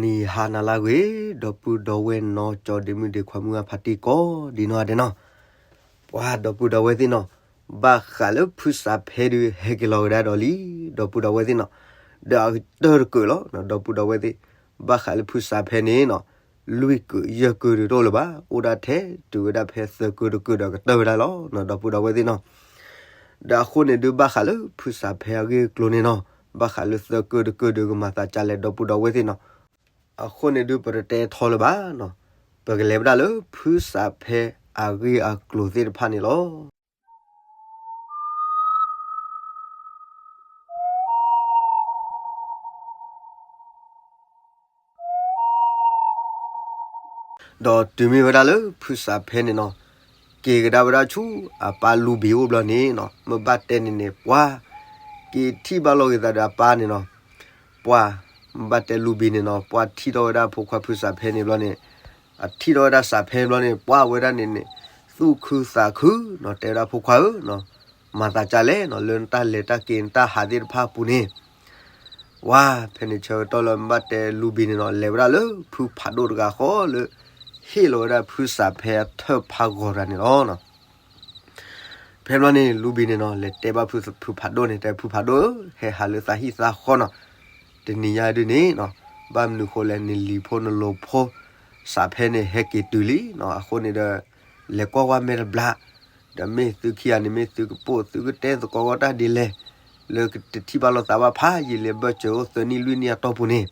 နံၤဟါနၤလၢအဂ့ၤ, ဒီပုၢ်ဒီဝဲၢ်နီၢ်ကၠီဒ့မုၣ်ဒ့ခွါမုၢ်အဖါတံၢ်ကိးဒံးနီၢ်ဒဲးနီၢ်, ပှၤဒီပုၢ်ဒီဝဲၢ်သ့ၣ်နီၢ်, ဘၣ်ဃးလၢဖုစးဖဲဒုးဟဲက့ၤလီၤကဒါဒီးလံ, ဒီပုၢ်ဒီဝဲၢ်သ့ၣ်နီၢ်, ဒီးအကတၢၢ်တကုာ်လီၤ, ဒီပုၢ်ဒီဝဲၢ်သ့ၣ်, ဘၣ်ဃးလၢဖုစးဖဲန့ၣ်နီၢ်, လွံၢ်ကုာ်ယဲၢ်ကုာ်ဒုးတအိၣ်လၢၤဘၣ်, အိၣ်ဒၣ်ထဲတုၤဝဲဒၣ်ဖဲသၢကုာ်တကုာ်ဒီးကတၢၢ်ဝဲဒၣ်လီၤ, ဒီပုၢ်ဒီဝဲၢ်သ့ၣ်နီၢ်. ဒီးအဃိန့ၣ်ဒုးဘၣ်ဃးလၢဖုစးဖဲအဂ့ၢ်အကျိၤန့ၣ်နီၢ်, ဘၣ်ဃးလၢသၢကုာ်တကုာ်ဒုးကမၤသးဒ်လဲၣ် ဒီပုၢ်ဒီဝဲၢ်သ့ၣ်နီၢ်. အဃိန့ၣ်ဒုးပတတဲထီလၢၤဘၣ်နီၢ်, ပကလဲၤဝဲဒၣ်လၢဖုစးဖဲအဂ့ၢ်အကျိၤသ့ၣ်တဖၣ်န့ၣ်လီၤ. ဒီးတုၤမ့ၢ်ဝဲဒၣ်လၢဖုစးဖဲန့ၣ်နီၢ်, က့ၤကဒါဝဲဒၣ်ဆူအပၢ်လူဘံၤအိၣ်ဘျီန့ၣ်နီၢ်, မ့ၢ်ဘၣ်တဲန့ၣ်န့ၣ် ပှၤက့ၤထံၣ်ဘၣ်လိာ်က့ၤသးဒီးအပၢ်န့ၣ်နီၢ်, ပှၤ မ့ၢ်ဘၣ်တဲလူဘံၤန့ၣ်နီၢ်, ပှၤထံၣ်ထီၣ်ဝဲဒၣ်ဖိခွါဖုစးဖဲန့ၣ်ဘျီန့ၣ်, အထံၣ်ထီၣ်ဝဲဒၣ်စးဖဲဘျီန့ၣ် ပှၤဝဲဒၣ်န့ၣ်န့ၣ်, သူၣ်ခုသးခုနီၢ်, တဲဝဲဒၣ်ဖိခွါဧၢနီၢ်, မၤသးဒ်လဲၣ်နီၢ်, လၢနတၢ်လဲၤတၢ်က့ၤနတၢ်ဟးသ့ၣ်တဖၣ်အပူၤန့ၣ် ဝါ ဖဲန့ၣ်ဆၢကတီၢ်လၢမ့ၢ်ဘၣ်တဲလူဘံၤန့ၣ်နီၢ်, လဲၤဝဲဒၣ်လၢဖုဖးဒိၣ်တဂၤဃီလၢ ဟ့ၣ်လီၤဝဲဒၣ်ဖုစးဖဲအထၢၣ်ဖးဂီၤတဂၤန့ၣ်လီၤ. ဖဲဘျီန့ၣ် လူဘံၤန့ၣ်နီၢ် လဲၤတဲဘၣ်ဖုဖးဒိၣ်န့ၣ်, တဲဖုဖးဒိၣ်ဧၢ, ဟဲဟးလၢသးဟံၣ်သးဃီနီၢ်, တနံၤညါဒုးန့ၣ်နီၢ်, ဘၣ်မနုၤဃိလဲၣ်, နလံၤဖိနလိၤဖိ စးဖဲန့ၣ်ဟဲက့ၤတုၤလံနီၢ်, အဃိန့ၣ်ဒီး လဲၤကွၢ်ဝဲမဲာ်တဘျါ, ဒီးမ့ၢ်သုခံဂၤန့ၣ် မ့ၢ်သုကပိာ် သုကတဲသကိးဝဲတၢ်ဒ်လဲၣ်, လၢကတထံၣ်ဘၣ်လိာ်သးဘၣ်ဖးယံာ်လံ, ဘၢၣ်စၢၤအိၣ်သၢနံၣ်လွံၢ်နံၣ်အတီၢ်ပူၤန့ၣ်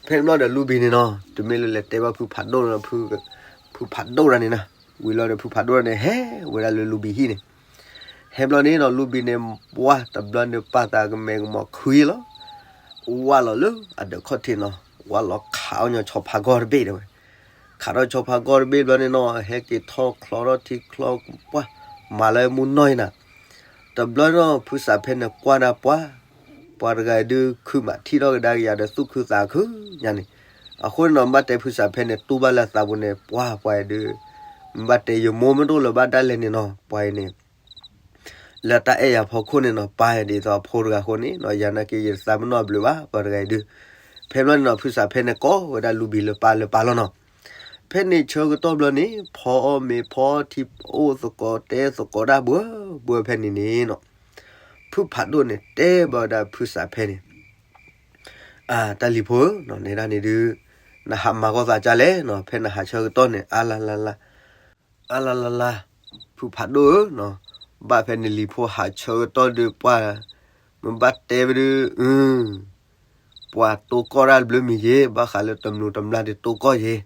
ဖဲန့ၣ်ဘျီဒီးလူဘံၤန့ၣ်နီၢ်, တမ့ၢ်လၢလဲၤတဲဘၣ်ဖုဖးဒိၣ်လၢ, ဖုဖးဒိၣ်တဂၤန့ၣ်နီၢ်, ဝံၤလီၤဒီးဖုဖးဒိၣ်န့ၣ် ဟဲဝဲဒၣ်လၢလူဘံၤဟံၣ်န့ၣ်, ဟဲဘျီန့ၣ်နီၢ် လူဘံၤန့ၣ် ပှၤတဘျီန့ၣ်ပာ်သးကမဲာ်ကမီၤခုလီၤ, ဝၢ်လီၤလၢအဒၢးခီၣ်ထံးနီၢ်, ဝၢ်လီၤခးအီၣ်ညီဆီဖးဂီၢ်တဘ့ၣ်တဲဝဲ, ခးထီၣ်ဆီဖးဂီၢ်တဘ့ၣ်ဘျီန့ၣ်နီၢ်, ဟဲက့ၤထီၣ်ချီထီၣ်ထံချီ, ပှၤမၤလၢမူနီၢ်အံၤနၤ, တဘျီနီၢ် ဖုစးဖဲန့ၣ်ကွၢ်ဒၣ်ပှၤ, ပှၤတဂၤအံၤဒုးခုမးထံၣ်ထီၣ်ကဒါက့ၤယၤဒီးသူၣ်ခုသးခုညါန့ၣ်, အဃိန့ၣ်နီၢ် ဘၣ်တဲဖုစးဖဲန့ၣ် တူၢ်ဘၣ်လၢအသးပူၤန့ၣ် ပှၤပှၤအံၤဒုး, ဘၣ်တဲယမိၢ်မ့ၢ်တအိၣ်လၢၤဘၣ်ဒၣ်လဲာ်န့ၣ်နီၢ်, ပှၤအံၤန့ၣ် လၢတၢ်အဲၣ်ယၤဖီခိၣ်န့ၣ်နီၢ်, ပၢ်ယၤဒ်သိးအဖိတဂၤအဃိန့ၣ်နီၢ်, ယၤနာ်က့ယတသးပ့ၤနီၣ်အဘျုးဘၣ် ပှၤတဂၤအံၤဒုး, ဖဲဘျီန့ၣ်နီၢ် ဖုစးဖဲန့ၣ်ကိးဝဲဒၣ်လူဘံၤလၢပၢ်လၢပၢ်လီၤနီၢ်, ဖဲန့ၣ်ဆၢကတီၢ်ဘျီန့ၣ် ဖီအီၣ်မ့ၤဖီထံအိၣ်သကိးတဲသကိးတၢ်ဘှၢဘှၢဖဲန့ၣ်န့ၣ်နီၢ်, ဖုဖးဒိၣ်န့ၣ်တဲဘၣ်ဝဲဒၣ်ဖုစးဖဲန့ၣ်, တၢ်လံၤဖိဧၢ, နဲဒၣ်န့ၣ်ဒုး, နဟးမၤဂီၢ်သးဒ်လဲၣ်နီၢ်, ဖဲနဟးဆၢကတီၢ်န့ၣ် အါလါလါလါ အါလါလါလါ, ဖုဖးဒိၣ်ဧၢနီၢ်, ဘၣ်ဖဲနလံၤဖိဟးဆၢကတီၢ်ဒုးပှၤ, မ့ၢ်ဘၣ်တဲဝဲဒုး, ပှၤတိၢ်ကီၢ်တၢ်တဘျုးမံၤယ့ၤ, ဘၣ်ဃးလၢတမျိးတမျာ်ဒုးတိၢ်ကီၢ်ယ့ၤ,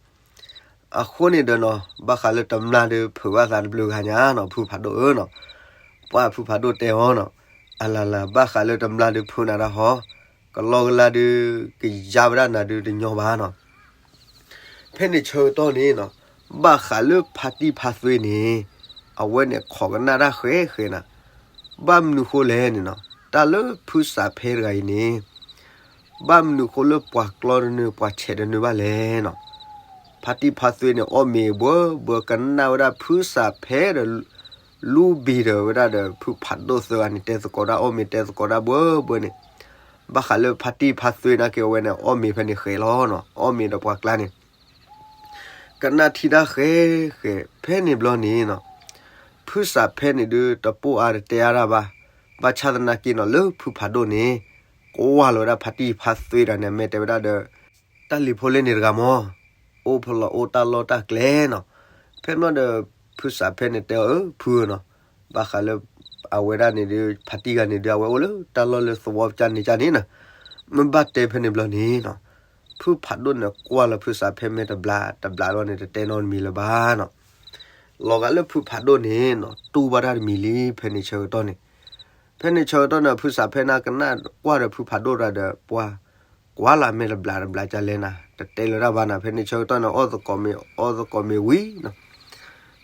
အဃိန့ၣ်ဒီးနီၢ်, ဘၣ်ဃးလၢတမျာ်ဒုးဖုးဘၣ်သးတဘျုးဂၤညါနီၢ်, ဖုဖးဒိၣ်ဧၢနီၢ်, ပှၤဖုဖးဒိၣ်တဲအီၤနီၢ်, အလၢ်လၢ် ဘၣ်ဃးလၢတမျာ်ဒုးဖုးနၤတၢ်ဟီ, ကလီကလါဒုး, ကယါဝဲဒၣ်နၤဒုးတညီဘၣ်နီၢ် ဖဲန့ၣ်ဆၢကတီၢ်န့ၣ်နီၢ်, ဘၣ်ဃးလၢဖါတံၢ်ဖါသွ့န့ၣ်, အဝဲန့ၣ်ခိးကနၣ်တၢ်ဃဲးဃဲးနၤ, ဘၣ်မနုၤဃိလဲၣ်န့ၣ်နီၢ်, တၢ်လၢဖုစးဖဲတဂၤအံၤန့ၣ်, ဘၣ်မနုၤဃိလၢပှၤကျီတနုၤပှၤဆဲးတနုၤဘၣ်လဲၣ်နီၢ်, ဖါတံၢ်ဖါသွ့န့ၣ် အီၣ်မ့ၤဘှၢဘှၢကနၣ်ဝဲဒၣ်ဖုစးဖဲဒီး လူဘံၤဒီးဝဲဒၣ်ဒီးဖုဖးဒိၣ်သၢဂၤန့ၣ် တဲသကိးတၢ်အီၣ်မ့ၤတဲသကိးတၢ်ဘှၢဘှၢန့ၣ်, ဘၣ်ဃးလၢဖါတံၢ်ဖါသွ့နာ်က့အဝဲန့ၣ် အီၣ်မ့ၤဖဲန့ၣ်ဃဲးလီၤနီၢ်, အီၣ်မ့ၤဒီးပှၤကျါန့ၣ် ကနၣ်ထံတၢ်ဃဲးဃဲး ဖဲန့ၣ်ဘျီန့ၣ်နီၢ်, ဖုစးဖဲန့ၣ်ဒုးတပိၢ်အါတတဲအါတၢ်ဘၣ်, ဘၣ်ဆၣ်သနာ်က့နီၢ် လၢဖုဖးဒိၣ်န့ၣ် ကွၢ်လီၤဝဲဒၣ်ဖါတံၢ်ဖါသွ့ဒီးန့ၣ် မ့ၢ်တဲဝဲဒၣ်ဒီး တၢ်လံၤဖိလၢန့ၣ်တဂၤမၢ်, အိၣ်ဖဲလီၤအိၣ်တၢ်လီၢ်တၢ်ကျဲနီၢ်, ဖဲန့ၣ်ဘျီဒီး ဖုစးဖဲန့ၣ်တဲအီၤ အၢ ဖုဧၢနီၢ်, ဘၣ်ဃးလၢ အဝဲဒၣ်န့ၣ်ဒုး ဖါတံၢ်ဂၤန့ၣ်ဒုး အဝဲအိၣ်လၢတၢ်လီၢ်လၢသဝီကၠၢန့ၣ်ကၠၢန့ၣ်နီၢ်, မ့ၢ်ဘၣ်တဲဖဲန့ၣ်ဘျီန့ၣ်နီၢ်, ဖုဖးဒိၣ်န့ၣ်ကွၢ်လီၤဖုစးဖဲမ့ၢ်တဘျးတဘျးဘျီန့ၣ် တတဲနီတမံၤလၢၤဘၣ်နီၢ်, လီၤဂာ်လၢဖုဖးဒိၣ်န့ၣ်နီၢ် တူၢ်ဘၣ်တၢ်တမံၤလံ ဖဲန့ၣ်ဆၢကတီၢ်န့ၣ်, ဖဲန့ၣ်ဆၢကတီၢ်န့ၣ် ဖုစးဖဲန့ၣ်ကနၣ်ကွၢ်ဒီးဖုဖးဒိၣ်တဂၤဒီး ပှၤ ကွၢ်လီၤမ့ၢ်တဘျးတဘျးကၢလဲၣ်နၤ တတဲလၢၤတၢ်ဘၣ်နၤ, ဖဲန့ၣ်ဆၢကတီၢ်န့ၣ် အီၣ်သကိးမ့ၤ အီသကိးမ့ၤဝံၤနီၢ်,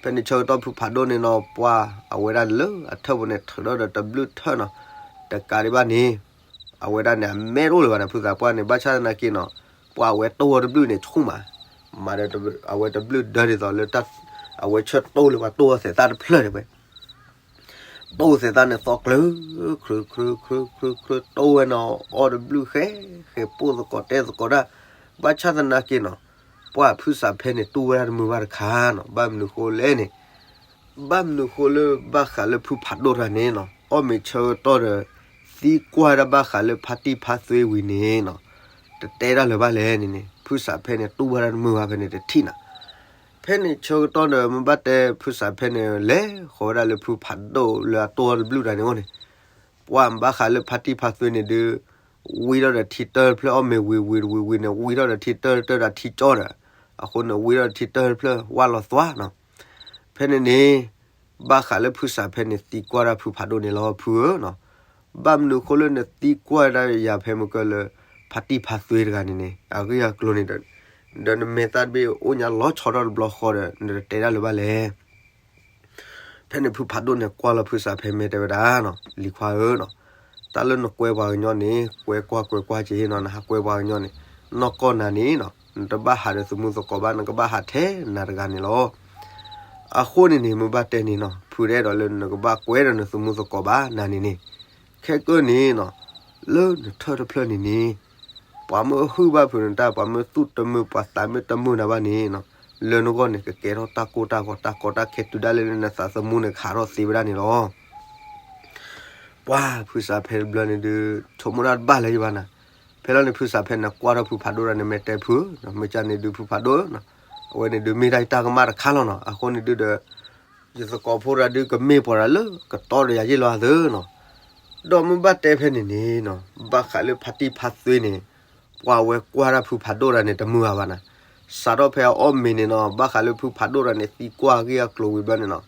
ဖဲန့ၣ်ဆၢကတီၢ်ဖုဖးဒိၣ်န့ၣ်နီၢ် ပှၤအဝဲဒၣ်လၢအထၢၣ်ပူၤန့ၣ် ထုးထီၣ်ဒီးတဘျုးထၢၣ်နီၢ်, တကးဒံးဘၣ်န့ၣ် အဝဲဒၣ်န့ၣ် အမဲာ်တအိၣ်လၢၤဘၣ်န့ၣ် ဖုသးပှၢ်န့ၣ် ဘၣ်ဆၣ်သနာ်က့နီၢ် ပှၤအဝဲတိၢ်ဝဲတဘျုးန့ၣ်ဆူၣ်မး, မၤဒီးအဝဲတဘျုးဒၢဒ်သိးလၢ အဝဲဆၢတိၢ်လၢပှၤတိၢ်ဝဲသဲးသၣ်တဖျၢၣ်န့ၣ်ဝဲ တိၢ်သဲးသၣ်န့ၣ်သီကျၢၤ ချၢ ချၢ ချၢ ချၢ ချၢ တိၢ်ဝဲနီၢ် အီၣ်တဘျုးဃဲ ဃဲ ပိၢ်သကိးတဲသကိးတၢ်, ဘၣ်ဆၣ်သနာ်က့နီၤ, ပှၤဖုစးဖဲန့ၣ် တူၢ်ဝဲဒၣ်တမုာ်ဘၣ်တခါနီၤ. ဘၣ်မနုၤဃိလဲၣ်န့ၣ်, ဘၣ်မနုၤဃိလၢဘၣ်ဃးလၢဖုဖးဒိၣ်တဂၤန့ၣ်နီၤ, အီၣ်မ့ၤဆၢကတီၢ်ဒီး သံကွၢ်ဒၣ်ဘၣ်ဃးလၢဖါတံၢ်ဖါသွ့ဝံၤန့ၣ်နီၤ, တတဲဒၣ်လၢၤဘၣ်လဲၣ်န့ၣ်န့ၣ်, ဖုစးဖဲန့ၣ် တူၢ်ဝဲဒၣ်တမုာ်ဘၣ်ဖဲန့ၣ်တထံၣ်နၤ. ဖဲန့ၣ်ဆၢကတီၢ်ဒီး မ့ၢ်ဘၣ်တဲဖုစးဖဲန့ၣ် လဲၤဃီၤဝဲဒၣ်လၢဖုဖးဒိၣ်လၢအတိၢ်အီၣ်တဘျုးတဂၤန့ၣ်အိၣ်န့ၣ်, ပှၤဘၣ်ဃးလၢဖါတံၢ်ဖါသွ့န့ၣ်ဒုး ဝံထီၣ်ဒီးထံတၢၢ်တဖျၢၣ် အီၣ်မ့ၤဝံၤဝံၤတဝံၤဝံၤန့ၣ် ဝံထီၣ်ဒီးထံတၢၢ်တၢၢ်ဒီးထံကၠီဒီး, အဃိန့ၣ် ဝံထီၣ်ဒီးထံတၢၢ်တဖျၢၣ် ဝၢ်လီၤသွါနီၤ. ဖဲန့ၣ်န့ၣ် ဘၣ်ဃးလၢဖုစးဖဲန့ၣ် သံကွၢ်ဒၣ်ဖုဖးဒိၣ်န့ၣ်လီၤ ဖုဧၢနီၤ. ဘၣ်မနုၤဃိလၢနသံကွၢ်ဒၣ်ယၤဖဲမုၢ်ကၢၢ်လၢ ဖါတံၢ်ဖါသွ့တဂၤန့ၣ်န့ၣ် အဂ့ၢ်အကျိၤန့ၣ်ဒီး, ဒီးနမဲာ်သၣ်တဘ့ၣ်အိၣ်ညါလီၤဆီထီၣ်တဘျီဃီဒီး နတတဲဒၣ်လၢၤဘၣ်လဲၣ်. ဖဲန့ၣ်ဖုဖးဒိၣ်န့ၣ် ကွၢ်လီၤဖုစးဖဲမဲာ်တဲဝဲဒၣ်နီၤ, လံၤခွါဧၢနီၤ, တၢ်လၢနကွဲပှၤကညီန့ၣ် ကွဲကွၢ်ကွဲကွၢ်က့ၤနီၤ, နဟးကွဲပှၤကညီန့ၣ် နီၢ်ကီၢ်နၤန့ၣ်နီၤ, နတဘၣ်ဟးဒီးသမူသကိးဘၣ်, နကဘၣ်ဟးထဲနၤတဂၤန့ၣ်လီၤ. အဃိန့ၣ်န့ၣ် မ့ၢ်ဘၣ်တဲန့ၣ်နီၤ, ဖုတအဲၣ်ဒိးလၢနကဘၣ်ကွဲဒီးနသမူသကိးဘၣ်နၤန့ၣ်န့ၣ်, ခဲကၢၢ်န့ၣ်နီၤ, လၢနထၢၣ်တဖျၢၣ်န့ၣ်န့ၣ် ပှၤမ့ၢ်ဟုၣ်ဘၣ်ဖုးနတၢ်, ပှၤမ့ၢ်သူၣ်တမုာ် ပှၤသးမ့ၢ်တမုာ်နၤဘၣ်န့ၣ်နီၤ, လၢနဂီၢ်န့ၣ် ကကဲထီၣ်တၢ်ကိၢ်တၢ်ဂီၤ တၢ်ကီတၢ်ခဲတုၤဒၣ်လဲာ်လၢနသးသမူန့ၣ် ကဟးထီၣ်သ့ဝဲဒၣ်န့ၣ်လီၤ. ပှၤဖုစးဖဲတဘျီန့ၣ်ဒုး ဆိကမိၣ်တၢ်တဘၣ်လၢၤဘၣ်နၤ. ဖဲလီၤန့ၣ် ဖုစးဖဲန့ၣ် ကွၢ်ထီၣ်ဖုဖးဒိၣ်တဂၤန့ၣ် မဲာ်တဲဖုဧၢနီၤ, မ့ၢ်ကန့ၣ်ဒုးဖုဖးဒိၣ်ဧၢနီၤ, အဝဲန့ၣ်ဒုးမ့ၢ်တၢ်တၢ်ကမၣ်တခါလီၤနီၤ. အဃိန့ၣ်ဒုးဒီး ယသကိးဖိတဂၤဒုးကမ့ၢ်ပှၤတဂၤလၢကတီဒီးယၤယ့ၢ်လီၤအသးနီၤ. ဒီးမ့ၢ်ဘၣ်တဲဖဲန့ၣ်န့ၣ်နီၤ, ဘၣ်ဃးလၢဖါတံၢ်ဖါသွ့န့ၣ် ပှၤဝဲကွၢ်တၢ်ဖုဖးဒိၣ်တဂၤန့ၣ် တမုာ်အါဘၣ်နၤ. စးထီၣ်ဖဲအအီၣ်မ့ၤန့ၣ်နီၤ, ဘၣ်ဃးလၢဖုဖးဒိၣ်တဂၤန့ၣ် သံကွၢ်အဂ့ၢ်အကျိၤဝံၤဘျီန့ၣ်နီၤ,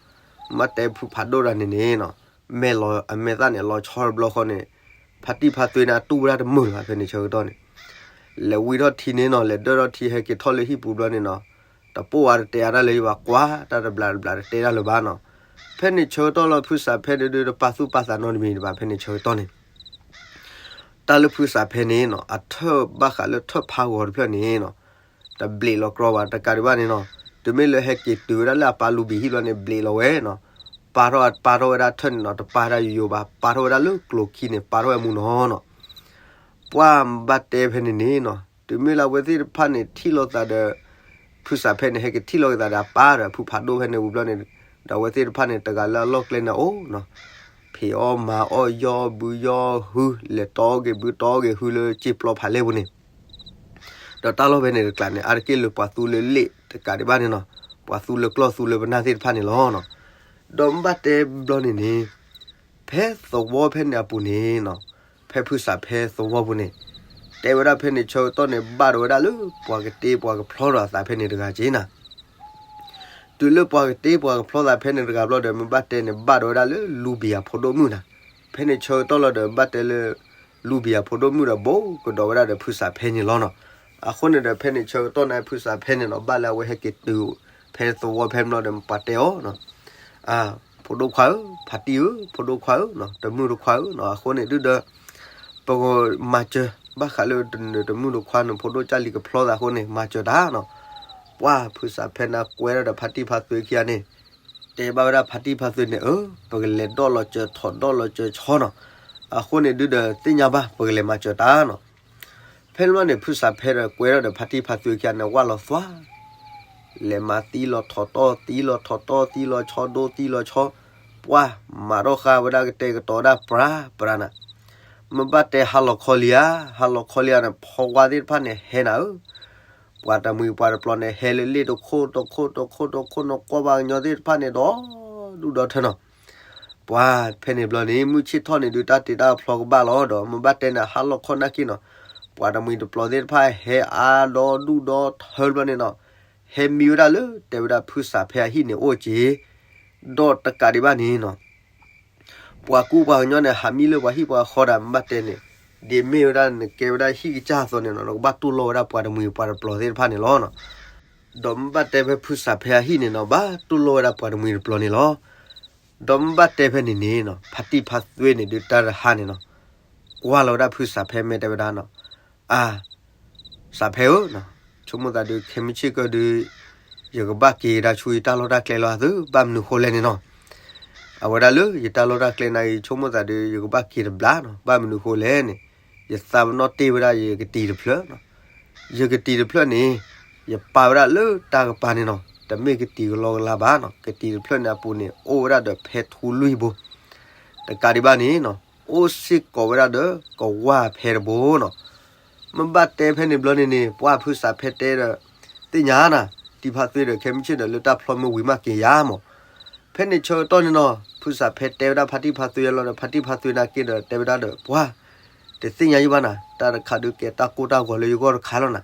မ့ၢ်တဲဖုဖးဒိၣ်တဂၤန့ၣ်န့ၣ်နီၤ, မဲာ်လီၤ, အမဲာ်သၣ်န့ၣ်လီၤဆီတဘျီဃီန့ၣ်, ဖါတံၢ်ဖါသွ့န့ၣ် အတူၢ်ဝဲဒၣ်တမုာ်လၢၤဘၣ်ဖဲန့ၣ်ဆၢကတီၢ်န့ၣ် လဲၤဝံထီၣ်ထံန့ၣ်နီၤ, လဲၤဒၢၣ်ထီၣ်ထံ ဟဲက့ၤထီၣ်လၢဟံၣ်ပူၤဘျီန့ၣ်နီၤ, တပိၢ်ဝဲတတဲအါတၢ်လၢၤဘၣ်, ကွၢ်တၢ်တဘျးတဘျး တတဲတၢ်လၢၤဘၣ်နီၤ. ဖဲန့ၣ်ဆၢကတီၢ်လီၤ ဖုစးဖဲန့ၣ်ဒုး တပာ်သူၣ်ပာ်သးနီတမံၤဘၣ် ဖဲန့ၣ်ဆၢကတီၢ်န့ၣ် တၢ်လၢဖုစးဖဲန့ၣ်နီၤ, အထၢၣ်ဘၣ်ဃးလၢထၢၣ်ဖးဂီၤတဖျၢၣ်န့ၣ်နီၤ, တဘျံးလီၤကြီဘၣ်တကးဒံးဘၣ်န့ၣ်နီၤ, တုၤမ့ၢ်လၢဟဲက့ၤတုၤဝဲဒၣ်လၢအပၢ်လူၤဘံၣ်ဟံၣ်ဘျီန့ၣ် ဘျံးလီၤဝဲနီၤ, ပာ်ထီၣ် ပာ်ထီၣ်ဝဲဒၣ်ထၢၣ်န့ၣ်နီၤ, တပာ်ဒၣ်ယိယိဘၣ်, ပာ်ထီၣ်ဝဲဒၣ်လၢကျိၤခံန့ၣ် ပာ်ထီၣ်ဝဲမူနီၤနီၤ. ပှၤဘၣ်တဲဖဲန့ၣ်န့ၣ်နီၤ, တုၤမ့ၢ်လၢအဝဲသ့ၣ်တဖၣ်န့ၣ် ထံၣ်လိာ်သးဒီး ဖုစးဖဲန့ၣ် ဟဲက့ၤထံၣ်လိာ်က့ၤသးဒီးအပၢ်ဒီးဖုဖးဒိၣ်ဖဲန့ၣ်ဝံၤဘျီန့ၣ်, ဒီးအဝဲသ့ၣ်တဖၣ်န့ၣ် တဂၤလၢအလီၢ်ကျဲန့ၣ်အိၣ်နီၤ, ဖံးအီၣ်မၤအီၣ် ယီၢ်ဘုယီၢ်ဟု လဲၤတီအီၣ်က့ၤဘုတီအီၣ်က့ၤဟုလၢစ့ပျီဖးလဲၢ်ပူၤန့ၣ် ဒီးတၢ်လီၢ်ဖဲန့ၣ်တကျါန့ၣ် အါတက့ၢ်လၢပှၤသူလၢလ့ၣ်တကးဒံးဘၣ်န့ၣ်နီၤ, ပှၤသူလၢကျီၢ်သူလၢပနၢ်သ့ၣ်တဖၣ်န့ၣ်လီၤနီၤ. ဒီးမ့ၢ်ဘၣ်တဲဘျီန့ၣ်န့ၣ်, ဖဲသဝီဖဲန့ၣ်အပူၤန့ၣ်နီၤ, ဖဲဖုစးဖဲသဝီပူၤန့ၣ်, တဲဝဲဒၣ်ဖဲန့ၣ်ဆၢကတီၢ်န့ၣ် ဘၣ်ဒိဝဲဒၣ်လၢပှၤကတ့ပှၤကဖျီဒီးအသးဖဲန့ၣ်တဂၤက့ၤနၤ. တုၤလၢပှၤကတ့ပှၤကဖျီသးဖဲန့ၣ်တဂၤဘျီဒီး မ့ၢ်ဘၣ်တဲန့ၣ် ဘၣ်ဒိဝဲဒၣ်လၢလူဘံၣ်အဖိဒိၣ်မုၣ်နၤ. ဖဲန့ၣ်ဆၢကတီၢ်လီၤဒီး ဘၣ်တဲလၢ လူဘံၣ်အဖိဒိၣ်မုၣ်ဒီး ဘိးကဒီးဝဲဒၣ်ဒီးဖုစးဖဲန့ၣ်လီၤနီၤ. အဃိန့ၣ်ဒီး ဖဲန့ၣ်ဆၢကတီၢ်န့ၣ် ဖုစးဖဲန့ၣ်နီၤ ဘၣ်လၢအဝဲဟဲက့ၤတုၤ ဖဲသဝီဖဲန့ၣ်ဘျီဒီး ပှၤတဲအီၤနီၤ, ဖိဒိၣ်ခွါဧၢ, ဖါတံၢ်ဧၢ, ဖိဒိၣ်ခွါဧၢ, တမုၣ်တခွါဧၢနီၤ. အဃိန့ၣ်ဒုဒီး ပကမၤစၢၤ ဘၣ်ဃးလၢတမုၣ်တခွါန့ၣ် ဖိဒိၣ်ကၢ်လံၤကဖျီသးအဃိန့ၣ် မၤစၢၤတၢ်နီၤ. ပှၤဖုစးဖဲန့ၣ်ကွဲဒၣ်ဒီးဖါတံၢ်ဖါသွ့ခံဂၤန့ၣ် တဲဘၣ်ဝဲဒၣ်ဖါတံၢ်ဖါသွ့န့ၣ် အၢ ပကလဲၤဒီၣ်လီၤစၢၤထီၣ်ဒီၣ်လီၤစၢၤဆီနီၤ. အဃိန့ၣ်ဒုဒီး သ့ၣ်ညါဘၣ် ပကလဲၤမၤစၢၤတၢ်နီၤ. ဖဲန့ၣ်ဘျီန့ၣ် ဖုစးဖဲဒီးကွဲဒၣ်ဒီးဖါတံၢ်ဖါသွ့ခံဂၤန့ၣ် ဝၢ်လီၤသွါ လဲၤမၤသံလီၤထီၣ်တီၢ် သံလီၤထီၣ်တီၢ် သံလီၤဆီဒိၣ် သံလီၤဆီ, ပှၤမၤထီၣ်ဃာ်ဝဲဒၣ်ကတဲာ်ကတီၤဝဲဒၣ်ပြၤပြၤနၤ. မ့ၢ်ဘၣ်တဲဟါလီၤခီလံဧါ, ဟါလီၤခီလံဧါန့ၣ် ဖီဝါသ့ၣ်တဖၣ်န့ၣ် ဟဲနၤဧၢ, ပှၤတမှံၤပှၤတပျီၤန့ၣ် ဟဲလၢလ့ၣ်တခိၣ်တခိၣ်တခိၣ်တခိၣ်နီၤ, ကွၢ်ဘၣ်ကညီသ့ၣ်တဖၣ်န့ၣ် ဒီဒူၣ်ဒီထၢနီၤ. ပှၤဖဲန့ၣ်ဘျီန့ၣ် မုၢ်ဆ့ၣ်ထီၣ်န့ၣ်ဒုး တၢ်တ့တၢ်ဖျီကဘၣ်လီၤဒီး မ့ၢ်ဘၣ်တဲန့ၣ် ဟါလီၤခီနာ်က့နီၤ, ပှၤတမှံၤတပျီၤသ့ၣ်တဖၣ်ဟဲအါဒီဒူၣ်ဒီထၢဘျီန့ၣ်နီၤ, ဟဲမံဝဲဒၣ်လၢ တဲဝဲဒၣ်ဖုစးဖဲအဟံၣ်န့ၣ်အိၣ်က့ၤ, ဒီးတကးဒံးဘၣ်န့ၣ်နီၤ ပှၤကူပှၤကညီန့ၣ် ဟးမံလၢပှၤဟံၣ်ပှၤဃီဒီး မ့ၢ်ဘၣ်တဲန့ၣ်, ဒ်မ့ၢ်ဝဲဒၣ်နကဲဝဲဒၣ်ဟံၣ်ကစၢ်အသိးန့ၣ်နီၤ, နကဘၣ်တူၢ်လိာ်ဝဲဒၣ်ပှၤတမှံၤပှၤတပျီၤသ့ၣ်တဖၣ်န့ၣ်လီၤ. ဒီးမ့ၢ်ဘၣ်တဲဖဲဖုစးဖဲအဟံၣ်န့ၣ်နီၤ ဘၣ်တူၢ်လိာ်ဝဲဒၣ်ပှၤတမှံၤတပျီၤန့ၣ်လီၤ. ဒီးမ့ၢ်ဘၣ်တဲဖဲန့ၣ်န့ၣ်နီၤ ဖါတံၢ်ဖါသွ့န့ၣ်ဒုးတၢ်တဟါန့ၣ်နီၤ ကွၢ်လီၤဝဲဒၣ်ဖုစးဖဲ မ့ၢ်တဲဝဲဒၣ်နီၤ, အါ စးဖဲဧၢ, ဆိကမိၣ်သးဒုး ခဲမုၢ်ဆ့ၣ်ကၢၢ်ဒုး ယကဘၣ်က့ၤကဒါဆူယတၢ်လီၢ်တၢ်ကျဲလီၤအသး ဘၣ်မနုၤဃိလဲၣ်န့ၣ်နီၤ. အဝဲဒၣ်လၢယတၢ်လီၢ်တၢ်ကျဲနာ်က့ ဆိကမိၣ်သးဒုး ယကဘၣ်က့ၤတဘျီနီၤ, ဘၣ်မနုၤဃိလဲၣ်န့ၣ်, ယသးပနီၣ်တ့ၢ်ဝဲဒၣ်ယကတံၤတဖျၢၣ်နီၤ. ယကတံၤတဖျၢၣ်န့ၣ် ယပာ်ဝဲဒၣ်လၢတၢ်ကပၤန့ၣ်နီၤ, တမ့ၢ်ကတံၤကလီကလီဘၣ်နီၤ, ကတံၤတဖျၢၣ်န့ၣ်အပူၤန့ၣ် အိၣ်ဝဲဒၣ်ဒီးဖဲထူလွံၢ်ဘိ, တကးဒံးဘၣ်န့ၣ်နီၤ အိၣ်စ့ၢ်ကီးဝဲဒၣ်ဒီးကဝၢ်ဖဲတဘိနီၤ. မ့ၢ်ဘၣ်တဲဖဲန့ၣ်ဘျီန့ၣ်န့ၣ် ပှၢ်ဖုစးဖဲတဲဒီး သ့ၣ်ညါနၤ, ဖါတံၢ်ဖါသွ့ဒီး ခဲမုၢ်ဆ့ၣ်ဒီး လၢတၢ်ဖျီမ့ၢ်ဝံၤမးက့ၤယၤမး. ဖဲန့ၣ်ဆၢကတီၢ်န့ၣ်နီၤ ဖုစးဖဲတဲဝဲဒၣ်ဖါတံၢ်ဖါသွ့လီၤဒီး ဖါတံၢ်ဖါသွ့နာ်က့ဒီး တဲဝဲဒၣ်ဒီး ပှၢ် တသ့ၣ်ညါယဘၣ်နၤ, တၢ်တခါဒုးကဲတၢ်ကိၢ်တၢ်ဂီၤလၢယဂီၢ်တခါလီၤနၤ.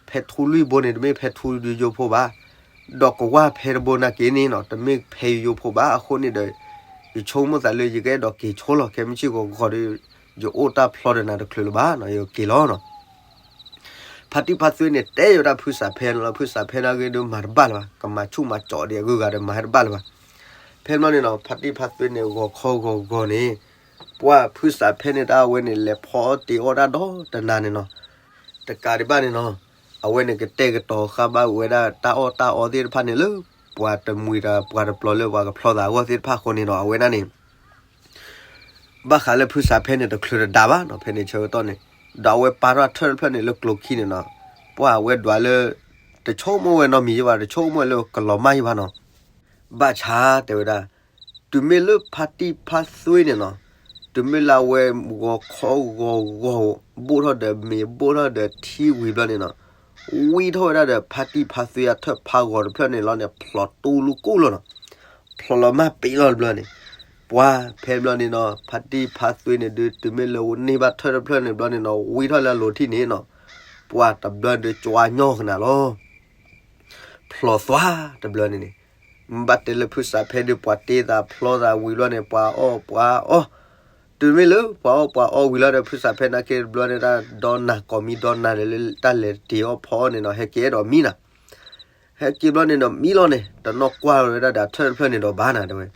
ဖဲထူလွံၢ်ဘိန့ၣ် တမ့ၢ်ဖဲထူယိယိဖိဘၣ်, ဒီးကဝၢ်ဖဲတဘိနာ်က့န့ၣ်နီၤ တမ့ၢ်ဖဲယိယိဖိဘၣ်. အဃိန့ၣ်ဒီး ယဆိကမိၣ်သးလၢယကအဲၣ်ဒိးက့ၤဆိလီၤ, ခဲမုၢ်ဆ့ၣ်ဂီၤဂီၤဒီး ယအိၣ်တၢ်ဖျီဒီးနၤတချုးလၢၤဘၣ်နီၤ, ယက့ၤလီၤနီၤ. ဖါတံၢ်ဖါသွ့န့ၣ် တဲယိၤဒၣ်ဖုစးဖဲန့ၣ်လီၤ, ဖုစးဖဲနာ်က့ဒုးမၤတဘၣ်လၢၤဘၣ်, ကမၤဆူၣ်မၤကၠီးဒံးအဂုၤအဂၤဒီးမၤဟဲတဘၣ်လၢၤဘၣ်. ဖဲန့ၣ်ဘျီန့ၣ်နီၤ ဖါတံၢ်ဖါသွ့န့ၣ် ဂီၤခီဂီၤဂီၤန့ၣ် ပှၢ်ဖုစးဖဲန့ၣ်တၢ်အဝဲန့ၣ် လဲၤဖီအီၣ်တ့ၤအီၣ်တၢ်ဒီတနၤန့ၣ်နီၤ. တကးဒံးဘၣ်န့ၣ်နီၤ အဝဲန့ၣ်ကတဲာ်ကတီၤဃာ်ဘၣ်ဝဲဒၣ်တၢ်အီၣ်တၢ်အီသ့ၣ်တဖၣ်န့ၣ်လၢ ပှၤတမှံၤတၢ်ပှၤတပျီၤလၢပှၤကဖျီသးအဂီၢ်သ့ၣ်တဖၣ်အဃိန့ၣ်နီၤ အဝဲဒၣ်န့ၣ် ဘၣ်ဃးလၢဖုစးဖဲန့ၣ် တချုးတဒါဘၣ်နီၤ, ဖဲန့ၣ်ဆၢကတီၢ်န့ၣ် ဒီးအဝဲပာ်ထီၣ်ထၢၣ်တဖျၢၣ်န့ၣ်လၢကျိၤခံန့ၣ်နီၤ, ပှၢ်အဝဲဒွးလၢ တဆိကမိၣ်ဝဲနီတမံၤယဘၣ်, တဆိကမိၣ်ဝဲလၢကလီၤမၢ်ယဘၣ်နီၤ. ဘၣ်ဆၣ်တဲဝဲဒၣ် တုၤမ့ၢ်လၢဖါတံၢ်ဖါသွ့န့ၣ်နီၤ, တုၤမ့ၢ်လၢအဝဲဂီၤခီဂီၤဂီၤ ဘိၣ်ထီၣ်ဒီးမ့ၤဘိၣ်ထီၣ်ဒီးထံဝံၤဘျီန့ၣ်နီၤ, ဝံထီၣ်ဝဲဒၣ်ဒီးဖါတံၢ်ဖါသွ့အထၢၣ်ဖးဂီၤတဖျၢၣ်န့ၣ်လီၤန့ၣ် ဖျိးတူလူကိၣ်လီၤနီၤ. ဖျိးလီၤမၢ်ပ့ၤလီၤတဘျီန့ၣ်, ပှၢ်ဖဲဘျီန့ၣ်နီၤ ဖါတံၢ်ဖါသွ့န့ၣ်ဒုး တုၤမ့ၢ်လၢအန့ၢ်ဘၣ်ထၢၣ်တဖျၢၣ်န့ၣ်ဘျီန့ၣ်နီၤ ဝံထီၣ်လၢအလိၤထံၣ်န့ၣ်နီၤ, ပှၢ်တဘျီဒုးကွၢ်ညီကနၤလီၤ. ဖျိးသွါတဘျီန့ၣ်န့ၣ်, ဘၣ်တဲလၢဖုစးဖဲဒုး ပှၤတ့သးဖျီသးဝံၤဘျီန့ၣ် ပှၤအီၣ်ပှၤအီ, တုၤမ့ၢ်လၢပှၤအီၣ်ပှၤအီဝံၤလီၤဒီး ဖုစးဖဲနာ်က့တဘျီန့ၣ် တၢ်ဒီနၤကိးမံၤဒီနၤဒီးလၢတၢ်လဲၤတ့အီၣ်ဖီအီၣ်န့ၣ်နီၤ ဟဲက့ၤအဲၣ်ဒိးမံနၤ, ဟဲက့ၤဘျီန့ၣ်ဒီးမံလီၤန့ၣ် တနီၣ်ကွၢ်ဝဲဒၣ်ဒီးထၢၣ်တဖျၢၣ်န့ၣ်ဒီးဘၣ်နၤတဲဝဲ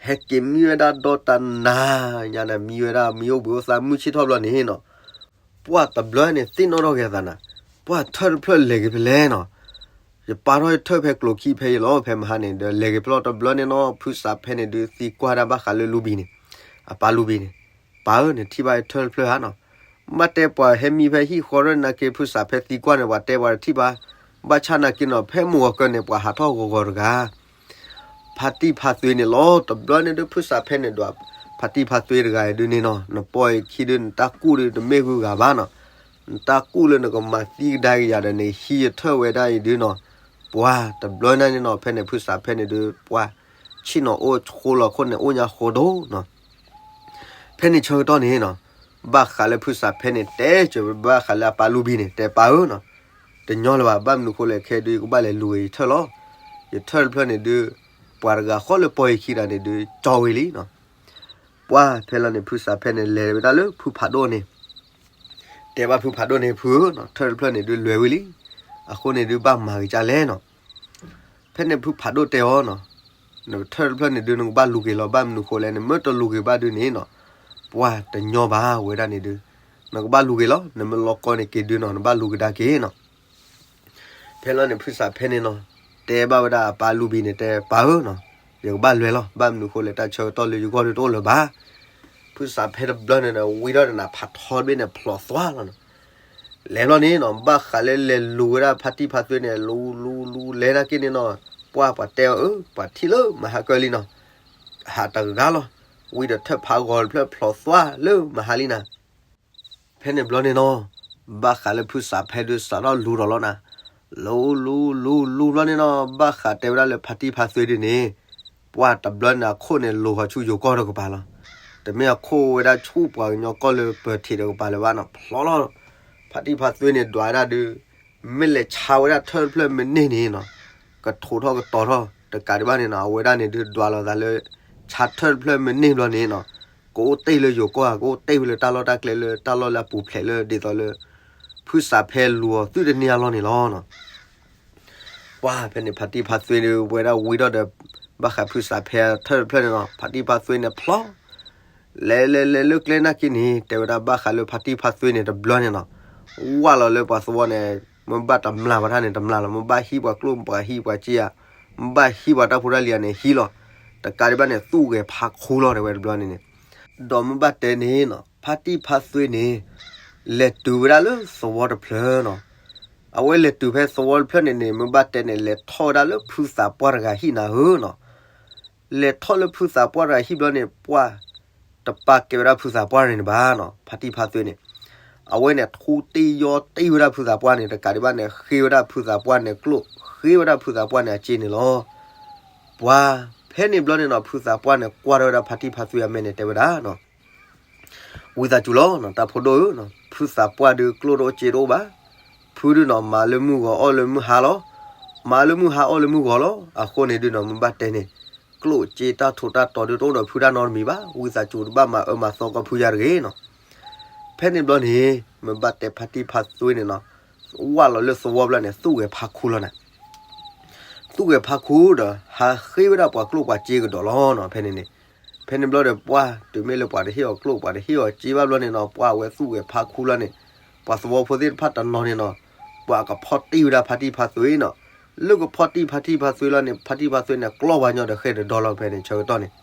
ဟဲက့ၤမံဝဲဒၣ်ဒီတနၤညါန့ၣ် မံဝဲဒၣ်မံအိၣ်ဘှံးအိၣ်သါမုၢ်ဆ့ၣ်ထီၣ်ဘျီန့ၣ်နီၤ, ပှၢ်တဘျီန့ၣ်သ့ၣ်နီၣ်ထီၣ်က့ၤအသးနၤ, ပှၢ်ထၢၣ်တဖျၢၣ်လဲၤက့ၤဖဲလဲၣ်နီၤ, ယပာ်ထီၣ်ထၢၣ်ဖဲကျိၤခံဖဲအံၤလီၤ ဖဲမဟါန့ၣ် ဒီးလဲၤက့ၤဖဲလီၤတဘျီန့ၣ်နီၤ ဖုစးဖဲန့ၣ်ဒုးသံကွၢ်ဒၣ်ဘၣ်ဃးလၢလူဘံၤန့ၣ်, အပၢ်လူဘံၤန့ၣ်, ပၢ်ဧၢ နထံၣ်ဘၣ်ထၢၣ်တဖျၢၣ်ဧါနီၤ, ဘၣ်တဲပှၤဟဲမံဖဲဟံၣ်ဃီထီၣ်နာ်က့ ဖုစးဖဲသံကွၢ်န့ၣ် ပှၤတဲပှၤတထံၣ်ဘၣ်, ဘၣ်ဆၣ်နာ်က့နီၤ ဖဲမုၢ်ဂီၤကၢန့ၣ် ပှၤဟးထီၣ်ဂီၤဂီၤတဂၤ ဖါတံၢ်ဖါသွ့န့ၣ်လီၤ. တဘျီန့ၣ်ဒုး ဖုစးဖဲန့ၣ်ဒွး ဖါတံၢ်ဖါသွ့တဂၤအံၤဒုးန့ၣ်နီၤ, နပီၢ်ယခံဒုး နတၢ်ကူၣ်ဒုးတမ့ၢ်ဂုၤဂၤဘၣ်နီၤ, နတၢ်ကူၣ်လၢနကမၤသံကဒါက့ၤယၤဒီး နဟံးယထၢၣ်ဝဲဒၣ်အံၤဒုးနီၤ, ပှၤတဘျီန့ၣ်န့ၣ်နီၤ ဖဲန့ၣ်ဖုစးဖဲန့ၣ်ဒုး ပှၤဆ့ၣ်နီၤအိၣ်ဆိလီၤခိၣ်န့ၣ် အိၣ်ညါဃိဒိၣ်နီၤ ဖဲန့ၣ်ဆၢကတီၢ်န့ၣ်နီၤ, ဘၣ်ဃးလၢဖုစးဖဲန့ၣ် တဲစၢၤဘၣ်ဃးလၢအပၢ်လူဘံၤန့ၣ် တဲပၢ်ဧၢနီၤ, တညီလၢၤဘၣ်, ဘၣ်မနုၤဃိလဲၣ် ခဲဒုး ယကဘၣ်လဲၤလူၤက့ၤယထၢၣ်လီၤ. ယထၢၣ်တဖျၢၣ်န့ၣ်ဒုး ပှၤတဂၤဃီလၢပီၢ်ယခံတဂၤန့ၣ်ဒုး ကၠီဝံၤလံနီၤ. ပှၢ်ဖဲလီၤန့ၣ် ဖုစးဖဲန့ၣ် လဲၤဝဲဒၣ်လၢဖုဖးဒိၣ်န့ၣ် တဲဘၣ်ဖုဖးဒိၣ်န့ၣ် ဖုဧၢနီၤ, ထၢၣ်တဖျၢၣ်န့ၣ်ဒုးလွဲၤဝံၤလံ, အဃိန့ၣ်ဒုးဘၣ်မၤက့ၤကၢ်လဲၣ်နီၤ. ဖဲန့ၣ်ဖုဖးဒိၣ်တဲအီၤနီၤ, နကထၢၣ်တဖျၢၣ်န့ၣ်ဒုး နကဘၣ်လူၤက့ၤလီၤ, ဘၣ်မနုၤဃိလဲၣ် နမ့ၢ်တလူၤက့ၤဘၣ်ဒုးန့ၣ်နီၤ, ပှၢ်တညီဘၣ်ဝဲဒၣ်န့ၣ်ဒုး, နကဘၣ်လူၤက့ၤလီၤ, နမ့ၢ်လီၤကီန့ၣ်က့ၤဒုးနီၤ, နဘၣ်လူၤက့ၤဒါက့ၤနီၤ. ဖဲလီၤန့ၣ် ဖုစးဖဲန့ၣ်နီၤ, တဲဘၣ်ဝဲဒၣ်အပၢ်လူဘံၤန့ၣ် တဲပၢ်ဧၢနီၤ, ယကဘၣ်လွဲၤလီၤ, ဘၣ်မနုၤဃိလဲၣ် တၢ်ဆၢကတီၢ်လၢယဂီၢ်ဒုးတအိၣ်လၢၤဘၣ်. ဖုစးဖဲတဘျီန့ၣ်ဒီး ဝံထီၣ်တနၤ ဖးထီတဘ့ၣ်န့ၣ် ဖျိးသွါလီၤနီၤ. လဲၤဘျီန့ၣ်နီၤ ဘၣ်ဃးလၢလဲၤလူၤဝဲဒၣ်ဖါတံၢ်ဖါသွ့န့ၣ် လူၤလူၤလူၤလဲၤနာ်က့န့ၣ်နီၤ, ပှၢ်ပှၤတဲအီၤဧၢ ပှၤထံၣ်လၢမဟါကၢလံနီၤ, ဟးတဂၤလီၤ, ဝံဒီးထၢၣ်ဖးဂီၤတဖျၢၣ် ဖျိးသွါလၢမဟါလံနၤ. ဖဲန့ၣ်ဘျီန့ၣ်နီၤ, ဘၣ်ဃးလၢဖုစးဖဲဒုးစးထီၣ်လူၤဒီးလီၤနၤ, လူၤလူၤလူၤလူၤဘျီန့ၣ်နီၤ, ဘၣ်ဃးတဲဝဲဒၣ်လၢဖါတံၢ်ဖါသွ့ဒုးန့ၣ်, ပှၢ်တဘျီန့ၣ်အခိၣ်န့ၣ် လိၤဃီၤဆူယိၤကီၢ်တကပၤလီၤ. တမ့ၢ်အခိၣ်ဝဲဒၣ်ဆူပှၤကညီကီၢ်လၢပၢၤထံးတကပၤလၢၤဘၣ်နီၤ, ဖျိးလီၤ. ဖါတံၢ်ဖါသွ့န့ၣ် ဒွးဝဲဒၣ်ဒုး မ့ၢ်လဲၤဆါဝဲဒၣ်ထၢၣ်တဖျၢၣ်မ့ၢ်န့ၢ်န့ၣ်နီၤ, ကထိးထီၣ်ကတီၤထီၣ် တကးဒံးဘၣ်န့ၣ်နီၤ, အဝဲဒၣ်န့ၣ်ဒုးဒွးလိာ်သးလၢ ဆါထၢၣ်တဖျၢၣ်မ့ၢ်န့ၢ်ဘျီန့ၣ်နီၤ, ကအိၣ်တ့ၢ်လၢယိၤကီၢ်ဧါ, ကအိၣ်တ့ၢ်ဝဲလၢတၢ်လီၢ်တၢ်ကျဲလၢတၢ်လီၢ်လၢအပူၤဖျဲးလၢဒ်သိးလၢ ဖုစးဖဲလူၤအီၤသုတန့ၢ်အလီၢ်န့ၣ်လီၤနီၤ. ပှၢ်ဖဲန့ၣ် ဖါတံၢ်ဖါသွ့ဒုး ဝဲဒၣ်ဝံထီၣ်ဒီး ဘၣ်ဃးဖုစးဖဲထၢၣ်တဖျၢၣ်န့ၣ်နီၤ, ဖါတံၢ်ဖါသွ့န့ၣ်ဖျိး လဲၤလဲၤလဲၤလၢကျဲနာ်က့န့ၣ် တဲဝဲဒၣ်ဘၣ်ဃးလၢဖါတံၢ်ဖါသွ့န့ၣ်တဘျီန့ၣ်နီၤ, ဝၢ်လီၤလၢပှၤသဝီန့ၣ် မ့ၢ်ဘၣ်တမျၢ်ပှၤတၢ်န့ၣ် တမျၢ်လီၤ, မ့ၢ်ဘၣ်ဟံးပှၤကျိၣ် ပှၤဟံးပှၤစ့ဧါ, မ့ၢ်ဘၣ်ဟံးပှၤတၢ်ဖိတၢ်လံၤဧါန့ၣ် ဟံးလီၤ, တကးဒံးဘၣ်န့ၣ် သူၣ်ဂဲၤဖးခူလီၤ တဲဝဲတဘျီန့ၣ်န့ၣ်, ဒီးမ့ၢ်ဘၣ်တဲန့ၣ်နီၤ, ဖါတံၢ်ဖါသွ့န့ၣ် လဲၤတုၤဝဲဒၣ်လၢသဝီတဖျၢၣ်နီၤ. အဝဲလဲၤတုၤဖဲသဝီတဖျၢၣ်န့ၣ်န့ၣ် မ့ၢ်ဘၣ်တဲန့ၣ် လဲၤထီၣ်ဝဲဒၣ်လၢဖုသးပှၢ်တဂၤဟံၣ်နၤဧၢနီၤ. လဲၤထီၣ်လၢဖုသးပှၢ်တဂၤဟံၣ်ဘျီန့ၣ် ပှၢ်တပာ်ကဲဝဲဒၣ်ဖုသးပှၢ်န့ၣ်န့ၣ်ဘၣ်နီၤ, ဖါတံၢ်ဖါသွ့န့ၣ်. အဝဲန့ၣ်ထူတ့ၢ်ယီၢ်တ့ၢ်ဝဲဒၣ်ဖုသးပှၢ်န့ၣ် တကးဒံးဘၣ်န့ၣ် ဃ့ဝဲဒၣ်ဖုသးပှၢ်န့ၣ်ကျိၣ်, ဃ့ဝဲဒၣ်ဖုသးပှၢ်န့ၣ်အစ့န့ၣ်လီၤ. ပှၢ်ဖဲန့ၣ်ဘျီန့ၣ်နီၤ ဖုသးပှၢ်န့ၣ်ကွၢ်ထီၣ်ဝဲဒၣ်ဖါတံၢ်ဖါသွ့အမဲာ်န့ၣ် တဲဝဲဒၣ်နီၤ, ဝံသးစူၤလီၤ တၢ်ဖိဒိၣ်ဧၢ, ဖုသးပှၢ်ဒုးကျိၣ်တအိၣ်စ့တအိၣ်ဘၣ်. ဖုဒုးနီၤ မၤလၢမုၢ်ဂီၤအီၣ်လၢမုၢ်ဟါလီၤ. မၤလၢမုၢ်ဟါအီၣ်လၢမုၢ်ဂီၤလီၤ. အဃိန့ၣ်ဒုးနီၤ မ့ၢ်ဘၣ်တဲန့ၣ် ကျိၣ်စ့တၢ်ထူးတၢ်တီၤဒုးတအိၣ်ဒီးဖုတၢ်နီတမံၤဘၣ်. ဝံသးစူၤတဘၣ်မၤအၢမၤသီကီၢ်ဖုယါတဂ့ၤနီၤ. ဖဲန့ၣ်ဘျီန့ၣ် မ့ၢ်ဘၣ်တဲဖါတံၢ်ဖါသွ့န့ၣ်နီၤ ဝၢ်လီၤလၢသဝီဘျီန့ၣ် သူၣ်ဂဲၤဖါခူလီၤနၤ. သူၣ်ဂဲၤဖါခူဒီး ဟးဃ့ဝဲဒၣ်ပှၤကျိၣ်ပှၤစ့ကဒီးလီၤနီၤ ဖဲန့ၣ်န့ၣ်. ဖဲန့ၣ်ဘျီဒီးပှၢ် တုၤမ့ၢ်လၢပှၤတဟ့ၣ်အီၤကျိၣ် ပှၤတဟ့ၣ်အီၤစ့ဘၣ်ဘျီန့ၣ်နီၤ ပှၢ်အဝဲသူၣ်ဂဲၤဖါခူလီၤန့ၣ် ပှၤသဝီဖိသ့ၣ်တဖၣ်တနီၤန့ၣ်နီၤ ပှၤကဖီၣ်တံၢ်ဝဲဒၣ်ဖါတံၢ်ဖါသွ့နီၤ. လၢကဖီၣ်တံၢ်ဖါတံၢ်ဖါသွ့လီၤန့ၣ် ဖါတံၢ်ဖါသွ့န့ၣ် ကျီပှၤညီဒီးဃဲဒီးဒီလီၤဖဲန့ၣ် ဆၢကတီၢ်န့ၣ်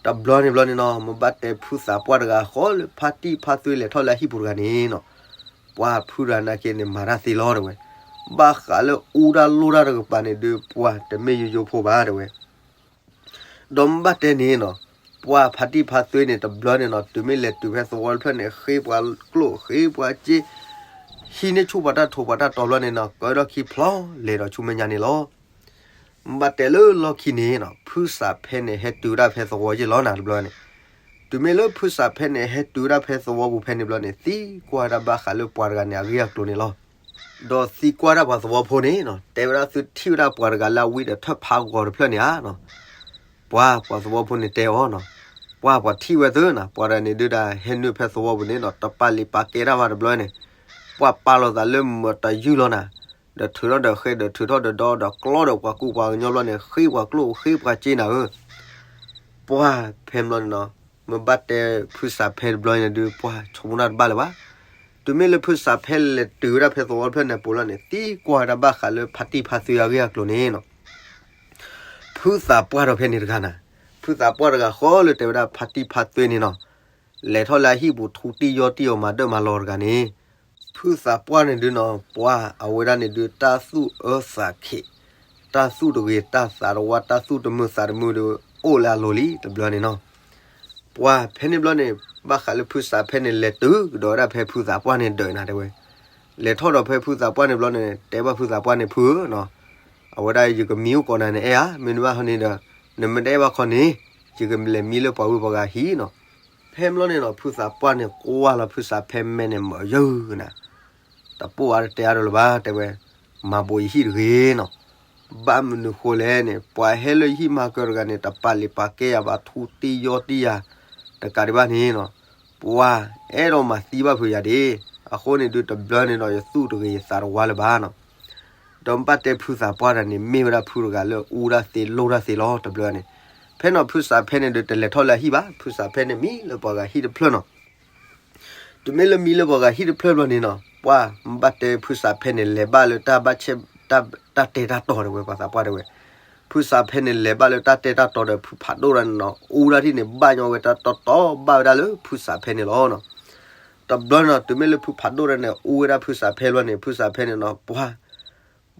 တဘျီန့ၣ်ဘျီန့ၣ်နီၤ မ့ၢ်ဘၣ်တဲဖုသးပှၢ်တဂၤဃီလၢဖါတံၢ်ဖါသွ့လဲၤထီၣ်လၢအဟံၣ်ပူၤတဂၤန့ၣ်နီၤ ပှၢ်ဖုတဂၤနာ်က့န့ၣ် မၤတၢ်သ့လီၤတဲဝဲ. ဘၣ်ဃးလၢအူတၢ်လိၣ်တၢ်တကပၤန့ၣ်ဒုး ပှၢ်တမ့ၢ်ယိယိဖိဘၣ်တဲဝဲ. ဒီးမ့ၢ်ဘၣ်တဲန့ၣ်နီၤ ပှၢ်ဖါတံၢ်ဖါသွ့န့ၣ် တဘျီန့ၣ်နီၤ တုၤမ့ၢ်လဲၤတုၤဖဲသဝီတဖျၢၣ်န့ၣ် ဃ့ပှၤကျိၣ်ဃ့ပှၤစ့ ဟံးန့ၢ်ဆူၣ်ပှၤတၢ်ထူးပှၤတၢ်တီၤဘျီန့ၣ်နီၤ ကၢထီၣ်ခံဖျီလဲၤဒီးဆူမဲာ်ညါန့ၣ်လီၤ. မ့ၢ်ဘၣ်တဲလၢလီၢ်ခံန့ၣ်နီၤ ဖုသးဖဲန့ၣ် ဟဲတုၤဝဲဒၣ်ဖဲသဝီယ့ၢ်လီၤနၤတဘျီန့ၣ်. တုၤမ့ၢ်လၢဖုသးဖဲန့ၣ် ဟဲတုၤဝဲဒၣ်ဖဲသဝီပူၤဖဲန့ၣ်ဘျီန့ၣ် သံကွၢ်ဝဲဒၣ်ဘၣ်ဃးလၢပှၤတဂၤန့ၣ် အဂ့ၢ်အကျိၤန့ၣ်လီၤ. ဒီးသံကွၢ်ဒၣ်ပှၤသဝီဖိန့ၣ်နီၤ တဲဝဲဒၣ်သုထံၣ်ဝဲဒၣ်ပှၤတဂၤလၢအဝံတထၢၣ်ဖးဂီၤတဖျၢၣ်န့ၣ်ဧါနီၤ. ပှၢ်ပှၤသဝီဖိန့ၣ်တဲအီၤနီၤ ပှၢ်ပှၤထံၣ်ဝဲသုနီၤ ပှၤတဂၤန့ၣ်ဒုးဒၣ်ဟဲနုာ်ဖဲသဝီပူၤန့ၣ်နီၤ တပာ်လံာ်ပာ်ကဲတၢ်ဘၣ်တဘျီန့ၣ် ပှၢ်ပာ်လီၤသးလၢမတၤယုၢ်လီၤနၤ ဒီးထုးထီၣ်ဒီးဃဲဒီးထုးထီၣ်ဒီးဒီဒီးကျီဒီးပှၤကူပှၤကညီဘျီန့ၣ် ဃ့ပှၤကျိၣ်ဃ့ပှၤစ့နၤဧၢ ပှၢ်ဖဲဘျီန့ၣ်နီၤ မ့ၢ်ဘၣ်တဲဖုသးဖဲတဘျီန့ၣ်ဒုး ပှၢ်ဆိကမိၣ်တၢ်တဘၣ်လၢၤဘၣ်. တုၤမ့ၢ်လၢဖုသးဖဲလဲၤတုၤဝဲဒၣ်ဖဲသဝီတဖျၢၣ်န့ၣ်အပူၤလီၤန့ၣ် သံကွၢ်ဝဲဒၣ်ဘၣ်ဃးလၢဖါတံၢ်ဖါသွ့အဂ့ၢ်အကျိၤန့ၣ်နီၤ ဖုသးပှၢ်ဒီးဖဲန့ၣ်တဂၤနၤ ဖုသးပှၢ်တဂၤဃီလၢတဲဝဲဒၣ်ဖါတံၢ်ဖါသွ့န့ၣ်နီၤ လဲၤထီၣ်လၢအဟံၣ်ပူၤထူတံၢ်ယီၢ်တံၢ်အီၤမၤဒၢၣ်မၤလီၤတဂၤန့ၣ် ဖုသးပှၢ်န့ၣ်ဒုးနီၤ ပှၢ်အဝဲဒၣ်န့ၣ်ဒုး တၢ်သူၣ်အၢသးခံး တၢ်သူၣ်တဂ့ၤတၢ်သးတဝါ တၢ်သူၣ်တမုာ်သးတမုာ်ဒီး အိၣ်လၢအလိၤလံတဘျီန့ၣ်နီၤ. ပှၢ်ဖဲန့ၣ်ဘျီန့ၣ် ဘၣ်ဃးလၢဖုသးဖဲန့ၣ် လဲၤတုၤကဒီးဝဲဒၣ်ဖဲဖုသးပှၢ်န့ၣ်ဒၢးနၤတဲဝဲ. လဲၤထီၣ်ဒီးဖဲဖုသးပှၢ်န့ၣ်ဘျီန့ၣ် တဲဘၣ်ဖုသးပှၢ်န့ၣ်ဖုဧၢနီၤ, အဝဲဒၣ်ယကမံအိၣ်ကိးနၤန့ၣ်အဲၣ်ဧါ, မ့တမ့ၢ်ဘၣ်ခီန့ၣ်ဒီး နမ့ၢ်တအဲၣ်ဘၣ်ခီန့ၣ် ယကလဲၤမံလၢပှၤဝ့ၢ်ပှၤဂၤဟံၣ်နီၤ. ဖဲဘျီန့ၣ်နီၤ ဖုသးပှၢ်န့ၣ်ကွၢ်လီၤဖုသးဖဲမဲာ်န့ၣ် မၤယၢၤနၤ တပိၢ်အါတတဲအါဒီးလၢၤဘၣ် တဲဝဲ, မၤဘိးယဟံၣ်တဂ့ၤနီၤ. ဘၣ်မနုၤဃိလဲၣ်န့ၣ် ပှၤဟဲလၢယဟံၣ်မၤကၢတဂၤန့ၣ် တပာ်လံာ်ပာ်ကဲယၤဘၣ် ထူတံၢ်ယီၢ်တံၢ်ယၤ တကးဒံးဘၣ်န့ၣ်နီၤ, ပှၤအဲၣ်ဒိးမၤသံဘၣ်ဖုးယၤဒၣ်, အဃိန့ၣ်ဒုးတဘျီန့ၣ်နီၤ ယသူၣ်တဂ့ၤယသးတဝါလၢၤဘၣ်နီၤ. ဒီးဘၣ်တဲဖုသးပှၢ်တဂၤန့ၣ် မ့ၢ်ဝဲဒၣ်ဖုတဂၤလၢအူတၢ်သ့လိၢ်တၢ်သ့လီၤ တဘျီန့ၣ်. ဖဲနီၤဖုသးဖဲန့ၣ်ဒုးတလဲၤထီၣ်လၢအဟံၣ်ဘၣ်, ဖုသးဖဲန့ၣ်မံလၢပှၤဂၤဟံၣ်တဖျၢၣ်နီၤ. တုၤမ့ၢ်လၢမံလၢပှၤဂၤဟံၣ်တဖျၢၣ်ဘျီန့ၣ်နီၤ ပှၢ်ဘၣ်တဲဖုသးဖဲန့ၣ် လဲၤဘၣ်လၢတၢ်ဘၣ်ဆဲး တၢ်တဲတၢ်တီၤတဲဝဲ ပှၤသးပှၢ်တဲဝဲ. ဖုသးဖဲန့ၣ်လဲၤဘၣ်လၢတၢ်တဲတၢ်တီၤဒီးဖုဖးဒိၣ်တဂၤန့ၣ်နီၤ အူဒၣ်ထံၣ်န့ၣ် ဘၣ်ညီဝဲတၢ်တီၤတီၤဘၣ်ဝဲဒၣ်လၢဖုသးဖဲန့ၣ်လီၤနီၤ. တဘျီန့ၣ်နီၤ တုၤမ့ၢ်လၢဖုဖးဒိၣ်တဂၤန့ၣ် အူဝဲဒၣ်ဖုသးဖဲဘျီန့ၣ် ဖုသးဖဲန့ၣ်နီၤ ပှၢ်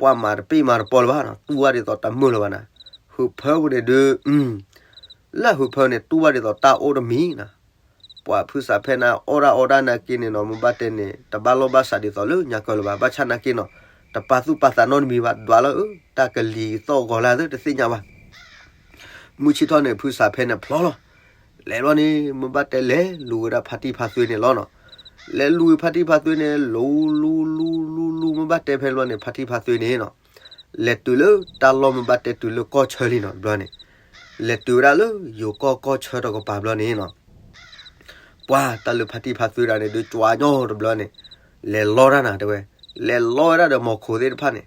ပှၢ်မၤတပ့ၢ်မၤတပီလၢၤဘၣ်နီၤ, တူၢ်ဘၣ်ဒ်သိးတၢ်မုာ်လၢၤဘၣ်နၤ. ဟုးဖၢပူၤန့ၣ်ဒုး လၢဟုးဖၢန့ၣ် တူၢ်ဘၣ်ဒ်သိးတၢ်အိၣ်တမံၤနၤ. ပှၢ်ဖုသးဖဲန့ၣ် အီၣ်ဒၣ်အီဒၣ်နာ်က့န့ၣ်နီၤ မ့ၢ်ဘၣ်တဲန့ၣ် တဘၣ်လိာ်ဘၣ်စးဒ်သိးလၢညါကၢလၢၤဘၣ်, ဘၣ်ဆၣ်နာ်က့နီၤ တပာ်သူၣ်ပာ်သးနီတမံၤဘၣ်, ဒွးလၢ တၢ်ကလံၤသီၣ်ဂီၤလၢသ့ၣ်တသ့ၣ်ညါဘၣ်. မုၢ်ဆ့ၣ်ထီၣ်န့ၣ် ဖုသးဖဲန့ၣ်ဖျီလီၤ. လဲၤဘျီန့ၣ် မ့ၢ်ဘၣ်တဲလဲၤလူၤဝဲဒၣ်ဖါတံၢ်ဖါသွ့န့ၣ်လီၤနီၤ. လဲၤလူၤဝဲဖါတံၢ်ဖါသွ့န့ၣ် လူၤလူၤလူၤလူၤလူၤ မ့ၢ်ဘၣ်တဲဖဲဘျီန့ၣ် ဖါတံၢ်ဖါသွ့န့ၣ်နီၤ လဲၤတုၤလၢတၢ်လီၢ်မ့ၢ်ဘၣ်တဲတုၤလၢကီၢ်ဆၢလံနီၤ တဘျီန့ၣ်. လဲၤတုၤဝဲဒၣ်လၢယိၤကီၢ်ကီၢ်ဆၢတကပၤဘျီန့ၣ်နီၤ ပှၢ်တၢ်လၢဖါတံၢ်ဖါသွ့ဒၣ်န့ၣ်ဒုး ကွၢ်ညီတဘျီန့ၣ် လဲၤလီတၢ်နၤတဲဝဲ, လဲၤလီဝဲဒၣ်ဒီးမီၤခိၣ်သ့ၣ်တဖၣ်န့ၣ်,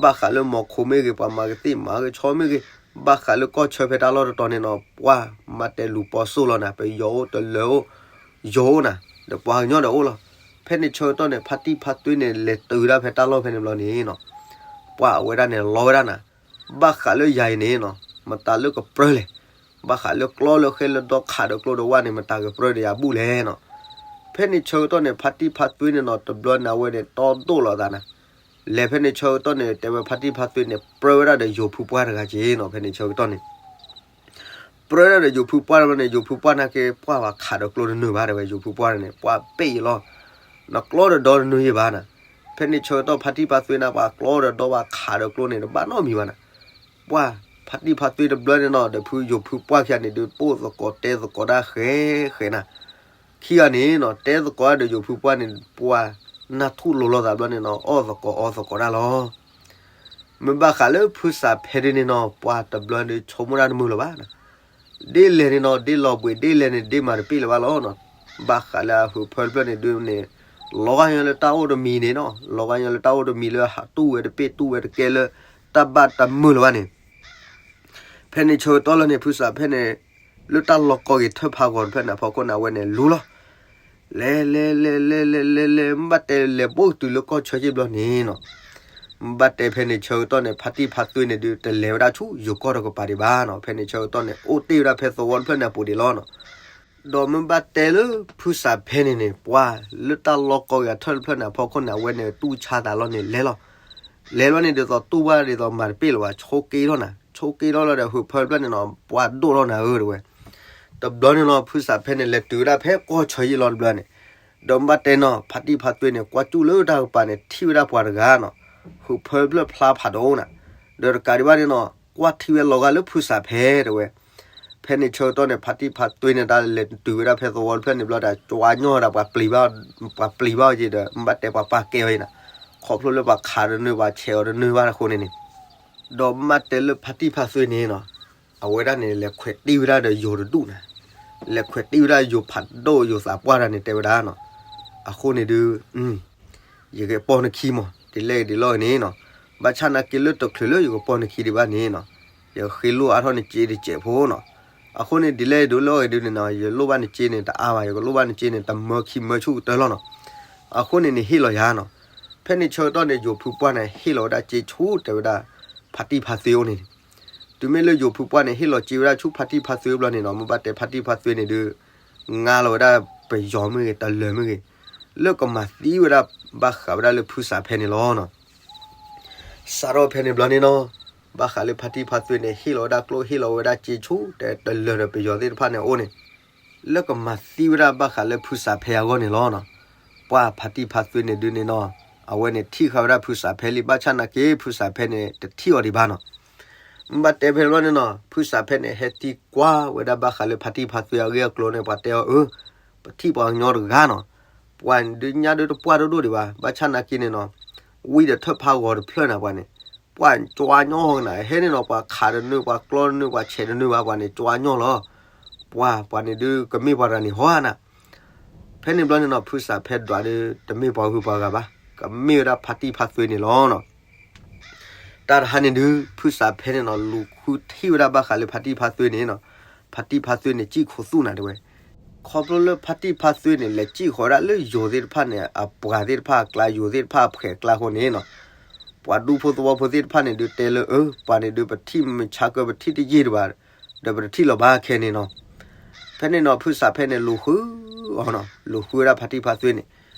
ဘၣ်ဃးလၢမီၤခိၣ်မ့ၢ်ဂ့ၤ ပှၤမၤကသ့ၣ်မၤကဆီမ့ၢ်ဂ့ၤ, ဘၣ်ဃးလၢကီၢ်ဆၢဖဲတၢ်လီၢ်တတီၤန့ၣ်နီၤ ပှၢ်မၤတဲလူၤပီၢ်စိၣ်လီၤနၤ, ပယီၤအိၣ်တလၢၤအိၣ်, ယိၤအိၣ်နၤ, ဒီးပှၤကညီဒီးအိၣ်လီၤ. ဖဲန့ၣ်ဆၢကတီၢ်န့ၣ် ဖါတံၢ်ဖါသွ့န့ၣ် လဲၤတုၤဝဲဒၣ်ဖဲတၢ်လီၢ်ဖဲန့ၣ်ဘျီန့ၣ်နီၤ ပှၢ်အဝဲဒၣ်န့ၣ်လီဝဲဒၣ်နၤ, ဘၣ်ဃးလၢယၤအံၤန့ၣ်နီၤ မတၤလၢကပြၢလဲၣ်, ဘၣ်ဃးလၢကျီလၢဃဲလၢဒီခးဒီးကျိဒီးဝၣ်န့ၣ် မတၤကပြၢဒီးယၤဘူၣ်လဲၣ်နီၤ. ဖဲန့ၣ်ဆၢကတီၢ်န့ၣ် ဖါတံၢ်ဖါသွ့န့ၣ်နီၤ တဘျီန့ၣ်အဝဲန့ၣ် တီဒိၣ်လီၤသးနၤ, လဲၤဖဲန့ၣ်ဆၢကတီၢ်န့ၣ် တဲဝဲဖါတံၢ်ဖါသွ့န့ၣ် ပြၢဝဲဒၣ်ဒီးယိၤဖုပှၢ်တဂၤက့နီၤ ဖဲန့ၣ်ဆၢကတီၢ်န့ၣ် ပြၢဒၣ်ဒီးယိၤဖုပှၢ်တဘျီန့ၣ် ယိၤဖုပှၢ်န့ၣ်က့ ပှၢ်ပှၤခးဒီးကျိတနုာ်ဘၣ်တဲဝဲ ယိၤဖုပှၢ်န့ၣ် ပှၢ်ပ့ၢ်ယလီၤ, နကျီဒီးဒီတနုာ်ယဘၣ်နၤ, ဖဲန့ၣ်ဆၢကတီၢ်ဖါတံၢ်ဖါသွ့န့ၣ် ပှၤကျီဒီးဒီပှၤခးဒီးကျိန့ၣ် တဘၣ်နီတမံၤဘၣ်နၤ, ပှၢ်ဖါတံၢ်ဖါသွ့တဘျီန့ၣ်နီၤ ဒီးဖုယိၤဖုပှၢ်ခံဂၤန့ၣ်ဒုး ပိၢ်သကိးတဲသကိးတၢ်ဃဲဃဲနၤ ခံဂၤန့ၣ်နီၤ တဲသကိးတၢ်ဒီးယိၤဖုပှၢ်န့ၣ် ပှၢ်နၢ်ထူၣ်လိၤလိာ်သးဘျီန့ၣ်နီၤ အီၣ်သကိးအီသကိးတၢ်လီၤ. မ့ၢ်ဘၣ်ဃးလၢဖုစးဖဲဒ်န့ၣ်နီၤ ပှၢ်တဘျီဒုးဆိကမိၣ်တၢ်တမုာ်လၢၤဘၣ်နီၤ, ဒ်လဲၣ်န့ၣ်နီၤ ဒ်လီၤဘှံးဒ်လဲၣ်န့ၣ် ဒ်မၤတပ့ၢ်လၢၤဘၣ်လီၤနီၤ, ဘၣ်ဃးလၢအဟုးဖၢတဖျၢၣ်န့ၣ်ဒုးန့ၣ် လီၤဂာ်ညီလၢတၢ်အိၣ်တမံၤန့ၣ်နီၤ လီၤဂာ်ညီလၢတၢ်အိၣ်တမံၤလၢအဟးတူၢ်ဝဲတပ့ၢ်တူၢ်ဝဲတကဲလၢ တၢ်ဘၣ်တမုာ်လၢၤဘၣ်န့ၣ် ဖဲန့ၣ်ဆၢကတီၢ်လၢန့ၣ် ဖုစးဖဲန့ၣ် လၢတၢ်လီၤကီက့ၤထၢၣ်ဖးဂီၤတဖျၢၣ်န့ၣ် အဖီခိၣ်န့ၣ် အဝဲန့ၣ်လူလီၤ. လဲၤလဲၤလဲၤလဲၤလဲၤလဲၤလဲၤ မ့ၢ်ဘၣ်တဲလဲၤဘိၣ်တုၤလၢကီၢ်ဆၢက့ဘျီန့ၣ်နီၤ, မ့ၢ်ဘၣ်တဲဖဲန့ၣ်ဆၢကတီၢ်န့ၣ် ဖါတံၢ်ဖါသွ့န့ၣ်ဒုး တလဲၤဝဲဒၣ်ဆူယိၤကီၢ်တကပၤဒံးဘၣ်နီၤ, ဖဲန့ၣ်ဆၢကတီၢ်န့ၣ် အိၣ်တ့ၢ်ဝဲဒၣ်ဖဲသဝီတဖျၢၣ်န့ၣ်အပူၤဒံးလီၤနီၤ. ဒီးမ့ၢ်ဘၣ်တဲလၢဖုစးဖဲန့ၣ်န့ၣ် ပှၢ်လၢတၢ်လီၤကီက့ၤအထၢၣ်တဖျၢၣ်န့ၣ် အဖီခိၣ်န့ၣ် အဝဲန့ၣ်တူၢ်ဆါသးလီၤန့ၣ် လဲၤလီၤ. လဲၤလီၤန့ၣ်ဒ်သိးတူၢ်ဘၣ်ဒ်သိးမၤတပ့ၢ်လၢၤဘၣ် ဆိက့ထီၣ်နၤ ဆိက့ထီၣ်လီၤဒီး ဟုးဖၢတဖျၢၣ်န့ၣ်နီၤ ပှၢ်ဒိၣ်ထီၣ်နၤဧၢတဲဝဲ တဘျီန့ၣ်လီၤ ဖုစးဖဲန့ၣ်လဲၤတုၤဝဲဒၣ်ဖဲကီၢ်ဆၢယ့ၣ်လီၤတဘျီန့ၣ်, ဒီးမ့ၢ်ဘၣ်တဲနီၤ ဖါတံၢ်ဖါသွ့န့ၣ် ကွၢ်ကၠူၣ်လၢတၢ်ကပၤန့ၣ် ထံၣ်ဝဲဒၣ်ပှၤတဂၤနီၤ, ဟုးဖၢတဖျၢၣ်ဖျါဖးဒိၣ်နၤ, ဒီးတကးဒံးဘၣ်န့ၣ်နီၤ ကွၢ်ထံဝဲလီၤဂာ်လၢဖုစးဖဲတဲဝဲ, ဖဲန့ၣ်ဆၢကတီၢ်န့ၣ် ဖါတံၢ်ဖါသွ့န့ၣ် တၢ်လဲၤတုၤဝဲဒၣ်ဖဲသဝီတဖျၢၣ်န့ၣ်ဘျီဒီး ကွၢ်ညီၢ်ဒၣ်ပှၤပျံၤဘၣ်, ပှၤပျံၤဘၣ်အီၤက့ဒီး မ့ၢ်ဘၣ်တဲပှၤပာ်ကဲအီၤအံၤနၤ, ခီဖျိလၢပှၤခးတနုာ်ပှၤဆဲးအီၤတနုာ်ဘၣ်အဃိန့ၣ်န့ၣ် ဒီးမ့ၢ်ဘၣ်တဲလၢဖါတံၢ်ဖါသွ့န့ၣ်နီၤ, အဝဲဒၣ်န့ၣ် လဲၤခွဲးတံၢ်ဝဲဒၣ်ဒီးယိၤတဒူၣ်နၤ, လဲၤခွဲးတံၢ်ဝဲဒၣ်ယိၤဖးဒိၣ်ယိၤသးပှၢ်တၢ်န့ၣ်တဲဝဲဒၣ်နီၤ, အဃိန့ၣ်ဒုး ယကပီၢ်နခံမး ဒ်လဲၣ်ဒ်လဲၣ်ဂ့ၤန့ၣ်နီၤ, ဘၣ်ဆၣ်နာ်က့လၢတချုးလၢယကပီၢ်နခံဒံးဘၣ်န့ၣ်နီၤ, ယဃ့လိၢ်အါထီၣ်နစ့တစဲးဖိနီၤ, အဃိန့ၣ်ဒ်လဲၣ်ဒ်လဲၣ်ဂ့ၤဒုးန့ၣ်နီၤ ယလိၢ်ဘၣ်နစ့န့ၣ်တအါဘၣ် ယကလိၢ်ဘၣ်နစ့န့ၣ် တမၢခံမၢဆူၣ်ကတၢၢ်လီၤနီၤ, အဃိန့ၣ်န့ၣ်ဟ့ၣ်လီၤယၤနီၤ, ဖဲန့ၣ်ဆၢကတီၢ်န့ၣ် ယိၤဖုပှၢ်န့ၣ် ဟ့ၣ်လီၤဝဲဒၣ်စ့ဆူတဲဝဲဒၣ် ဖါတံၢ်ဖါသွ့အိၣ်န့ၣ်, တုၤမ့ၢ်လၢယိၤဖုပှၢ်န့ၣ် ဟ့ၣ်လီၤစ့ဝဲဒၣ်ဆူဖါတံၢ်ဖါသွ့ဘျီန့ၣ်နီၤ မ့ၢ်ဘၣ်တဲဖါတံၢ်ဖါသွ့န့ၣ်ဒုး ငါလီၤဝဲဒၣ်ပယီၤမ့ၢ်ဂ့ၤ တလၢၤမ့ၢ်ဂ့ၤ, လၢကမၤသံဝဲဒၣ်ဘၣ်ဃးဝဲဒၣ်လၢဖုစးဖဲန့ၣ်လီၤနီၤ စးထီၣ်ဖဲန့ၣ်ဘျီန့ၣ်နီၤ, ဘၣ်ဃးလၢဖါတံၢ်ဖါသွ့န့ၣ် ဟ့ၣ်လီၤဝဲဒၣ်ကျိၣ် ဟ့ၣ်လီၤဝဲဒၣ်စ့ဆူ တဲတလၢၤဒီးပယီၤသ့ၣ်တဖၣ်န့ၣ်အအိၣ်န့ၣ်, လၢကမၤသံဝဲဒၣ်ဘၣ်ဃးလၢဖုစးဖဲအဂီၢ်န့ၣ်လီၤနီၤ, ပှၢ်ဖါတံၢ်ဖါသွ့န့ၣ်ဒုးန့ၣ်နီၤ, အဝဲန့ၣ်ထံၣ်ဃာ်ဝဲဒၣ်ဖုစးဖဲလံ ဘၣ်ဆၣ်နာ်က့ ဖုစးဖဲန့ၣ် တထံၣ်အီၤဒံးဘၣ်နီၤ မ့ၢ်ဘၣ်တဲဖဲန့ၣ်ဘျီန့ၣ်နီၤ ဖုစးဖဲန့ၣ် ဟဲသံကွၢ်ဝဲဒၣ်ဘၣ်ဃးလၢဖါတံၢ်ဖါသွ့အဂ့ၢ်အကျိၤန့ၣ် ပှၤတဲအီၤအၢ, ပထံၣ်ပှၤကညီတဂၤနီၤ, ပှၤဒုးညါဒုးတပှၢ်ဒိၣ်ဒိၣ်ဒံးဘၣ် ဘၣ်ဆၣ်နာ်က့န့ၣ်နီၤ, ဝံၤဒီးထၢၣ်ဖးဂီၤတဖျၢၣ်နၤပှၤန့ၣ်, ပှၢ်ကွၢ်ညီနၤ ဟဲန့ၣ်နီၤ ပှၤခးတနုာ် ပှၤကျီတနုာ် ပှၤဆဲးတနုာ်ဘၣ် ပှၤန့ၣ်ကွၢ်ညီလီၤ, ပှၤ ပှၤန့ၣ်ဒုးကမ့ၢ်ပှၤတဂၤန့ၣ်ဟီဧါနၤ ဖဲန့ၣ်ဘျီန့ၣ်နီၤ ဖုစးဖဲဒွးဒုး တမ့ၢ်ပှၤဂုၤပှၤဂၤဘၣ်, ကမ့ၢ်ဝဲဒၣ်ဖါတံၢ်ဖါသွ့န့ၣ်လီၤနီၤ. တၢ်တဟါန့ၣ်ဒုး ဖုစးဖဲန့ၣ်နီၤ လူၤဃုထံၣ်ဝဲဒၣ်ဘၣ်ဃးလၢဖါတံၢ်ဖါသွ့န့ၣ်နီၤ, ဖါတံၢ်ဖါသွ့န့ၣ် စံၣ်ခိးသူၣ်နၤတဲဝဲ, ခီဖျိလၢဖါတံၢ်ဖါသွ့န့ၣ် လဲၤစံၣ်ဃီၤဝဲဒၣ်လၢယိၤသ့ၣ်တဖၣ်န့ၣ် အပှၤသ့ၣ်တဖၣ်အကျါ ယိၤသ့ၣ်တဖၣ်အဖှဲးအကျါအဃိန့ၣ်နီၤ ပှၤဒူဖိသဝီဖိသ့ၣ်တဖၣ်န့ၣ်ဒုးတဲလၢအၢ ပှၤန့ၣ်ဒုးပထံၣ်မုၢ်ဆါကၢ ပထံၣ်တယံာ်ဒံးဘၣ်, ဒီးပတထံၣ်လီၤဘၣ်ခဲန့ၣ်နီၤ. ဖဲန့ၣ်နီၤ ဖုစးဖဲန့ၣ် လူၤဃုအီၤနီၤ, လူၤဃုဝဲဒၣ်ဖါတံၢ်ဖါသွ့န့ၣ်,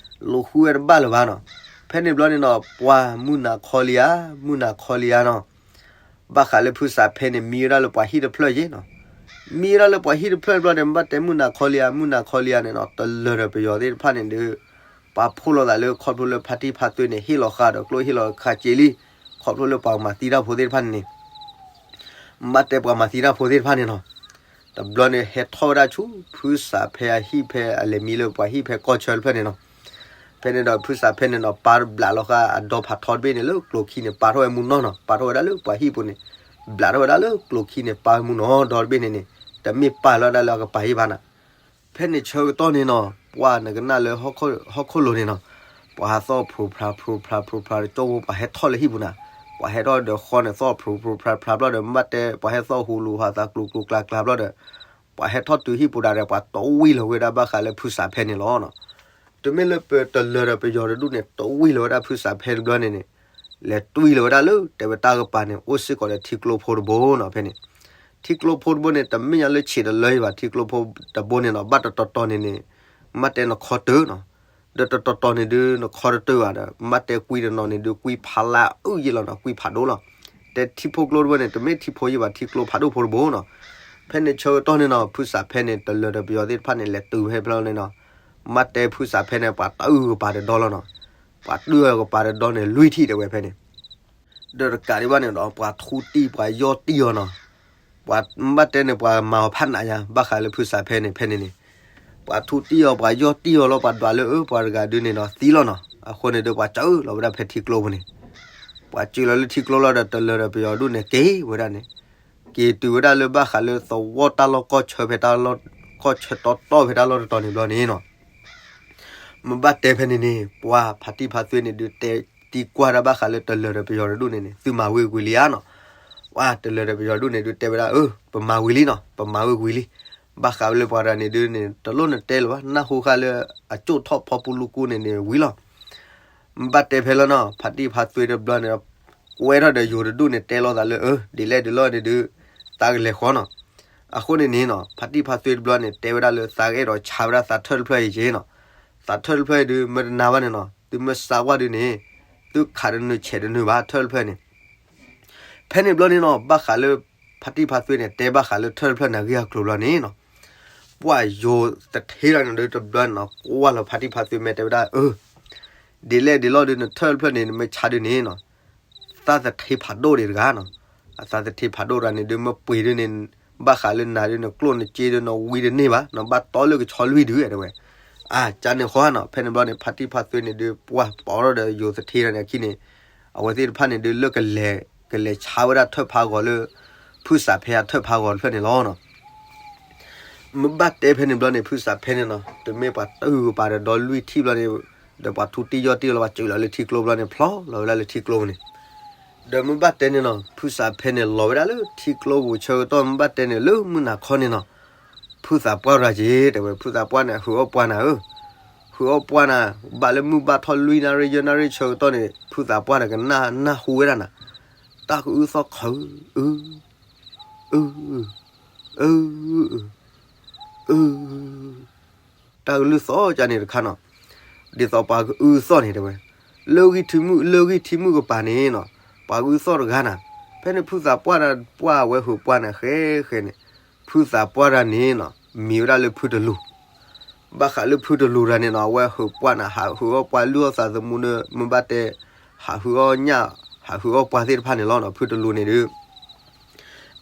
လူၤဃုဝဲတဘၣ်လၢၤဘၣ်နီၤ. ဖဲန့ၣ်ဘျီန့ၣ်နီၤ ပှၤမုၢ်နၤခီလံဧါ, မုၢ်နၤခီလံဧါနီၤ. ဘၣ်ဃးလၢဖုစးဖဲန့ၣ် မံဝဲဒၣ်လၢပှၤဟံၣ်တဖျၢၣ်ယ့ၣ်နီၤ. မံဝဲဒၣ်လၢပှၤဟံၣ်တဖျၢၣ်ဘျီန့ၣ် ဘၣ်တဲမုၢ်နၤခီလံဧါ မုၢ်နၤခီလံဧါန့ၣ်နီၤ, တလၢၤဒီးပယီၤသ့ၣ်တဖၣ်န့ၣ်ဒုး ပာ်ဖှိၣ်လိာ်သးလၢခီဖျိလၢဖါတံၢ်ဖါသွ့န့ၣ် ဟ့ၣ်လီၤဃာ်ဒီးကျိၣ်ဟ့ၣ်လီၤဃာ်စ့လံ, ခီဖျိလၢပှၤမၤသံတၢ်ဖိသ့ၣ်တဖၣ်န့ၣ်န့ၣ် ဘၣ်တဲပှၤမၤသံတၢ်ဖိသ့ၣ်တဖၣ်န့ၣ်နီၤ. တဘျီန့ၣ်ဟဲထီၣ်ဝဲဒၣ်ဆူ ဖုစးဖဲအဟံၣ်ဖဲအလဲၤမံလၢပှၤဟံၣ်ဖဲကီၢ်ဆၢတဖျၢၣ်န့ၣ်နီၤ. ဖဲန့ၣ်ဒီးဖုစးဖဲန့ၣ်နီၤ ပာ်ဘျးလီၤဃာ်အဒီဖးထီတဘ့ၣ်န့ၣ်လၢကျိၤခံန့ၣ် ပာ်ထီၣ်ဝဲမူနီၢ်နီၤ, ပာ်ထီၣ်ဝဲဒၣ်လၢပှၤဟံၣ်ပူၤန့ၣ်, ဘျးထီၣ်ဝဲဒၣ်လၢကျိၤခံန့ၣ် ပာ်ဝဲမူနီၢ်ဒီတဘ့ၣ်န့ၣ်န့ၣ်, တမ့ၢ်ပာ်လီၤဒၣ်လၢအကပၤဟံၣ်ဘၣ်နၤ. ဖဲန့ၣ်ဆၢကတီၢ်န့ၣ်နီၤ ပှၤနကနၣ်လၢဟီၣ်ခိၣ်လိၤန့ၣ်နီၤ, ပှၤဟးသီၣ်ဖျိဖျါဖျိဖျါဖျိဖျါ ကၠိဖိပှၤဟဲထီၣ်လၢဟံၣ်ပူၤနၤ, ပှၤဟဲထီၣ်ဒီးဃီန့ၣ် သီၣ်ဖျိဖျိဖျါဖျါဘျီဒီး မ့ၢ်ဘၣ်တဲ ပှၤဟဲသီၣ်ဟူလူၤဟးသးကျူၤကျူၤကျါကျါဘျီဒီး ပှၤဟဲထီၣ်တုၤဟံၣ်ပူၤဒၣ်ဒီး ပှၤတဝံၢ်လီၤဝဲဒၣ်ဘၣ်ဃးလၢဖုစးဖဲန့ၣ်လီၤနီၤ. တမ့ၢ်လၢပတလၢၤဒီးပယီၤတဒူၣ်န့ၣ် တဝံၢ်လီၤဝဲဒၣ်ဖုစးဖဲတဘျီန့ၣ်န့ၣ်, လဲၤတွံၢ်လီၤဝဲဒၣ်လၢတဲဝဲတၢ်ကပၤန့ၣ် အိၣ်စ့ၢ်ကီးဒီးထံကျိဖိတဘိနီၤ ဖဲန့ၣ်. ထံကျိဖိတဘိန့ၣ် တမ့ၢ်ညါလၢဆံးတလၢအံၤဘၣ် ထံကျိဖိတဘိန့ၣ်နီၤ ဘၣ်တတီၤတီၤန့ၣ်န့ၣ် မ့ၢ်တဲနခီတၢၢ်နီၤ, ဒီးတတီၤတီၤန့ၣ်ဒုး နခီတတၢၢ်ဘၣ်ဒီး မ့ၢ်တဲကွံတနီၤန့ၣ်ဒုး ကွံဖးလၢအုၣ်ယ့ၢ်လီၤနီၤ, ကွံဖးဒိၣ်လီၤ. တဲထံဖိကျိတဘၣ်န့ၣ် တမ့ၢ်ထံဖိယ့ၢ်ဘၣ် ထံကျိဖးဒိၣ်ဖိတဘိနီၤ. ဖဲန့ၣ်ဆၢကတီၢ်န့ၣ်နီၤ ဖုစးဖဲန့ၣ် တလၢၤဒီးပယီၤသ့ၣ်တဖၣ်န့ၣ် လဲၤတုၤဖဲဖျၢၣ်န့ၣ်နီၤ, မ့ၢ်တဲဖုစးဖဲန့ၣ် ပှၤတၢ်အုၣ်ကပၤတဒီလီၤနီၤ. ပှၤတၢ်အုၣ်ကပၤတဒီန့ၣ် လွံၢ်ထံၣ်တဲဝဲဖဲန့ၣ် ဒီးတကးဒံးဘၣ်န့ၣ်ဒီး ပှၤထူတံၢ်ပှၤယီၢ်တံၢ်အီၤနီၤ. ပှၤမ့ၢ်တဲန့ၣ် ပှၤမၤအီၤဖးနးညါ ဘၣ်ဃးလၢဖုစးဖဲန့ၣ် ဖဲန့ၣ်န့ၣ်, ပှၤထူတံၢ်အီၤ ပှၤယီၢ်တံၢ်အီၤလီၤ ပှၤဒွးလၢအၢ ပှၤတဂၤဒုးန့ၣ်ဒီးသံလီၤနီၤ. အဃိန့ၣ်ဒီး ပှၤစၢလီၤဝဲဒၣ်ဖဲထံကျိပူၤန့ၣ်, ပှၤစၢလီၤလၢထံကျိလီၤဒီး တလၢၤဒီးပယီၤဒုးန့ၣ် က့ၤဝဲဒၣ်န့ၣ်, က့ၤတုၤဝဲဒၣ်လၢဘၣ်ဃးလၢသဝီတၢ်လီၢ်ကီၢ်ဆၢဖဲတၢ်လီၢ်, ကီၢ်ဆၢတီတီဖဲတၢ်လီၢ်တတီၤန့ၣ်ဘျီန့ၣ်နီၤ. မ့ၢ်ဘၣ်တဲဖဲန့ၣ်န့ၣ် ပှၤဖါတံၢ်ဖါသွ့န့ၣ်ဒုး တဲသံကွၢ်ဒၣ်ဘၣ်ဃးလၢတလၢၤဒီးပယီၤတဒူၣ်န့ၣ်န့ၣ် သုမၤဝံၤကွံာ်လံဧါနီၤ. ပှၤတလၢၤဒီးပယီၤဒူၣ်န့ၣ်ဒုး တဲဝဲဒၣ် အၢ ပမၤဝံၤလံနီၤ, ပမၤဝံၤကွံာ်လံ. ဘၣ်ဃးလၢပှၤတဂၤန့ၣ်ဒုးန့ၣ် တလိၣ်နတဲလၢၤဘၣ်, နၢ်ဟူဃာ်လၢအကၠိၣ်ထီၣ်ဖီပူၤလူၤကူန့ၣ်န့ၣ်ဝံၤလီၤ. မ့ၢ်ဘၣ်တဲဖဲလီၤနီၤ, ဖါတံၢ်ဖါသွ့တဘျီန့ၣ်ဒီး ကွဲထီၣ်ဒီးယိၤတဒူၣ်န့ၣ် တဲလိာ်သးလၢ အၢ ဒ်လဲၣ်ဒ်လဲၣ်န့ၣ်ဒုး သးကလဲၤဃီနီၤ. အဃိန့ၣ်န့ၣ်နီၤ, ဖါတံၢ်ဖါသွ့တဘျီန့ၣ် တဲဝဲဒၣ်လၢ သးကအဲၣ်ဒိးဆါဝဲဒၣ်သးထၢၣ်တဖျၢၣ်အံၤက့နီၤ. သးထၢၣ်တဖျၢၣ်အံၤဒုး မ့ၢ်တနာ်ဘၣ်န့ၣ်နီၤ, သုမ့ၢ်ဆါကွၢ်ဒုးန့ၣ် သုခးတနုာ်ဆဲးတနုာ်ဘၣ် ထၢၣ်တဖျၢၣ်န့ၣ်. ဖဲန့ၣ်ဘျီန့ၣ်နီၤ, ဘၣ်ဃးလၢ ဖါတံၢ်ဖါသွ့န့ၣ် တဲဘၣ်ဃးလၢထၢၣ်တဖျၢၣ်န့ၣ် အဂ့ၢ်အကျိၤဘျီန့ၣ်နီၤ, ပှၤယိၤသထ့တဂၤန့ၣ်ဒုးတဘျီန့ၣ်နီၤ, ကွၢ်လီၤဖါတံၢ်ဖါသွ့ မ့ၢ်တဲဝဲဒၣ် အၢ ဒ်လဲၣ်ဒ်လဲၣ်ဒုး နထၢၣ်တဖျၢၣ်န့ၣ် နမ့ၢ်ဆါဒုးန့ၣ်နီၤ, သးသထ့ဖးဒိၣ်ဒံးတဂၤနီၤ. အသးသထ့ဖးဒိၣ်တဂၤန့ၣ်ဒုး မ့ၢ်ပှ့ၤဒုးန့ၣ် ဘၣ်ဃးလၢနၤဒုး နကျိၣ်နစ့ဒုး နဝံတန့ၢ်ဘၣ်နီၤ, ဘၣ်တီလၢကဆီလွံၢ်ဒုး တဲဝဲ. အါ ကန့ၣ်ဃီနီၤ, ဖဲန့ၣ်ဘျီန့ၣ် ဖါတံၢ်ဖါသွ့န့ၣ်ဒုး ပှၤပိာ်ထီၣ်ဒီးယိၤသထ့တဂၤန့ၣ်အခံန့ၣ်, အဝဲသ့ၣ်တဖၣ်န့ၣ်ဒုး လၢကလဲၤ ကလဲၤဆါဝဲဒၣ်ထၢၣ်ဖးဂီၤလၢ ဖုစးဖဲအထၢၣ်ဖးဂီၤတဖျၢၣ်န့ၣ်လီၤနီၤ. မ့ၢ်ဘၣ်တဲဖဲန့ၣ်ဘျီန့ၣ် ဖုစးဖဲန့ၣ်နီၤ, တမ့ၢ်ပှၤတၢ်အုၣ်ကပၤဒီး ဒီလွံၢ်ထံၣ်ဘျီန့ၣ်, ဒီးပှၤထူတံၢ်ယီၢ်တံၢ်လီၤ ပှၤစၢလီၤလၢထံကျိဘျီန့ၣ် ဖျီလီၤဝဲဒၣ်လၢထံကျိပူၤန့ၣ်. ဒီးမ့ၢ်ဘၣ်တဲန့ၣ်နီၤ, ဖုစးဖဲန့ၣ် လီၤဝဲဒၣ်လၢထံကျိပူၤဆၢကတီၢ် မ့ၢ်ဘၣ်တဲန့ၣ် လၢမုၢ်နၤခီန့ၣ်နီၤ, ဖုသးပှၢ်တဂၤက့ၤ တဲဝဲ ဖုသးပှၢ်န့ၣ် ဟုးအီၣ်ပှၢ်နၤဧၢ, ဟုးအီၣ်ပှၢ်နၤ, ဘၣ်လၢမုၢ်ဘၣ်ထီၣ်လွံၢ်နၣ်ရံၣ်ယဲၢ်နၣ်ရံၣ်ဆၢကတီၢ်န့ၣ် ဖုသးပှၢ်န့ၣ် ကနၣ်နၢ်ဟူဝဲဒၣ်နၤ, တၢ်ကအုၣ်သီၣ်ခး အု အု အု အု တၢ်ကလုၢ်သီၣ်ကန့ၣ်တခါနီၤ, ဒ်သိးပှၤကအုၣ်သီၣ်န့ၣ်တဲဝဲ, လၢဂံၢ်ထံမုၣ် လၢဂံၢ်ထံမုၣ်ကပၤန့ၣ်နီၤ, ပှၤကအုၣ်သီၣ်တဂၤနၤ, ဖဲန့ၣ်ဖုသးပှၢ်နၤ ပှၢ်ဝဲဟုးပှၢ်နၤ ဃဲဃဲန့ၣ်, ဖုသးပှၢ်တဂၤန့ၣ်နီၤ မံၤဝဲဒၣ်လၢဖုတလူၤ ဘၣ်ဃးလၢဖုတလူၤတဂၤန့ၣ်နီၤ အဝဲဟုးပှၢ်နၤ ဟးဟုးအီၣ်ပှၢ် လုၢ်အီၣ်သးသမူဒီး မ့ၢ်ဘၣ်တဲ ဟးဟုးအီၣ်ညၣ် ဟးဟုးအီၣ်ပှၢ်သ့ၣ်တဖၣ်န့ၣ်လီၤနီၤ ဖုတလူၤန့ၣ်ဒီး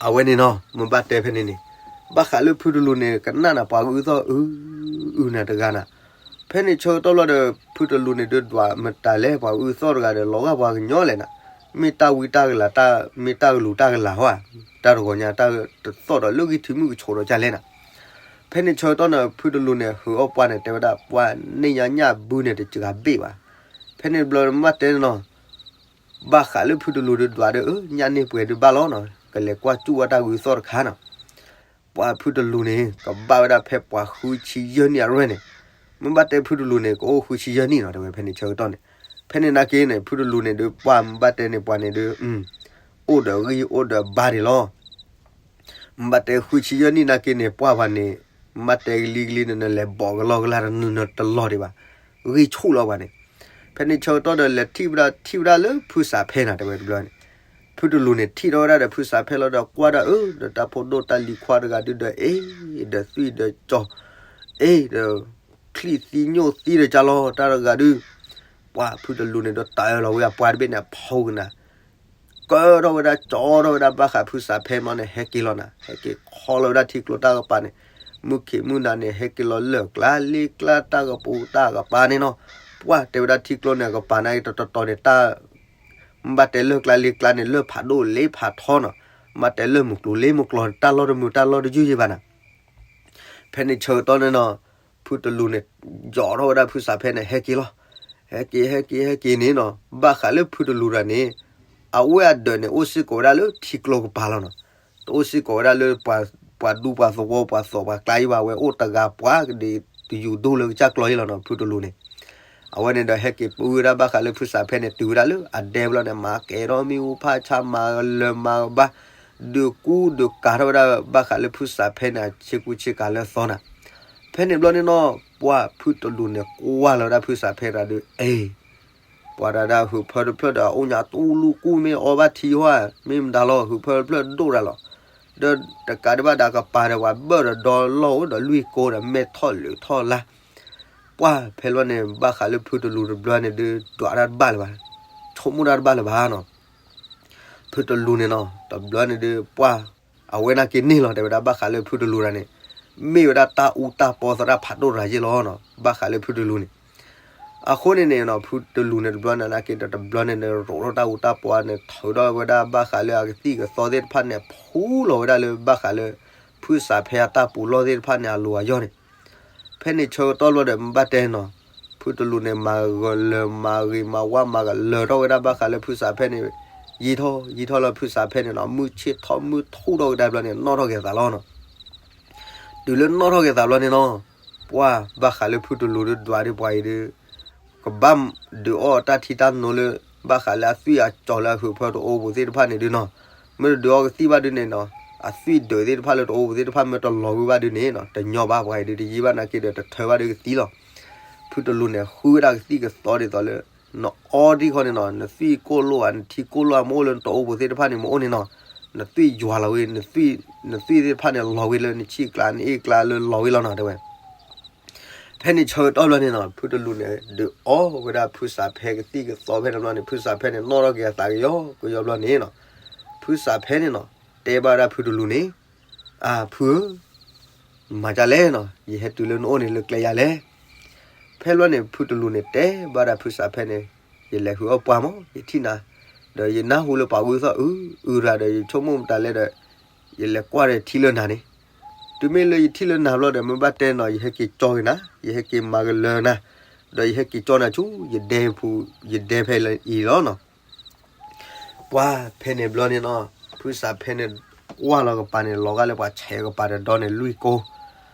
အဝဲန့ၣ်နီၤ မ့ၢ်ဘၣ်တဲဖဲန့ၣ်န့ၣ် ဘၣ်ဃးလၢဖုတလူၤန့ၣ် ကနၣ်နၤပှၤကအုၣ်သီၣ်အု အုနၤတဂၤနၤ, ဖဲန့ၣ်ဆၢကတီၢ်လီၤဒီး ဖုတလူၤန့ၣ်ဒုးဒွးမတၤလဲၣ် ပှၤကအုၣ်သီၣ်တဂၤဒီး လီၤဂာ်ပှၤကညီလဲၣ်နၤ, မ့ၢ်တၢ်ဝံတၢ်ကလၤ မ့ၢ်တၢ်ကလူၤတၢ်ကလၤဟီဧါ, တၢ်တဂီၤညါ တၢ်တသီၣ်ဒီးလၢဂံၢ်ထံမုၣ်ကဆိးဒီးကၢ်လဲၣ်နၤ, ဖဲန့ၣ်ဆၢကတီၢ်န့ၣ် ဖုတလူၤန့ၣ် ဟုးအီၣ်ပှၢ်န့ၣ် တဲဝဲဒၣ် ပှၢ်န့ၢ်ညါညၣ်ဘုန့ၣ် တစှၤဘ့ၣ်ဘၣ်, ဖဲန့ၣ်ဘျီမ့ၢ်ဘၣ်တဲန့ၣ်နီၤ ဘၣ်ဃးလၢဖုတလူၤဒုးဒွးဒီး အၢ ညၣ်န့ၢ်ပှဲၤဒုးဘၣ်လီၤနီၤ ကလဲၤကွၢ်စူၣ်ဝဲတၢ်ကအုၣ်သီၣ်တခါနီၤ, ပှၤဖုတလူၤန့ၣ် ကဘၣ်ဝဲဒၣ်ဖဲပှၤဃုဆံယဲၢ်နံၣ်အရွဲၣ်န့ၣ်, မ့ၢ်ဘၣ်တဲဖုတလူၤန့ၣ် ကအိၣ်ဃုဆံယဲၢ်နံၣ်နီၤ တဲဝဲဖဲန့ၣ်ဆၢကတီၢ်န့ၣ်, ဖဲန့ၣ်နာ်က့န့ၣ် ဖုတလူၤန့ၣ်ဒုး ပှၢ်မ့ၢ်ဘၣ်တဲန့ၣ် ပှၤန့ၣ်ဒုး အိၣ်ဒီးဂံၢ်အိၣ်ဒီးဘါန့ၣ်လီၤ မ့ၢ်ဘၣ်တဲဃုဆံယဲၢ်နံၣ်နာ်က့န့ၣ် ပှၢ်ပှၤန့ၣ် မ့ၢ်ဘၣ်တဲကလံၤကလံၤန့ၣ် နလဲၤဘီးကလီကလါတနုာ်နတလီၤဒံးဘၣ်, ဂံၢ်ဆူၣ်လီၤပှၤန့ၣ်, ဖဲန့ၣ်ဆၢကတီၢ်ဒီး လဲၤထံၣ်ဝဲဒၣ်ထံၣ်ဝဲဒၣ်လၢဖုစးဖဲနၤ တဲဝဲတဘျီန့ၣ်, ဖုတလူၤန့ၣ် ထံၣ်ထီၣ်ဝဲဒၣ်ဒီးဖုစးဖဲလီၤဒီး ကွၢ်ဒၣ်အၢ ဒီးတၢ်ဖိဒိၣ်တၢ်လံၤခွါတဂၤဒုးဒီး အ့ၣ်ဒီးသွံၣ်ဒီးကၠီၤ အ့ၣ်ဒီး ချံၣ်သံညိၣ်သံဒီးကၢ်လီၤ တၢ်တဂၤဒုး, ပှၢ်ဖုတလူၤန့ၣ်ဒီး တၢ်အၢၣ်လီၤဝဲအပှၢ်တဘ့ၣ်န့ၣ် အဖီကနၤ ကၢထီၣ်ဝဲဒၣ် ကၠီထီၣ်ဝဲဒၣ်ဘၣ်ဃးဖုစးဖဲမီန့ၣ် ဟဲက့ၤလီၤနၤ ဟဲက့ၤခီလီၤဝဲဒၣ်ထံကျိတၢ်ကပၤန့ၣ်, မုၢ်ခံးမုၢ်နၤန့ၣ် ဟဲက့ၤလီၤလၢၢ်ကျါလ့ကျါတၢ်ကပူၤတၢ်ကပၤန့ၣ်နီၤ, ပှၢ်တဲဝဲဒၣ်ထံကျိန့ၣ် ကပၤန့ၣ်တတီၤတီၤန့ၣ် တၢ် မ့ၢ်ဘၣ်တဲလၢၢ်ကျါလ့ကျါန့ၣ် လၢၢ်ဖးဒိၣ်လ့ဖးထီနီၤ, မ့ၢ်ဘၣ်တဲလၢၢ်မုၢ်ကျိၤလ့မုၢ်ကျိၤ တၢ်လီၢ်တမုာ်တၢ်လီၢ်တယုၢ်ယံၤဘၣ်နၤ ဖဲန့ၣ်ဆၢကတီၢ်န့ၣ်နီၤ, ဖုတလူၤန့ၣ် ယီၤထီၣ်ဝဲဒၣ်ဖုစးဖဲန့ၣ် ဟဲက့ၤလီၤ, ဟဲက့ၤ ဟဲက့ၤ ဟဲက့ၤန့ၣ်နီၤ, ဘၣ်ဃးလၢဖုတလူၤတဂၤန့ၣ် အဝဲအဒၢးန့ၣ် အိၣ်စ့ၢ်ကီးဝဲဒၣ်လၢထံကျိကပၤလီၤနီၤ, တအိၣ်စ့ၢ်ကီးဝဲဒၣ်လၢ ပှၤဒူပှၤသဝီပှၤသိးပှၤကျါယံၤဘၣ်, အဝဲအိၣ်တဂၤပှၤကဒံးတယူၤဒိၣ်လၢကစၢ်ကျီယံၤလီၤနီၤ ဖုတလူၤန့ၣ် အဝဲန့ၣ်ဒီးဟဲက့ၤပၢဝဲဒၣ်ဘၣ်ဃးလၢဖုစးဖဲန့ၣ် တုၤဝဲဒၣ်လၢအဒဲဘျီန့ၣ် မၤကဲၤထီၣ်မ့ၣ်အူဖးဆါ မၤလၢၤမၤဘါ, ဒုးကူဒုးကၤထီၣ်ဝဲဒၣ်ဘၣ်ဃးလၢဖုစးဖဲန့ၣ် ဆ့ကူဆ့ကၤလၢသီနၤ, ဖဲ ဖဲန့ၣ်ဘျီန့ၣ်နီၤ ပှၢ်ဖုတလူန့ၣ်ကွၢ်လီၤဝဲဒၣ်ဖုစးဖဲတဂၤဒီး အ့ ပှၤတဂၤဒီး ဟုးဖၢတဖျၢၣ်ဒီး အအိၣ်ညါတူၢ်လူၢ်ကူၣ် မ့ၢ်အီဘၣ်ထံဟီဧါ မ့ၢ်မတၤလီၤ ဟုးဖၢတဖျၢၣ်ဒိၣ်တၢ်လီၤ. ဒီးတကးဒံးဘၣ်ဒီး အကပၤဒီး ပှၤဘၢၣ်ဒီးဒီလီၢ်ဧိၤဒီး လွံၢ်ကိဒီး မဲာ်ထီၣ်လၢာ်ထီၣ်လါ. ပှၢ်ဖဲလီၤန့ၣ် ဘၣ်ဃးလၢဖုတလူတဘျီန့ၣ်ဒုး ဒွးတၢ်တဘၣ်လၢၤဘၣ်, ဆိကမိၣ်တၢ်တဘၣ်လၢၤဘၣ်နီၤ. ဖုတလူန့ၣ်နီၤ တဘျီန့ၣ်ဒုး ပှၢ် အဝဲနာ်က့န့ၣ်လီၤ တဲဝဲဒၣ်ဘၣ်ဃးလၢဖုတလူတဂၤန့ၣ် မ့ၢ်ဝဲဒၣ်တၢ်အူတၢ်ပီသရၣ်ဖးဒိၣ်တဂၤယ့ၢ်လီၤနီၤ ဘၣ်ဃးလၢဖုတလူန့ၣ်. အဃိန့ၣ်န့ၣ်နီၤ ဖုတလူန့ၣ်တဘျီန့ၣ်နာ်က့ဒီး တဘျီန့ၣ်န့ၣ် ရိးထီၣ်တၢ်အူတၢ်ပီန့ၣ် ထုးထီၣ်ဝဲဒၣ်ဘၣ်ဃးလၢအကသံၣ်ကသီသ့ၣ်တဖၣ်န့ၣ် အဖူလီၤဝဲဒၣ်လၢဘၣ်ဃးလၢ ဖုစးဖဲအတၢ်ပူၤလီၢ်သ့ၣ်တဖၣ်န့ၣ် အလီၤအယီၢ်န့ၣ်. ဖဲန့ၣ်ဆၢကတီၢ်ဘျီဒီး မ့ၢ်ဘၣ်တဲနီၤ ဖုတလူန့ၣ် မၤဂၢၢ်လၢာ်မၤဂ့ၤမၤဝါမၤကလၢၤထီၣ်ဝဲဒၣ်ဘၣ်ဃးလၢဖုစးဖဲန့ၣ် ယံာ်ထီၣ်ယံာ်ထီၣ်လၢဖုစးဖဲန့ၣ်နီၤ မုၢ်ဆ့ၣ်ထီၣ်မုၢ်ထူၣ်ထီၣ်ကဒါဘျီန့ၣ် နီၣ်ထီၣ်က့ၤသးလီၤနီၤ. တုၤလၢနီၣ်ထီၣ်က့ၤသးဘျီန့ၣ်နီၤ ပှၢ်ဘၣ်ဃးလၢဖုတလူဒုးဒွးဒုးပှၤအံၤဒုး ကဘၣ်ဒုးအီၣ်တၢ်ထံတၢ်နိလၢ ဘၣ်ဃးလၢအသွံၣ်အကၠီၤလၢအဟုးဖၢတအိပူၤသ့ၣ်တဖၣ်န့ၣ်ဒုးနီၤ, မ့ၢ်တဒုးအီၣ်ကသံၣ်ဘၣ်ဒုးန့ၣ်နီၤ, အသွံၣ်ဒုးသ့ၣ်တဖၣ်လၢတအိပူၤသ့ၣ်တဖၣ်မ့ၢ်တလီၤဝံၤဘၣ်ဒုးန့ၣ်နီၤ တညီဘၣ်ပှၤအံၤဒုးတယံာ်ဘၣ်နာ်က့ဒီးတထၢဘၣ်ဒုးကသံလီၤ. ဖုတလူန့ၣ် ဃုဝဲဒၣ်ကသံၣ်ကသီဒ်သိးလၢ နအီဒံခီန့ၣ်နီၤ, နသွံၣ်ကိၢ်လိၣ်ဧါ, နထံကိၢ်လိၣ်ဧါ, မ့ၢ်အိၣ်လၢနတအိပူၤသ့ၣ်တဖၣ်န့ၣ် မ့ၢ်အိၣ်န့ၣ်နီၤ, နသွံၣ်ယွၤလီၤဝံၤ, နသွံၣ်သ့ၣ်တဖၣ်န့ၣ်လီၤဝံၤလၢနဆံၣ်ကျါ နအ့ၣ်ကျါလၢလီၤဝံၤလီၤနီၤ တဲဝဲ. ဖဲန့ၣ်ဆၢကတီၢ်ဘျီန့ၣ်နီၤ, ဖုတလူန့ၣ် ဒုးအီၣ်ဝဲဒၣ်ဖုစးဖဲကသံၣ်ကသီဖဲန့ၣ်ဘျီန့ၣ် ဖုစးဖဲန့ၣ် နီၣ်ထီၣ်က့ၤအသးကယီကယီဘျီန့ၣ်နီၤ, ဖုစးဖဲန့ၣ်နီၤ, တဲဘၣ်ဝဲဒၣ်ဖုတလူန့ၣ်, အၢ ဖုဧၢ, မၤဒ်လဲၣ်နီၤ, ယဟဲတုၤလၢနအိၣ်န့ၣ်လၢကျဲယၤလဲၣ်. ဖဲဘျီန့ၣ် ဖုတလူန့ၣ် တဲဘၣ်ဒၣ်ဖုစးဖဲန့ၣ်, ယလဲၤဟုးအီၣ်ပှၢ်မး ယထံၣ်နၤ, ဒီးယနၢ်ဟူလၢပှၤဂုၢ်သီၣ်အုအုရၤဒီး ယဆိကမိၣ်မတၤလဲၣ်ဒီး ယလဲၤကွၢ်ဒီးထံၣ်လၢနၤန့ၣ်, တုၤမ့ၢ်လၢယထံၣ်လၢနၤဘျီဒီး မ့ၢ်ဘၣ်တဲနီၤ ယဟဲက့ၤကၠီက့ၤနၤ, ယဟဲက့ၤမၤကလၢနၤ, ဒီးယဟဲက့ၤကၠီနၤဆူ ယဒဲပူၤ, ယဒဲဖဲအံၤလီၤနီၤ. ပှၢ်ဖဲန့ၣ်ဘျီန့ၣ်နီၤ, ဖုစးဖဲန့ၣ် ကွၢ်လီၤကပၤန့ၣ် လီၤဂာ်လၢပှၤဆဲးကပၤဒီးဒီန့ၣ်လွံၢ်ကိ,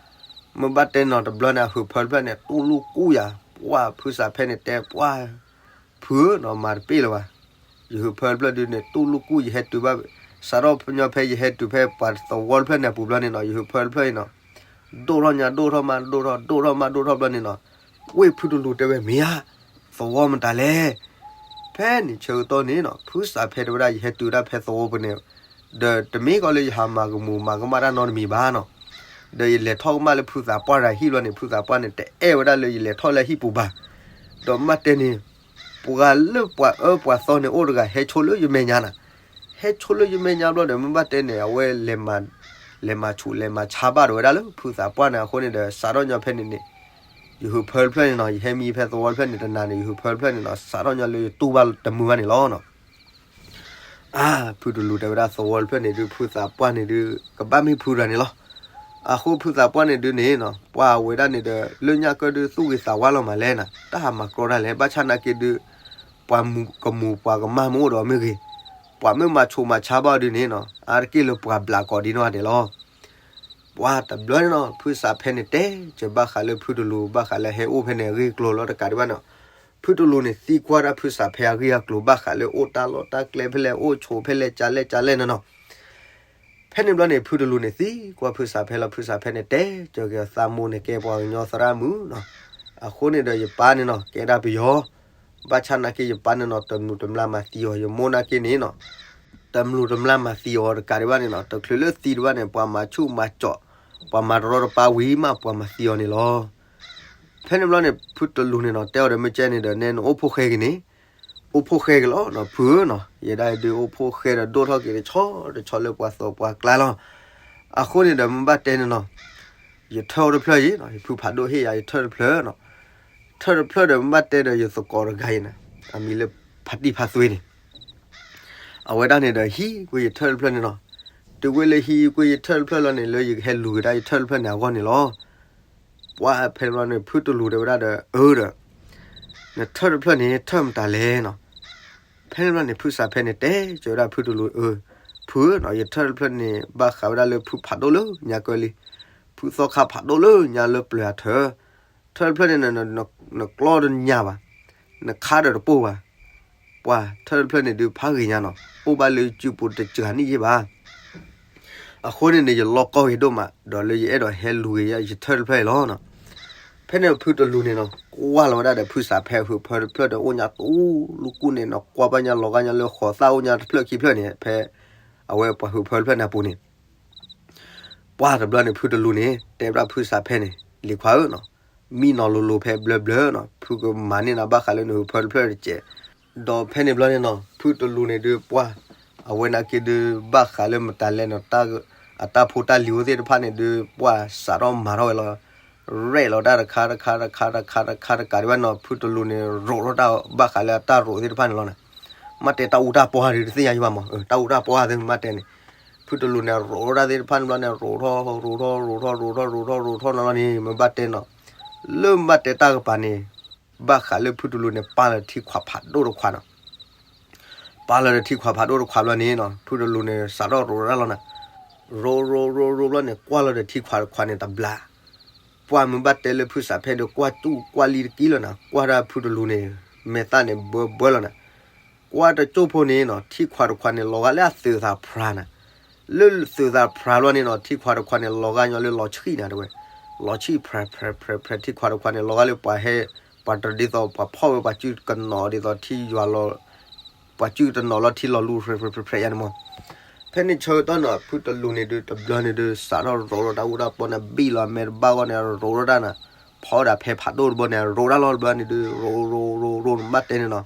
မ့ၢ်ဘၣ်တဲနီၤ တဘျီန့ၣ် အဟုးဖၢတဖျၢၣ်န့ၣ် တူၢ်လိာ်ကူၣ်ယၤ, ပှၢ်ဖုစးဖဲန့ၣ်တဲပှၢ်, ဖုဧၢနီၤ မၤတပ့ၢ်လၢၤဘၣ်, ယဟုးဖၢတဖျၢၣ်ဒုးန့ၣ် တူၢ်လိာ်ကူၣ် ယဟဲတုၤဘၣ်, စးထီၣ်ညီဖဲယဟဲတုၤဖဲပှၤသဝီတဖျၢၣ်န့ၣ်အပူၤဘျီန့ၣ်နီၤ ယဟုးဖၢတဖျၢၣ်အံၤနီၤ ဒိၣ်ထီၣ်ညါဒိၣ်ထီၣ်မး ဒိၣ်ထီၣ်ဒိၣ်ထီၣ်မးဒိၣ်ထီၣ်ဘျီန့ၣ်နီၤ, ဝ့ၢ်ဖုတလူတဲဝဲမ့ၢ်ဧါ, သဝီမတၤလဲၣ်. ဖဲန့ၣ်ဆၢကတီၢ်န့ၣ်နီၤ ဖုစးဖဲတဲဝဲဒၣ် ယဟဲတုၤဒၣ်ဖဲသဝီပူၤန့ၣ်, ဒီးတမ့ၢ်ကီးလၢယဟးမၤကမူၤမၤကမၣ်တၢ်နီတမံၤဘၣ်နီၤ, ဒီးယလဲၤထီၣ်ကမၣ်လၢဖုသးပှၢ်တဂၤဟံၣ်ဘျီန့ၣ် ဖုသးပှၢ်န့ၣ် တအဲၣ်ဝဲဒၣ်လၢယလဲၤထီၣ်လၢဟံၣ်ပူၤဘၣ်, ဒီးမ့ၢ်တဲန့ၣ် ပှၤလၢပှၤအၢပှၤသီန့ၣ်အိၣ်တဂၤ ဟဲဆိလၢယမဲာ်ညါနၤ, ဟဲဆိလၢယမဲာ်ညါဘျီဒီး မ့ၢ်ဘၣ်တဲန့ၣ် အဝဲလဲၤမၤ, လဲၤမၤဆူးလဲၤမၤဆါဘၣ်ဒီးဝဲဒၣ်လၢဖုသးပှၢ်န့ၣ်အဃိန့ၣ်ဒီး စးထီၣ်ညီဖဲန့ၣ်န့ၣ်, ယဟုးဖၢတဖျၢၣ်န့ၣ်နီၤ ယဟဲမံဖဲသဝီတဖျၢၣ်န့ၣ်တနၤန့ၣ် ယဟုးဖၢတဖျၢၣ်န့ၣ်နီၤ စးထီၣ်ညီလၢယတူၢ်ဘၣ်တမုာ်ဘၣ်န့ၣ်လီၤနီၤ. အၢ ဖုတလူတဲဝဲဒၣ်သဝီတဖျၢၣ်န့ၣ်ဒုး ဖုသးပှၢ်န့ၣ်ဒုး ကဘၣ်မ့ၢ်ဖုတဂၤန့ၣ်လီၤ. အဃိဖုသးပှၢ်န့ၣ်ဒုးန့ၣ်နီၤ ပှၤဝဲဒၣ်န့ၣ်ဒီး လၢညါကၢဒုးသူၣ်ဂ့ၤသးဝါလီၤမးလဲၣ်နၤ တၢ်ဟးမၤကြီတၢ်လဲၣ် ဘၣ်ဆၣ်နာ်က့ဒုး ပှၤမူၤကမူၤပှၤကမၢ်မ့ၢ်အိၣ်ဒီးမ့ၢ်ဂ့ၤ, ပှၤမ့ၢ်မၤဆူးမၤဆါဘၣ်ဒုးန့ၣ်နီၤ အါတက့ၢ်လၢပှၤဘျးကိးဒံနီၢ်ဂၤဒဲးလီၤ. ပှၤတဘျီန့ၣ်နီၤ ဖုစးဖဲန့ၣ်တဲ ကဘၣ်ဃးလၢဖုတလူ ဘၣ်ဃးလၢဟဲအိၣ်ဖဲန့ၣ်အဂ့ၢ်အကျိၤလီၤ တကးဒံးဘၣ်န့ၣ်, ဖုတလူန့ၣ်သံကွၢ်ဒၣ်ဖုစးဖဲအဂ့ၢ်အကျိၤ ဘၣ်ဃးလၢအိၣ်တၢ်လီၢ်တၢ်ကျဲဖဲလဲၣ် အိၣ်ဆိးဖဲလဲၣ် ကလဲၣ်ကလဲၣ်န့ၣ်နီၤ. ဖဲန့ၣ်ဘျီန့ၣ် ဖုတလူန့ၣ်သံကွၢ်ဖုစးဖဲလီၤ ဖုစးဖဲန့ၣ်တဲ ကၠီၤက့ၤအသးမိၢ်န့ၣ် ကဲပှၤကညီသရၣ်မုၣ်နီၤ, အဃိန့ၣ်ဒီးယပၢ်န့ၣ်နီၤ ကဲဒၣ်ပယီၤ, ဘၣ်ဆၣ်နာ်က့ယပၢ်န့ၣ်နီၤ တမျိးတမျာ်မၤသံအီၤ ယမိၢ်နာ်က့န့ၣ်နီၤ တမျိးတမျာ်မၤသံအီၤတကးဒံးဘၣ်န့ၣ်နီၤ တချုးလၢသံဒံးဘၣ်န့ၣ် ပှၤမၤဆူးမၤကၠီး, ပှၤမၤတရီတပါဝံၤမးပှၤမၤသံအီၤန့ၣ်လီၤ. ဖဲန့ၣ်ဘျီန့ၣ် ဖုတလူန့ၣ်နီၤ တဲအီၤဒီးမ့ၢ်ကဲန့ၣ်ဒီး နဲနအိၣ်ဖှိၣ်ဃဲက့ၤန့ၣ်, အိၣ်ဖှိၣ်ဃဲက့ၤလီၤနီၤ ဖုဧၢနီၤ, ယဲဒၣ်အံၤဒုးအိၣ်ဖှိၣ်ဃဲဒီးဒိၣ်ထီၣ်က့ၤတဆီတဆီလၢပှၤသိးပှၤကျါလီၤ. အဃိန့ၣ်ဒီးမ့ၢ်ဘၣ်တဲန့ၣ်နီၤ ယထၢၣ်အိၣ်တဖျၢၣ်အံၤနီၤ ယဖုဖးဒိၣ်ဟ့ၣ်ယၤ ယထၢၣ်တဖျၢၣ်နီၤ, ထၢၣ်တဖျၢၣ်ဒီးမ့ၢ်ဘၣ်တဲဒီးယသကိးတဂၤအံၤန့ၣ် အမံၤလၢဖါတံၢ်ဖါသွ့န့ၣ် အဝဲဒၣ်န့ၣ်ဒီးဟံးကွံာ်ယထၢၣ်တဖျၢၣ်န့ၣ်နီၤ, တုၤဝဲလၢဟံးကွံာ်ယထၢၣ်တဖျၢၣ်လီၤန့ၣ် လၢယကဟဲလူၤက့ၤဒၣ်ယထၢၣ်တဖျၢၣ်န့ၣ်အဂီၢ်န့ၣ်လီၤ. ပှၤဖဲန့ၣ်ဘျီန့ၣ် ဖုတလူတဲဝဲဒၣ်ဒီး အၢဒီး နထၢၣ်တဖျၢၣ်န့ၣ် ထၢၣ်မတၤလဲၣ်နီၤ. ဖဲန့ၣ်ဘျီန့ၣ် ဖုစးဖဲန့ၣ်တဲကၠီၤဝဲဒၣ်ဖုတလူ အၢ ဖုဧၢနီၤ ယထၢၣ်တဖျၢၣ်န့ၣ် ဘၣ်ဃးဝဲဒၣ်လၢဖုဖးဒိၣ်လၢညါကၢလံ, ဖုသီခါဖးဒိၣ်လၢညါလၢပျၢၤအထၢၣ်, ထၢၣ်တဖျၢၣ်န့ၣ် နကျီၢ်တညၣ်ဘၣ်, နခါဒီးတပိၢ်ဘၣ်. ပှၤထၢၣ်တဖျၢၣ်န့ၣ်ဒုးဖးဂ့ၤညါနီၤ အိၣ်ဘၣ်လၢစုပူၤတစှၤနံၣ်ယ့ၢ်ဘၣ်. အဃိန့ၣ်န့ၣ် ယလီၢ်ကီၢ်ဂ့ၤဒိၣ်မး ဒီးလၢယအဲၣ်ဒိးဟဲလူၤက့ၤယထၢၣ်တဖျၢၣ်အံၤလီၤ. ဖဲန့ၣ်ဖုတလူန့ၣ်နီၤ ကွၢ်လီၤဝဲဒၣ်ဒီးဖုစးဖဲဟုးဖၢတဖျၢၣ်ဒီးအိၣ်ညါတူလူၢ်ကူၣ်န့ၣ်နီၤ ကွၢ်ဘၣ်ညါလီၤဂာ်ညါလၢဃိးသၣ်အိၣ်ညါတဖျၢၣ်ခံဖျၢၣ်န့ၣ် ဖဲအဝဲပှၤဟုးဖၢတဖျၢၣ်န့ၣ်အပူၤန့ၣ် ပှၢ်တဘျီန့ၣ် ဖုတလူန့ၣ် တဲဝဲဒၣ်ဖုစးဖဲန့ၣ် လံၤခွါဧၢနီၤ, မံနီၤလိၤလိၤဖဲဘျၢဘျၢနီၤ, ဖုကမၤန့ၢ်နၤဘၣ်ဃးလၢနဟုးဖၢတဖျၢၣ်တကဲး. ဒီးဖဲန့ၣ်ဘျီန့ၣ်နီၤ ဖုတလူန့ၣ်ဒုးပှၢ် အဝဲနာ်က့ဒုးဘၣ်ဃးလၢမတၤလဲၣ်နီၤ အတၢ်ဖိတၢ်လံၤအိၣ်သ့ၣ်တဖၣ်န့ၣ်ဒုး ပှၢ်စးထီၣ်မၤထီၣ်ဝဲလီၤ. ရဲၣ်လီၤတၢ်တခါတခါတခါတခါတခါတခါတကးဒံးဘၣ်နီၤ ဖုတလူန့ၣ် ရိးထီၣ်တၢ်ဘၣ်ဃးလၢအတၢ်ရိးသ့ၣ်တဖၣ်န့ၣ်လီၤနီၤ. မ့ၢ်တဲတၢ်အူတၢ်ပီၢ်ဒုးတသ့ၣ်ညါယံၤဘၣ်မး တၢ်အူတၢ်ပီၢ်သ့ၣ်မ့ၢ်တဲန့ၣ် ဖုတလူန့ၣ် ရိးထီၣ်တၢ်သ့ၣ်တဖၣ်န့ၣ်ဘျီန့ၣ် ရိးထီၣ် ရိးထီၣ် ရိးထီၣ် ရိးထီၣ် ရိးထီၣ်နီၤလီၤန့ၣ် မ့ၢ်ဘၣ်တဲနီၤ လၢမ့ၢ်ဘၣ်တဲတၢ်ကပၤန့ၣ် ဘၣ်ဃးလၢဖုတလူန့ၣ် ပာ်လီၤထံခွးဖးဒိၣ်တခွးနီၤ. ပာ်လီၤဒီးထံခွးဖးဒိၣ်တခွးဘျီန့ၣ်နီၤ ဖုတလူန့ၣ် စးထီၣ်ရိးထီၣ်တၢ်လီၤနီၤ. ရိးရိးရိးရိးဘျီန့ၣ် ကွၢ်လီၤဒီးထံခွးတခွးန့ၣ်တဘျါ ပှၢ်မ့ၢ်ဘၣ်တဲလၢဖုစးဖဲဒီး ကွၢ်တူၢ်ကွၢ်လံတကံလီၤနီၤ. ကွၢ်ဒၣ်ဖုတလူန့ၣ် မဲာ်သၣ်န့ၣ်ဘၢဘၢလီၤနီၤ. ကွၢ်တကၠိၢ်ဖိန့ၣ်နီၤ ထံခွးတခွးန့ၣ် လီၤဂာ်လၢအသုးသးဖြးနီၤ. လၢသုးသးဖြးဘျီန့ၣ်နီၤ ထံခွးတခွးန့ၣ် လီၤဂာ်ညီလၢလီၤဆံၣ်နီၤတဲဝဲ. လီၤဆံၣ်ဖြးဖြးဖြးဖြး ထံခွးတခွးန့ၣ် လီၤဂာ်လၢပှၤဟဲ ပှၤတဒ်သိး ပှၤဖီၣ်ဝဲပှၤစုကနိးဒ်သိး ထံယွၤလီၤ ပှၤစုတနီၤလီၤထံလီၤလူၤဖြဲးဖြဲးဖြဲးဖြဲးယါန့ၣ်မး. ဖဲန့ၣ်ဆၢကတီၢ်နီၤ ဖုတလူန့ၣ်ဒုး တဘျီန့ၣ်ဒုး စးထီၣ်ရိးထီၣ်တၢ်အူတၢ်ပီၢ်န့ၣ် ဘံၣ်လီၤအမဲာ်တဘၣ်ဂီၢ်န့ၣ် ရိးထီၣ်တၢ်နီၤ. ဖီဒၣ်ဖဲဖးဒိၣ်တဘျီန့ၣ် ရိးတၢ်လီၤတဘျီန့ၣ်ဒုး ရိးရိးရိးရိးန့ၣ် ဘၣ်တဲန့ၣ်နီၤ.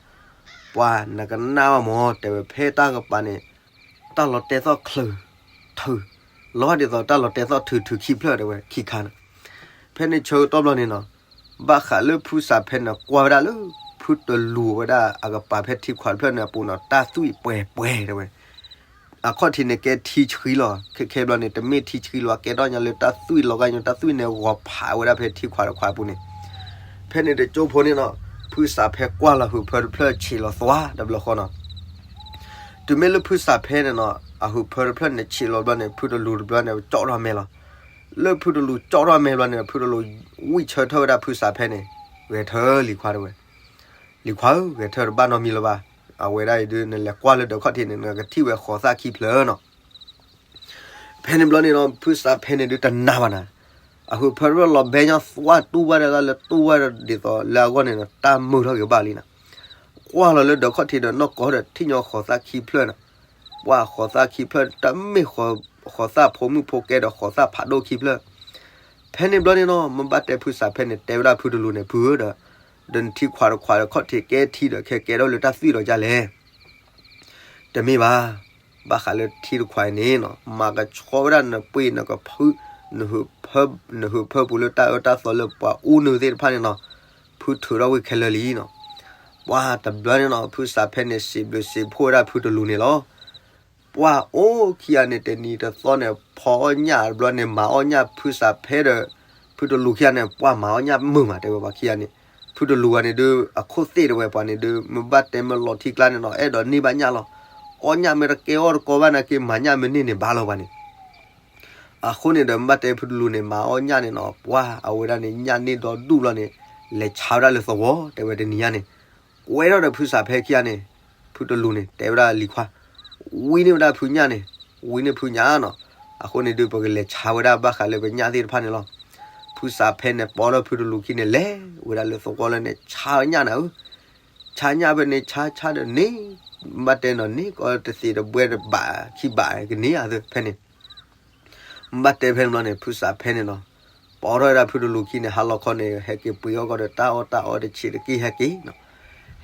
ပှၤနကနၣ်ဘၣ်မး တဲဝဲဖဲတၢ်ကပၤန့ၣ် တၢ်လီၤတဲာ်သီၣ်ချၢး ထုး လီၤဒ်သိးတၢ်လီၤတဲာ်သီၣ်ထုးထုးခံဖျၢၣ်တဲဝဲ ခံခါန့ၣ်. ဖဲန့ၣ်ဆၢကတီၢ်ဘျီန့ၣ်နီၤ ဘၣ်ဃးလၢဖုစးဖဲန့ၣ် ကွၢ်ဝဲဒၣ်လၢ ဖုတလူၤဝဲဒၣ်အကပၤဖဲထံခွးတဖျၢၣ်န့ၣ်အပူၤနီၤ တၢ်သွံၣ်ပှဲၤပှဲၤတဲဝဲ. အခီၣ်ထံးန့ၣ်ကဲထံဆှံလီၤ. ခဲခဲဘျီန့ၣ် တမ့ၢ်ထံဆှံလီၤ အကဲထီၣ်ညါလၢတၢ်သွံၣ်လီၤဂာ်ညီ တၢ်သွံၣ်န့ၣ် ဂီၤဖးဝဲဒၣ်ဖဲထံခွးတခွးအပူၤန့ၣ်. ဖဲန့ၣ်တကၠိၢ်ဖိန့ၣ်နီၤ ဖုစးဖဲကွၢ်လီၤဟုးဖၢတဖျၢၣ်ဆံးလီၤသွါတဘျီဃီနီၤ. တုၤမ့ၢ်လၢဖုစးဖဲန့ၣ်နီၤ အဟုးဖၢတဖျၢၣ်န့ၣ်ဆံးလီၤဘျီန့ၣ် ဖုတလူၤတဘျီန့ၣ် ကၠီထီၣ်မဲာ်လီၤ. လၢဖုတလူၤကၠီထီၣ်မဲာ်ဘျီန့ၣ် ဖုတလူၤဝံၣ်ဆၢထၢၣ်ဝဲဒၣ်ဖုစးဖဲန့ၣ် ဂဲၤထၢလံၤခွါတဲဝဲ. လံၤခွါဧၢ ဂဲၤထၢၣ်တဘၣ်နီတမံၤလၢၤဘၣ်. အဝဲဒၣ်အံၤဒုး နလဲၤကွၢ်လၢဒၢးခီၣ်ထံးန့ၣ် နကထံၣ်ဝဲဃိးသၣ်ခံဖျၢၣ်နီၤ. ဖဲန့ၣ်ဘျီန့ၣ်နီၤ ဖုစးဖဲန့ၣ်ဒုးတနာ်ဘၣ်နီၤ. အဟုးဖၢတဖျၢၣ်လီၤဘဲညီသွါတူၢ်ဘၣ်ဒၣ်လၢတူၢ်ဘၣ်ဒ်သိးလၢအဂီၢ်န့ၣ်နီၤ တၢ်မုာ်ထီၣ်က့ၤဘၣ်လံနီၤ. ကွၢ်လီၤလၢဒၢးခီၣ်ထံးဒီးနီၢ်ကီၢ်ဒီးထံၣ်ညီဃိးသၣ်ခံဖျၢၣ်နီၤ. ပှၢ်ဃိးသၣ်ခံဖျၢၣ် တမ့ၢ်ဃိးသၣ်ဖိမုၣ်ဖိကဲဒီးဃိးသၣ်ဖးဒိၣ်ခံဖျၢၣ်. ဖဲန့ၣ်ဘျီန့ၣ်နီၤ မ့ၢ်ဘၣ်တဲဖုစးဖဲန့ၣ် တဲဝဲဒၣ်ဖုတလူၤန့ၣ် ဖုဧၢဒီး ဒီးနထံခွးတခွးဒီးခီၣ်ထံးကဲထံဒီး ခဲကဲထီၣ်လၢတၢ်သွံၣ်ဒီးဒ်လဲၣ်. တမ့ၢ်ဘၣ်. ဘၣ်ဃးလၢထံတခွးအံၤန့ၣ်နီၤ မၤကဆှီဝဲဒၣ်နပှ့ၤနကဖု နဟုးဖၢပူၤလၢတၢ်အၢတၢ်သီလၢ ပှၤအူနုာ်သ့ၣ်တဖၣ်န့ၣ်နီၤ ဖုထုးထီၣ်ဝံၤခဲလၢာ်လံနီၤ. ပှၢ်တဘျီန့ၣ်နီၤ ဖုစးဖဲန့ၣ် စံးဘျုးစံးဖှိၣ်ဝဲဒၣ်ဖုတလူၤန့ၣ်လီၤ. ပှၢ်အိၣ်ခံဂၤန့ၣ် တနံၤတသီန့ၣ် ဖီအီၣ်ညၣ်တဘျီန့ၣ် မၤအီၣ်ညၣ်ဖုစးဖဲဒီး ဖုတလူၤခံဂၤန့ၣ် ပှၢ်မၤအီၣ်ညၣ်မုာ်မး တဲဝဲပှၤခံဂၤန့ၣ်. ဖုတလူၤဂၤန့ၣ်ဒုး အခိၣ်သ့ၣ်တဲဝဲပှၤန့ၣ်ဒုး မ့ၢ်ဘၣ်တဲမ့ၢ်လီၤထံကျါန့ၣ်နီၤ အဲၣ်ဒိးန့ၢ်ဘၣ်ညၣ်လီၤ. အီၣ်ညၣ်မ့ၢ်တကဲအီၣ်တကီဘၣ်နာ်က့ မၤညၣ်မ့ၢ်န့ၢ်န့ၣ်ဘၣ်လီၤပှၤန့ၣ်. အဃိန့ၣ်ဒီး မ့ၢ်ဘၣ်တဲဖုတလူၤန့ၣ် မၤအီၣ်ညၣ်န့ၣ်နီၤ ပှၢ်အဝဲဒၣ်န့ၣ် ညၣ်န့ၢ်ဒီဒူၣ်ဘျီန့ၣ် လဲၤဆါဝဲဒၣ်လၢသဝီ တဲဝဲတနံၤညါန့ၣ် ကွဲထီၣ်ဒီးဖုစးဖဲခံဂၤန့ၣ် ဖုတလူၤန့ၣ် တဲဝဲဒၣ်လံၤခွါ ဝံန့ၢ်ဝဲဒၣ်ဖုညၣ်န့ၣ် ဝံန့ၢ်ဖုညၣ်နီၤ. အဃိန့ၣ်ဒုး ပကလဲၤဆါဝဲဒၣ်ဘၣ်ဃးလၢပညၣ်သ့ၣ်တဖၣ်န့ၣ်လီၤ. ဖုစးဖဲန့ၣ် ပိာ်ထီၣ်ဖုတလူၤခံန့ၣ် လဲၤဝဲဒၣ်လၢသဝီလၢန့ၣ် ဆါညၣ်နၤဧၢ. ဆါညၣ်ဖဲန့ၣ် ဆါဆါဒီးန့ၣ် ဘၣ်တဲနီၤန့ၣ် ကီတသ့ၣ်တဘှဲတဘးခံဘးကန့ၢ်ဧါသ့ဖဲန့ၣ် ဘၣ်တဲဖဲန့ၣ်ဘျီန့ၣ် ဖုစးဖဲန့ၣ်နီၤ ပိာ်ထီၣ်ဝဲဒၣ်ဖုတလူၤခံန့ၣ် ဟါလီၤခီန့ၣ် ဟဲက့ၤပှ့ၤအီၣ်ကီးဒီးတၢ်အီၣ်တၢ်အီတဆံးတက့ၢ်ဟဲက့ၤနီၤ.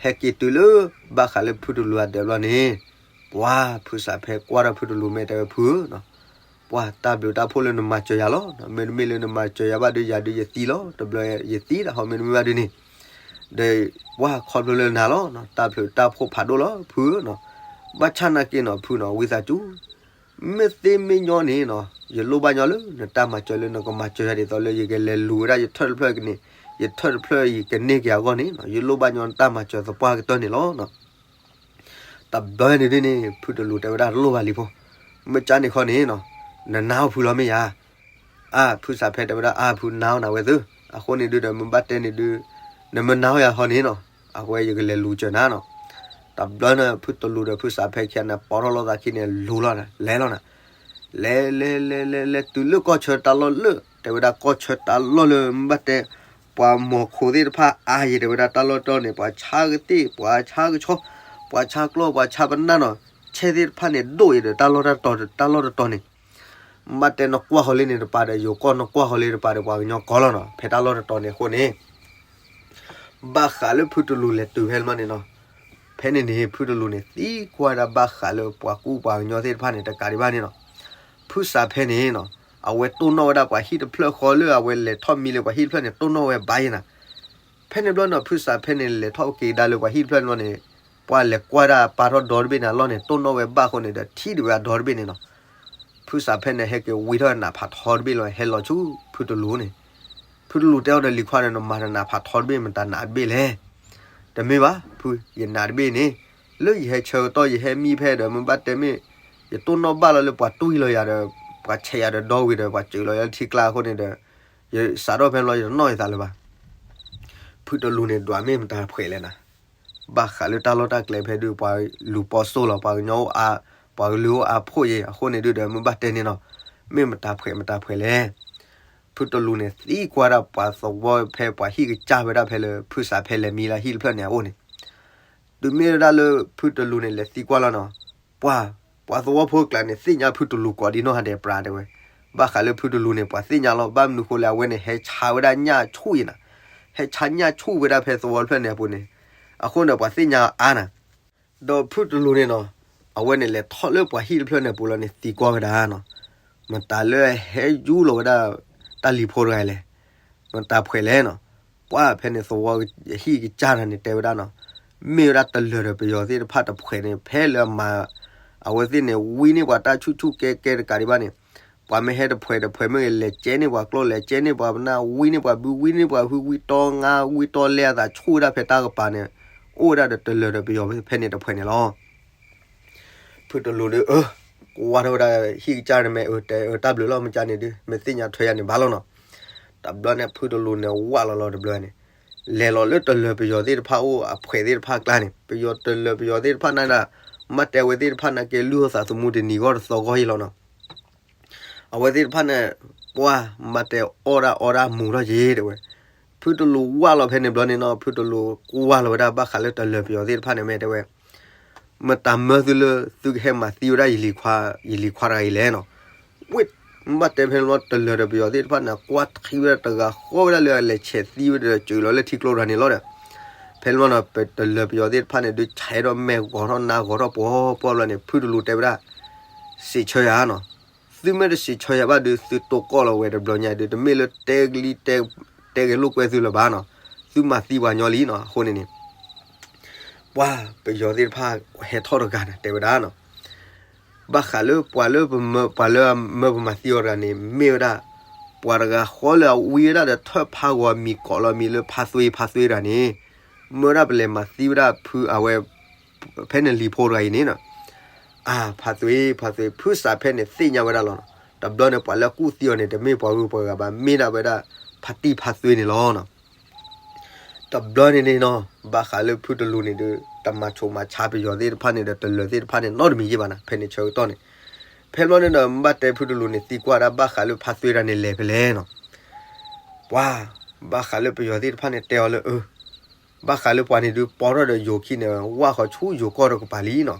ဟဲက့ၤတုၤလၢ ဘၣ်ဃးလၢဖုတလူၤအဒၢးဘျီန့ၣ် ပှၢ်ဖုစးဖဲကွၢ်ထီၣ်ဖုတလူၤမဲာ်တဲဝဲဖုဧၢနီၤ ပှၢ်တၢ်ဘျုးတၢ်ဖှိၣ်လၢနမၤစၢၤယၤလီၤ. မ့တမ့ၢ်လၢနမၤစၢၤယၤဘၣ်ဒုး ယၤဒုးယသံလီၤ. တဘျီယသံဒၣ်ဟီ မ့တမ့ၢ်ဘၣ်ဒုးန့ၣ် ဒီးပှၢ်ခီဖျိလၢနၤလီၤ. တၢ်ဘျုးတၢ်ဖှိၣ်ဖးဒိၣ်လီၤဖုဧၢနီၤ. ဘၣ်ဆၣ်နာ်က့နီၤဖုနီၤ ဝံသးစူၤ မ့ၢ်သ့မ့ၢ်ညီန့ၣ်နီၤ ယလိၣ်ဘၣ်ညီလၢနတၢ်မၤစၢၤလၢနကမၤစၢၤယၤဒ်သိးလၢ ယကလဲၤလူၤဝဲဒၣ်ယထၢၣ်တဖျၢၣ်ကန့ၢ် ယထၢၣ်တဖျၢၣ်ယကန့ၢ်က့ၤအဂီၢ်န့ၣ်နီၤ ယလိၣ်ဘၣ်ညီနတၢ်မၤစၢၤသပှၢ်ကတၢၢ်န့ၣ်လီၤ. တဘျီန့ၣ်ဒ်န့ၣ် ဖုတလူၤတဲဝဲဒၣ်တလိၣ်ဘၣ်လံဖိ မ့ၢ်ကၢ်န့ၣ်ခီန့ၣ်နီၤ နနာ်အီၣ်ဖုလီၤမ့ၢ်ယၤ အါ ဖုစးဖဲတဲဝဲဒၣ် အါ ဖုနာ်အီၣ်နၤဝဲသ့ အဃိန့ၣ်ဒုးဒီး မ့ၢ်ဘၣ်တဲန့ၣ်ဒုး နမ့ၢ်နာ်အီၣ်ယၤဟီန့ၣ်နီၤ အဝဲယကလဲၤလူၤစၢၤနၤနီၤ. တဘျီန့ၣ် ဖုတလူၤဒီးဖုစးဖဲခံဂၤန့ၣ် ပိာ်ထီၣ်လိာ်သးခံန့ၣ် လူၤလီၤ လဲၤလီၤနၤ. လဲၤလဲၤလဲၤလဲၤလဲၤတုၤလၢကီၢ်ဆၢတၢ်လီၢ်လၢ တဲဝဲဒၣ်ကီၢ်ဆၢတၢ်လီၢ်လၢ မ့ၢ်ဘၣ်တဲ ပှၤမီၤခိၣ်သ့ၣ်တဖၣ်အါယံၤ တဲဝဲဒၣ်တၢ်လီၢ်တတီၤန့ၣ် ပှၤဆါကသ့ၣ် ပှၤဆါကဆီ ပှၤဆါကျီၢ် ပှၤဆါပနၢ်နီၤ ဆဲသ့ၣ်တဖၣ်န့ၣ် ဒိၣ်ယံၤဒီးတၢ်လီၢ်တတီၤ တၢ်လီၢ်တတီၤန့ၣ် ဘၣ်တဲနကွၢ်ဃီၤလံန့ၣ်တပၤဒီး ယိၤကီၢ်နကွၢ်ဃီၤလံတပၤဒီး ပှၤကညီကီၢ်လီၤနီၤ ဖဲတၢ်လီၢ်တတီၤန့ၣ်အဃိန့ၣ် ဘၣ်ဃးလၢဖုတလူၤလဲၤတုၤဖဲန့ၣ်လီၤန့ၣ်နီၤ ဖဲန့ၣ်န့ၣ် ဖုတလူၤန့ၣ် သံကွၢ်ဒၣ်ဘၣ်ဃးလၢပှၤကူပှၤကညီသ့ၣ်တဖၣ်န့ၣ် တကးဒံးဘၣ်န့ၣ်နီၤ ဖုစးဖဲန့ၣ်နီၤ အဝဲတိၢ်နီၣ်ဝဲဒၣ်ပှၤဟံၣ်တဖျၢၣ်ဃီလၢအဝဲလဲၤထီၣ်မံလၢပှၤဟံၣ်တဖျၢၣ်န့ၣ် တိၢ်နီၣ်ဝဲဘၣ်ယဲနၤ ဖဲန့ၣ်ဘျီန့ၣ် ဖုစးဖဲန့ၣ် လဲၤထီၣ်က့ၤဒါလၢပှၤဟံၣ်တဖျၢၣ်န့ၣ်လီၤန့ၣ် ပှၤလဲၤကွၢ်ဒၣ်ပာ်ထီၣ်ဒီတဘ့ၣ်န့ၣ် အလီၢ်န့ၣ် တိၢ်နီၣ်ဝဲဘၣ်အဃိန့ၣ်ဒီး ထံၣ်ဒံးဝဲအဒီတဘ့ၣ်န့ၣ်နီၤ ဖုစးဖဲန့ၣ် ဟဲက့ၤဝံထီၣ်နးဖးထီတဘ့ၣ်လီၤ ဟဲလီၤဆူဖုတလူၤန့ၣ် ဖုတလူၤတဲအီၤဒီးလံၤခွါန့ၣ် နမၤတနးဖးထီတဘ့ၣ် မတၤနးတဘ့ၣ်လဲၣ် တမ့ၢ်ဘၣ် ဖု ယနးတဘ့ၣ်န့ၣ် လၢယဟဲဆၢကတီၢ် ယဟဲမံဖဲဒီး မ့ၢ်ဘၣ်တဲမ့ၢ် ယတိၢ်နီၣ်ဘၣ်လီၤလၢပှၤတူၢ်ယလီၤယၤဒီး ပှၤဆဲးယၤဒီးဒီဝံၤဒီး ပှၤစၢၤလီၤယၤလၢထံကျါအဃိန့ၣ်ဒီး ယစးထီၣ်ဖဲန့ၣ်လီၤ ယတနီၣ်ယသးလၢၤဘၣ် ဖုတလူၤန့ၣ် ဒွးမ့ၢ်မတၤတဖှဲးလဲၣ်နၤ ဘၣ်ဃးလၢတၢ်လီၢ်တၢ်ကျဲဖဲဒုး ပှၤလူၤပိာ်စိလီၤ ပှၤကညီအိၣ်အါ ပှၤကလုာ်အိၣ်အါဖှိၣ်ယံၤ အဃိန့ၣ်ဒုးဒီး မ့ၢ်ဘၣ်တဲန့ၣ်နီၤ မ့ၢ်မတၤတဖှဲးမတၤတဖှဲးလဲၣ် ဖုတလူၤန့ၣ် သံကွၢ်ဒၣ်ပှၤသဝီဖဲပှၤဟံၣ်ကစၢ်ဝဲဒၣ်ဖဲလၢ ဖုစးဖဲလဲၤမံလၢဟံၣ်တဖျၢၣ်န့ၣ်အအိၣ်န့ၣ် တုၤမ့ၢ်ဝဲဒၣ်လၢ ဖုတလူၤန့ၣ် လဲၤသံကွၢ်လီၤနီၤ ပှၤ ပှၤသဝီဖိအကျါန့ၣ် သ့ၣ်ညါဖုတလူၤကိးဒံနီၢ်ဂၤဒဲးပြးတဲဝဲ ဘၣ်ဃးလၢဖုတလူၤန့ၣ် ပှၤသ့ၣ်ညါလီၤ ဘၣ်မနုၤဃိလဲၣ် အဝဲန့ၣ်ဟဲဆါဝဲဒၣ်ညၣ်ဆူၣ်အံၤနၤ ဟဲဆါညၣ်ဆူၣ်ဝဲဒၣ်ဖဲသဝီတဖျၢၣ်န့ၣ်အပူၤန့ၣ် အဃိန့ၣ် ပှၤသ့ၣ်ညါအါနၤ ဒီးဖုတလူၤန့ၣ်နီၤ အဝဲန့ၣ်လဲၤထီၣ်လၢပှၤဟံၣ်တဖျၢၣ်န့ၣ်အပူၤလီၤန့ၣ် သံကွၢ်ဝဲဒၣ်နီၤ မတၤလၢဟဲယူၢ်လီၤဝဲဒၣ် တၢ်လံၤဖိတဂၤအံၤလဲၣ် မတၤတဖှဲးလဲၣ်နီၤ ပှၤဖဲန့ၣ်သဝီဟံၣ်ကစၢ်တဂၤန့ၣ် တဲဝဲဒၣ်နီၤ မ့ၢ်ဝဲဒၣ်တလၢၤဒီးပယီၤသ့ၣ်တဖၣ်တဖှဲးန့ၣ် ဖဲလၢအမၤ အဝဲသ့ၣ်န့ၣ် ဝံန့ၢ်ပှၤတၢ်ဆူၣ်ဆူၣ်ကဲကဲတကးဒံးဘၣ်န့ၣ် ပှၤမ့ၢ်ဟဲတဖှဲးတဖှဲးမ့ၢ်ဂ့ၤ လဲၤကဲန့ၢ်ပှၤကျီၢ် လဲၤကဲန့ၢ်ပှၤပနၢ် ဝံန့ၢ်ပှၤဘု ဝံန့ၢ်ပှၤဟု ဝံတီငါ ဝံတီလဲအသးဆူၣ်ဝဲဒၣ်ဖဲတၢ်ကပၤန့ၣ် အိၣ်ဝဲဒၣ်ဒီးတလၢၤဒီးပယီၤဖဲန့ၣ်တဖှဲးန့ၣ်လီၤ ဖုတလူၤဒီး အၢ ကွၢ်ထီၣ်ဝဲဒၣ်ဟံၣ်ကစၢ်န့ၣ်မ့ၢ် အၢ တဲအၢတၢ်ဘျုးလီၤ မ့ၢ်ကန့ၣ်ဒုး မ့ၢ်သ့ၣ်ညါထွဲယၤန့ၣ်ဘၣ်လီၤနီၤ တဘျီန့ၣ် ဖုတလူၤန့ၣ် ဝးလီၤလီၤတဘျီန့ၣ် လဲၤလီၤလၢတလၢၤပယီၤသ့ၣ်တဖၣ်အိၣ်အဖှဲးသ့ၣ်တဖၣ်အကျါန့ၣ် ပယီၤတလၢၤပယီၤသ့ၣ်တဖၣ်န့ၣ်ဒၣ် မ့ၢ်တဲဝဲသ့ၣ်တဖၣ်န့ၣ်က့ၤလုၢ်အသးသမူတနံၤဂီၢ်တသီဂီၢ်အံၤလီၤနီၤ အဝဲသ့ၣ်တဖၣ်န့ၣ် ပှၤမၤတဲအီၣ်ဒၣ်အီဒၣ်မူၤထီၣ်က့ၤတဲဝဲ ဖုတလူၤဝးလီၤဖဲန့ၣ်ဘျီန့ၣ်နီၤ ဖုတလူၤကွၢ်လီၤဝဲဒၣ်ဘၣ်ဃးလၢတလၢၤပယီၤသ့ၣ်တဖၣ်န့ၣ်မ့ၢ်တဲဝဲ မတၤမၢသုလၢသုကဟဲမၤသံဝဲဒၣ်ယလံၤခွါတဂၤအံၤလဲၣ်နီၤ ဝ့ၢ် မ့ၢ်ဘၣ်တဲဖဲန့ၣ်ဘျီ တလၢၤဒီးပယီၤသ့ၣ်တဖၣ်န့ၣ် ကွၢ်ထံဝဲဒၣ်တဂၤဃီဝဲဒၣ်လၢအလဲၤဆဲးသံဝဲဒီးစၢၤလီၤလၢထံကျိတဂၤန့ၣ်လီၤဒီး ဖဲန့ၣ်ဘျီနီၤ ပတလၢၤပယီၤသ့ၣ်တဖၣ်န့ၣ် ဒုးဆဲးထီၣ်မဲာ်ဂီၤထီၣ်နါဂီၤထီၣ်ပှီၤပှီၤဘျီန့ၣ် ဖုတလူၤတဲဝဲဒၣ် စံးဆၢယၤနီၤ သုမ့ၢ်တစံးဆၢယၤဘၣ်ဒီး သုတိၢ်ကီၢ်လီၤဝဲတဘျီညါဒီး တမ့ၢ်လၢတဲကလံ တဲကဲလိာ်ကွဲသုလၢၤဘၣ်နီၤ သုမၤသံပှၤညီလံနီၤ အဃိန့ၣ်န့ၣ် ပှၤပယီၤသ့ၣ်တဖၣ်ဟဲထီၣ်တဂၤန့ၣ် တဲဝဲဒၣ်နီၤ ဘၣ်ဃးလၢပှၤလၢပမၢ ပှၤလၢအမၢပမၤသံအီၤတဂၤန့ၣ် မ့ၢ်ဝဲဒၣ် ပှၤတဂၤဃီလၢအဝံဝဲဒၣ်ဒီးထၢၣ်ဖးဂီၤအမံၤကိးလီၤမံၤလၢဖါသွ့ဖါသွ့တဂၤန့ၣ် မၢဒၣ်ပလဲၤမၤသံဝဲဒၣ်ဖုအဝဲ ဖဲန့ၣ်လံၤဖိတဂၤအံၤန့ၣ်နီၤ အၢ ဖါသွ့ ဖါသွ့ ဖုစးဖဲန့ၣ်သ့ၣ်ညါဝဲဒၣ်လီၤနီၤ တဘျီန့ၣ် ပှၤလၢအကူၣ်သံအီၤန့ၣ် တမ့ၢ်ပှၤဂုၤပှၤဂၤဘၣ် မ့ၢ်ဒၣ်ဝဲဒၣ် ဖါတံၢ်ဖါသွ့န့ၣ်လီၤနီၤ တဘျီန့ၣ်န့ၣ်နီၤ ဘၣ်ဃးလၢဖုတလူၤန့ၣ်ဒီး တမၤဆိၣ်မၤဆါပယီၤသ့ၣ်တဖၣ်န့ၣ်ဒီး တလၢၤသ့ၣ်တဖၣ်န့ၣ် နီတမံၤယ့ၢ်ဘၣ်နၤ ဖဲန့ၣ်ဆၢကတီၢ်န့ၣ် ဖဲဘျီန့ၣ်ဒီး ဘၣ်တဲဖုတလူၤန့ၣ် သံကွၢ်ဒၣ်ဘၣ်ဃးလၢဖါသွ့တဂၤန့ၣ်လဲၤဖဲလဲၣ်နီၤ ပှၤ ဘၣ်ဃးလၢပယီၤသ့ၣ်တဖၣ်န့ၣ် တဲအီၤလၢအၢ ဘၣ်ဃးလၢပှၤန့ၣ်ဒုး ပိာ်ထီၣ်ဒီးယိၤခံန့ၣ် ဝၢ်ဃီၤဆူယိၤကီၢ်တကပၤလံနီၤ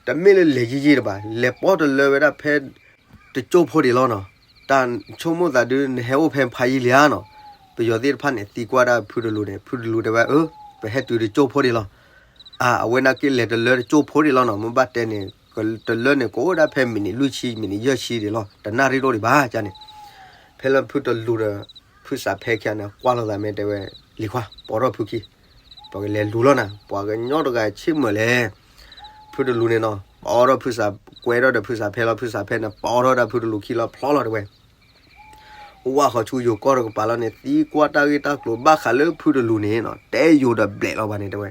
တမ့ၢ်လၢလဲၤယံာ်ယံာ်တဘၣ် လဲၤပိာ်တလၢဝဲဒၣ်ဖဲ တကၠိၢ်ဖိဒံးလီၤနီၤ တၢ်ဆိကမိၣ်သးဒုး နဟဲအိၣ်ဖဲဖးယံာ်လံဧါနီၤ ပယီၤသ့ၣ်တဖၣ်န့ၣ် သံကွၢ်ဒၣ်ဖုတလူၤန့ၣ် ဖုတလူၤတဲဝဲ အၢ ပဟဲတုၤတကၠိၢ်ဖိဒံးလီၤ အၢ အဝဲနာ်က့လဲၤတလၢတကၠိၢ်ဖိဒံးလီၤနီၤ မ့ၢ်ဘၣ်တဲန့ၣ် တလၢန့ၣ် ကအိၣ်ဒၣ်ဖဲမံးနံးလွံၢ်ဆံ မံးနံးယဲၢ်ဆံဒံးလီၤ တနၣ်ရံၣ်ဒိၣ်ဒံးဘၣ်န့ၣ် ဖဲလၢဖုတလူၤဒီး ဖုစးဖဲခံဂၤန့ၣ် ကွၢ်လိာ်သးမ့ၢ်တဲဝဲ လံၤခွါ ပိာ်ထီၣ်ဖုခံ ပကလဲၤလူၤလီၤနၤ ပှၤကညီတဂၤဆ့ၣ်မုာ်လဲၣ် ဖုတလူၤန့ၣ်နီၤ ပိာ်ထီၣ်ဖုစး ကွဲထီၣ်ဒီးဖုစးဖဲလီၤ ဖုစးဖဲန့ၣ် ပိာ်ထီၣ်ဒၣ်ဖုတလူၤခံလီၤဖျီလီၤတဲဝဲ ဝၢ်ဃီၤဆူယိၤကီၢ်တကပၤလီၤန့ၣ် သံကွၢ်တၢ်ဂ့ၢ်တၢ်ကျိၤဘၣ်ဃးလၢဖုတလူၤန့ၣ်နီၤ တဲယိၤဒီးဘျဲးလီၤဘၣ်န့ၣ်တဲဝဲ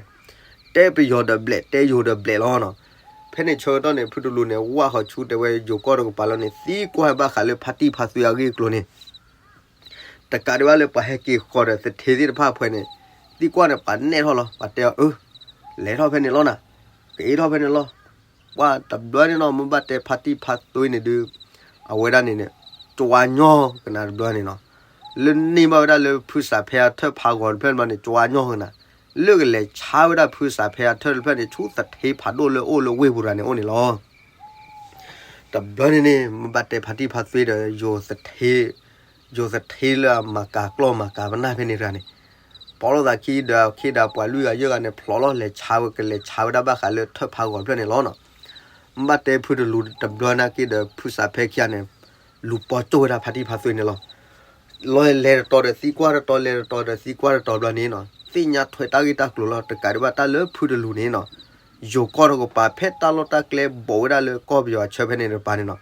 တဲပယီၤဒီးဘျဲး တဲယိၤဒီးဘျဲးလီၤနီၤ ဖဲန့ၣ်ဆၢကတီၢ်န့ၣ် ဖုတလူၤန့ၣ် ဝၢ်ဃီၤဆူတဲဝဲယိၤကီၢ်တကပၤလီၤန့ၣ် သံကွၢ်ဘၣ်ဃးလၢဖါတံၢ်ဖါသွ့အဂ့ၢ်အကျိၤန့ၣ် တကးဒံးဘၣ်လၢပှၤဟဲက့ၤဃီၤဒီးသထ့သ့ၣ်တဖၣ်အဖှဲးန့ၣ် သံကွၢ်န့ၣ် ပှၤနဲၣ်ထီၣ်လီၤ ပှၤတဲအီၤ အၢ လဲၤထီၣ်ဖဲန့ၣ်လီၤနၤ ကအ့ၣ်ထီၣ်ဖဲန့ၣ်လီၤ ပှၤတဘျီန့ၣ်နီၤ မ့ၢ်ဘၣ်တဲဖါတံၢ်ဖါသွ့န့ၣ်ဒုး အဝဲဒၣ်န့ၣ်န့ၣ် ကဝါညီကနၤတဘျီန့ၣ်နီၤ လၢန့ၢ်ဘၣ်ဝဲဒၣ်လၢဖုစးဖဲအထၢၣ်ဖးဂီၤတဖျၢၣ်န့ၣ် ဘျီန့ၣ် ကၠွါညီဃၢၤနၤ, လၢကလဲၤဆါဝဲဒၣ်ဖုစးဖဲအထၢၣ်တဖျၢၣ်န့ၣ် ဆူသထ့ဖးဒိၣ်လၢအိၣ်လၢဝ့ၢ်ပူၤတဂၤန့ၣ်အိၣ်န့ၣ်လီၤ. တဘျီန့ၣ်န့ၣ် မ့ၢ်ဘၣ်တဲဖါတံၢ်ဖါသွ့ဒီး ယိၤသထ့လၢအမၤကၤကျီၢ်မၤကၤပနၢ်ဖဲန့ၣ်တဂၤန့ၣ်, ပိာ်လိာ်သးခံဒီးအခ့ဒီးပှၤလွံၢ်ဂၤယဲၢ်ဂၤန့ၣ် ဖျိးလီၤလဲၤဆါဝဲ ကလဲၤဆါဝဲဒၣ်ဘၣ်ဃးလၢထၢၣ်ဖးဂီၤတဖျၢၣ်န့ၣ်လီၤနီၤ. မ့ၢ်ဘၣ်တဲဖုတလူၤတဘျီနာ်က့ဒီး ဖုစးဖဲခံဂၤန့ၣ် လူၤပိာ်ကၠိၣ်ဝဲဒၣ်ဖါတံၢ်ဖါသွ့န့ၣ်လီၤ. လီၤလဲၤတတီၤဒီးသံကွၢ်တတီၤ လဲၤတတီၤဒီးသံကွၢ်တတီၤဘျီန့ၣ်နီၤ, သ့ၣ်ညါထွဲတၢ်ဂ့ၢ်တၢ်ကျိၤလီၤ. တကးဒံးဘၣ်တၢ်လၢဖုတလူၤန့ၣ်နီၤ, ယိၤကီၢ်တကပၤဖဲတၢ်လီၢ်တၢ်ကျဲဘိးဝဲဒၣ်လၢကီၢ်ပယီၤအဆၢဖဲန့ၣ်တကပၤန့ၣ်နီၤ,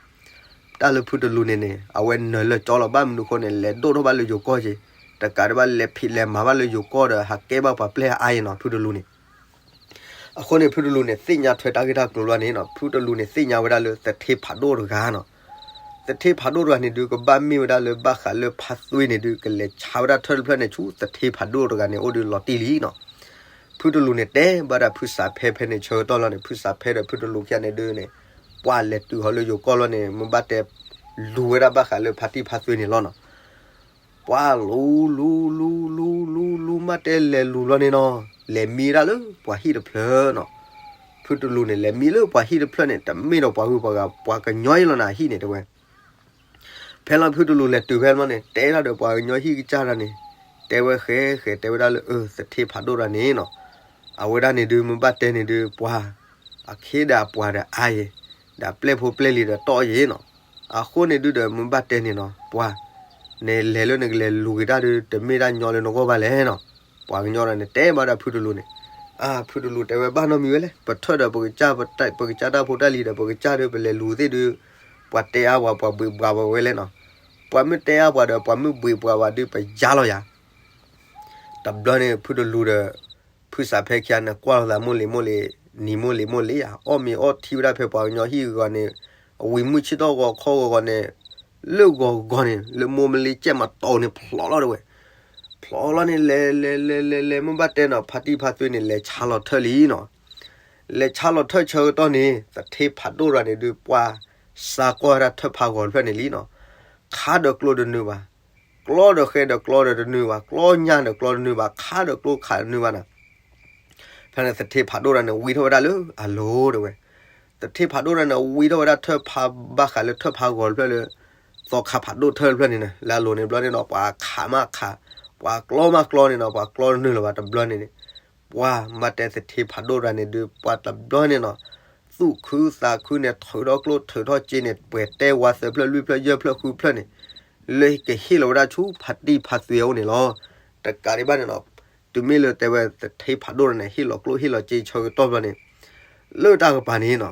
တၢ်လၢဖုတလူၤန့ၣ်န့ၣ် အဝဲနၢၤလၢာ်ကၠီလီၤ. ဘၣ်မနုၤအဃိန့ၣ် လဲၤဒိၣ်ထီၣ်ဘၣ်လၢယိၤကီၢ်က့ၤ, တကးဒံးဘၣ်လဲၤဖံးလဲၤမၤဘၣ်လၢယိၤကီၢ်ဒီး ဟးကဲဘၣ်ပှၤပျဲၢ်အါအံၤနီၤ ဖုတလူၤန့ၣ်. အဃိန့ၣ် ဖုတလူၤန့ၣ် သ့ၣ်ညါထွဲတၢ်ဂ့ၢ်တၢ်ကျိၤဘျီန့ၣ်နီၤ, ဖုတလူၤန့ၣ် သ့ၣ်ညါဝဲဒၣ်လၢသထ့ဖးဒိၣ်တဂၤနီၤ. သထ့ဖးဒိၣ်တဂၤန့ၣ်ဒုး ကဘၣ်မ့ၢ်ဝဲဒၣ်လၢဘၣ်ဃးလၢဖါသွ့န့ၣ်ဒုး ကလဲၤဆါဝဲဒၣ်ထၢၣ်တဖျၢၣ်န့ၣ် ဆူသထ့ဖးဒိၣ်တဂၤန့ၣ် အိၣ်ဒုးလီၤတံၢ်လံနီၤ. ဖုတလူၤန့ၣ် တဲဘၣ်ဒၣ်ဖုစးဖဲဖဲန့ၣ်ဆၢကတီၢ်လီၤန့ၣ် ဖုစးဖဲဒီးဖုတလူၤခံဂၤန့ၣ်ဒုးန့ၣ် ပှၤလဲၤတုၤဃီၤလၢယိၤကီၢ်လီၤန့ၣ် မ့ၢ်ဘၣ်တဲလူၤဝဲဒၣ်ဘၣ်ဃးလၢဖါတံၢ်ဖါသွ့န့ၣ်လီၤနီၤ. ပှၤလူၤလူၤလူၤလူၤလူၤလူၤ မ့ၢ်တဲလဲၤလူၤလီၤန့ၣ်နီၤ, လဲၤမံဒၣ်လၢပှၤဟံၣ်တဖျၢၣ်နီၤ. ဖုတလူၤန့ၣ် လဲၤမံလၢပှၤဟံၣ်တဖျၢၣ်န့ၣ် တမ့ၢ်ဒီးပှၤဟုပှၤဂၤ ပှၤကညီအံၤလီၤနၤ ဟံၣ်န့ၣ်တဲဝဲ. ဖဲလီၤဖုတလူၤလဲၤတုၤဖဲလီၤန့ၣ် တဲဒၣ်ဒီးပှၤကညီဟံၣ်ကစၢ်တဂၤန့ၣ်, တဲဝဲဃဲဃဲ တဲဝဲဒၣ်လၢ အၢ သထ့ဖးဒိၣ်တဂၤန့ၣ်နီၤ, အဝဲဒၣ်န့ၣ်ဒုး မ့ၢ်ဘၣ်တဲန့ၣ်ဒုး ပှၤ အခ့ဒီးအပှၤဒီးအါယဲၤ, ဒီးပျဲၢ်ဖိပျဲၢ်လံၤဒီးတီၢ်ယဲၤနီၤ. အဃိန့ၣ်ဒုးဒီး မ့ၢ်ဘၣ်တဲန့ၣ်နီၤ ပှၤ နလဲၤလၢနကလဲၤလူၤက့ၤတၢ်ဒုး တမ့ၢ်တၢ်ညီလၢနဂီၢ်ဘၣ်လဲၣ်နီၤ. ပှၤကညီဒီးန့ၣ် တဲဘၣ်ဒၣ်ဖုတလူၤန့ၣ်, အါ ဖုတလူၤတဲဝဲ ဘၣ်နီတမံၤဝဲလဲၣ်, ပထၢၣ်ဒီးပကစၢ် ပကစၢ်တၢ်ဖိတၢ်လံၤဒီး ပကစၢ်ဒုး ပလဲၤလူၤသ့ၣ်ဒုး ပှၤတဲအါပှၤ ပှၤဘှံးပှၤဝဲလဲၣ်နီၤ. ပှၤမ့ၢ်တဲအါပှၤဒီး ပှၤမ့ၢ်ဘှံးပှၤဝဲဒုး ပယါလီၤယၤ. တဘျီန့ၣ် ဖုတလူၤဒီး ဖုစးဖဲခံဂၤန့ၣ် ကွၢ်လိာ်သးမိၢ်လံၤမိၢ်လံၤ နံၤမိၢ်လံၤမိၢ်လံၤယၤ အီၣ်မ့ၤအီထံဝဲဒၣ်ဖဲပှၤကညီဟံၣ်ဂီၤန့ၣ်, အဝံၤမုၢ်ဆ့ၣ်ထီၣ်ဂီၤခီဂီၤဂီၤန့ၣ်, လၢဂီၤဂီၤန့ၣ် လၢမိၢ်မလ့ကဲးမတီၤန့ၣ် ဖျိးလီၤတဲဝဲ. ဖျိးလီၤန့ၣ် လဲၤလဲၤလဲၤလဲၤလဲၤ မ့ၢ်ဘၣ်တဲနီၤ ဖါတံၢ်ဖါသွ့န့ၣ် လဲၤဆါလီၤထၢၣ်လံနီၤ. လဲၤဆါလီၤထၢၣ်ဆၢကတီၢ်န့ၣ် သထ့ဖးဒိၣ်တဂၤန့ၣ်ဒုး ပှၤစါကွၢ်ဝဲဒၣ်ထၢၣ်ဖးဂီၤတဖျၢၣ်န့ၣ်လံနီၤ. ခါဒီးကျိတနုာ်ဘၣ်, ကျီဒီးဃဲဒီးကျီဒီးတနုာ်ဘၣ်, ကျီညၣ်ဒီးကျီတနုာ်ဘၣ်, ခါဒီးကျိခးတနုာ်ဘၣ်နီၤ. ဖဲန့ၣ်သထ့ဖးဒိၣ်တဂၤန့ၣ် ဝံထီၣ်ဝဲဒၣ်လၢအလိၤတဲဝဲ. သထ့ဖးဒိၣ်တဂၤန့ၣ် ဝံထီၣ်ဝဲဒၣ်ထၢၣ်ဖး ဘၣ်ဃးလၢထၢၣ်ဖးဂီၤတဖျၢၣ်လၢ သီခါဖးဒိၣ်ထၢၣ်တဖျၢၣ်န့ၣ် လၢအလိၤန့ၣ်ဘျီန့ၣ်နီၤ ပှၤခးမးခး, ပှၤကျီမးကျီန့ၣ်နီၤ ပှၤကျီတနုာ်လၢၤဘၣ်တဘျီန့ၣ်န့ၣ်, ပှၤမ့ၢ်တဲသထ့ဖးဒိၣ်တဂၤန့ၣ်ဒုး ပှၤတဘျီန့ၣ်နီၤ သူၣ်ခုသးခုန့ၣ် ထုးထီၣ်ကျိထုးထီၣ်စ့န့ၣ် ပှဲၤတဲဝါသၢဖျၢၣ်လွံၢ်ဖျၢၣ်ယဲၢ်ဖျၢၣ်ဃုဖျၢၣ်န့ၣ်, လၢကဟ့ၣ်လီၤဝဲဒၣ်ဆူဖါတံၢ်ဖါသွ့အအိၣ်န့ၣ်လီၤ. တကးဒံးဘၣ်န့ၣ်နီၤ, တုၤမ့ၢ်လၢတဲဝဲသထ့ဖးဒိၣ်တဂၤန့ၣ် ဟ့ၣ်လီၤကျိဟ့ၣ်လီၤစ့ဆၢကတီၢ်ဘျီန့ၣ်, လၢတၢ်ကပၤန့ၣ်နီၤ,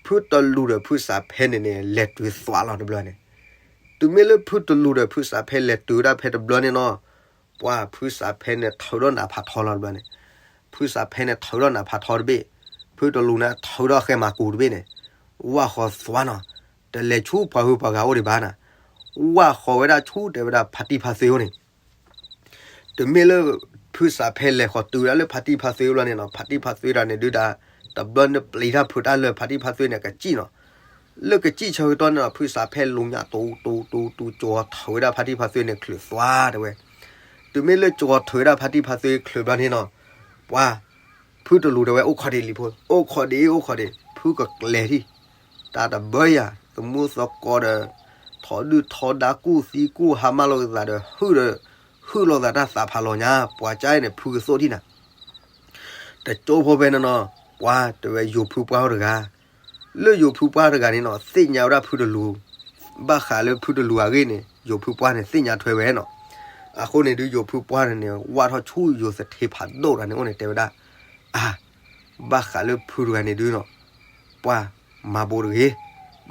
ဖုတလူၤဒီးဖုစးဖဲန့ၣ်န့ၣ် လဲၤတုၤသွးလီၤတဘျီန့ၣ်. တုၤမ့ၢ်လၢဖုတလူၤဒီးဖုစးဖဲလဲၤတုၤဝဲဒၣ်ဖဲတဘျီန့ၣ်နီၤ, ပှၤဖုစးဖဲန့ၣ်ထုးထီၣ်နးဖးထီလီၤတဘျီန့ၣ်. ဖုစးဖဲန့ၣ်ထုးထီၣ်နးဖးထီတဘ့ၣ်, ဖုတလူၤန့ၣ်ထုးထီၣ်ဃဲမၤကူၤတဘ့ၣ်န့ၣ်, ဝၢ်ဃီသွးနီၤ, တလဲၤဆူပှၤဟုပှၤဂၤအိၣ်ဒံးဘၣ်နီၤ, ဝၢ်ဃီဝဲဒၣ်ဆူတဲဝဲဒၣ်ဖါတံၢ်ဖါသွ့အအိၣ်န့ၣ်. တုၤမ့ၢ်လၢ ဖုစးဖဲလဲၤဃီၤတုၤဝဲဒၣ်လၢဖါတံၢ်ဖါသွ့ဘျီန့ၣ်နီၤ, ဖါတံၢ်ဖါသွ့တဂၤန့ၣ်ဒုးဒၣ် တဘျီန့ၣ်ပျံၤတၢ်ဖုးတၢ်လၢာ် ဖါတံၢ်ဖါသွ့န့ၣ် ကစံၣ်နီၤ. လၢကစံၣ်ဆၢကတီၢ်န့ၣ်နီၤ ဖုစးဖဲလူၤညါတူၤတူၤတူၤတူၤ ကၠီၤထုးဝဲဒၣ်ဖါတံၢ်ဖါသွ့န့ၣ် ချုးသွးတဲဝဲ. တုၤမ့ၢ်လၢကၠီၤထုးဝဲဒၣ်ဖါတံၢ်ဖါသွ့ချုးဘျီန့ၣ်နီၤ, ပှၤ ဖုတလူၤတဲဝဲ အိၣ်ခိးဒံးလံဖိ, အိၣ်ခိးဒံး အိၣ်ခိးဒံး ဖုကကျဲၤထံၣ် တၢ်တဘၢယၤ သမူသကိးဒီး ထီဒုၣ်ထီဒါကူၣ်သံကူၣ်ဟါ မၢလီၤကသးဒီး ဟုၣ်ဒီး ဟုၣ်လီၤသးတၢ်သးဖးလီၤညါ ပှၤကါအံၤန့ၣ် ဖုကသိၣ်ထံၣ်နၤ. တကၠိဖိဖဲန့ၣ်နီၤ, ပှၤတဲဝဲယိၤဖုပှၢ်အိၣ်တဂၤ, လၢယိၤဖုပှၢ်တဂၤန့ၣ်နီၤ သ့ၣ်ညါဝဲဒၣ်ဖုတလူၤ, ဘၣ်ဃးလၢဖုတလူၤအဂ့ၢ်န့ၣ် ယိၤဖုပှၢ်န့ၣ် သ့ၣ်ညါထွဲဝဲနီၤ. အဃိန့ၣ်ဒုး ယိၤဖုပှၢ်န့ၣ်န့ၣ် ဝၢ်ထီၣ်ဆူယိၤသထ့ဖးဒိၣ်တဂၤန့ၣ်အိၣ်န့ၣ် တဲဝဲဒၣ်, အါ, ဘၣ်ဃးလၢဖုတဂၤန့ၣ်ဒုးနီၤ ပှၤမၤဘူးတဂ့ၤ,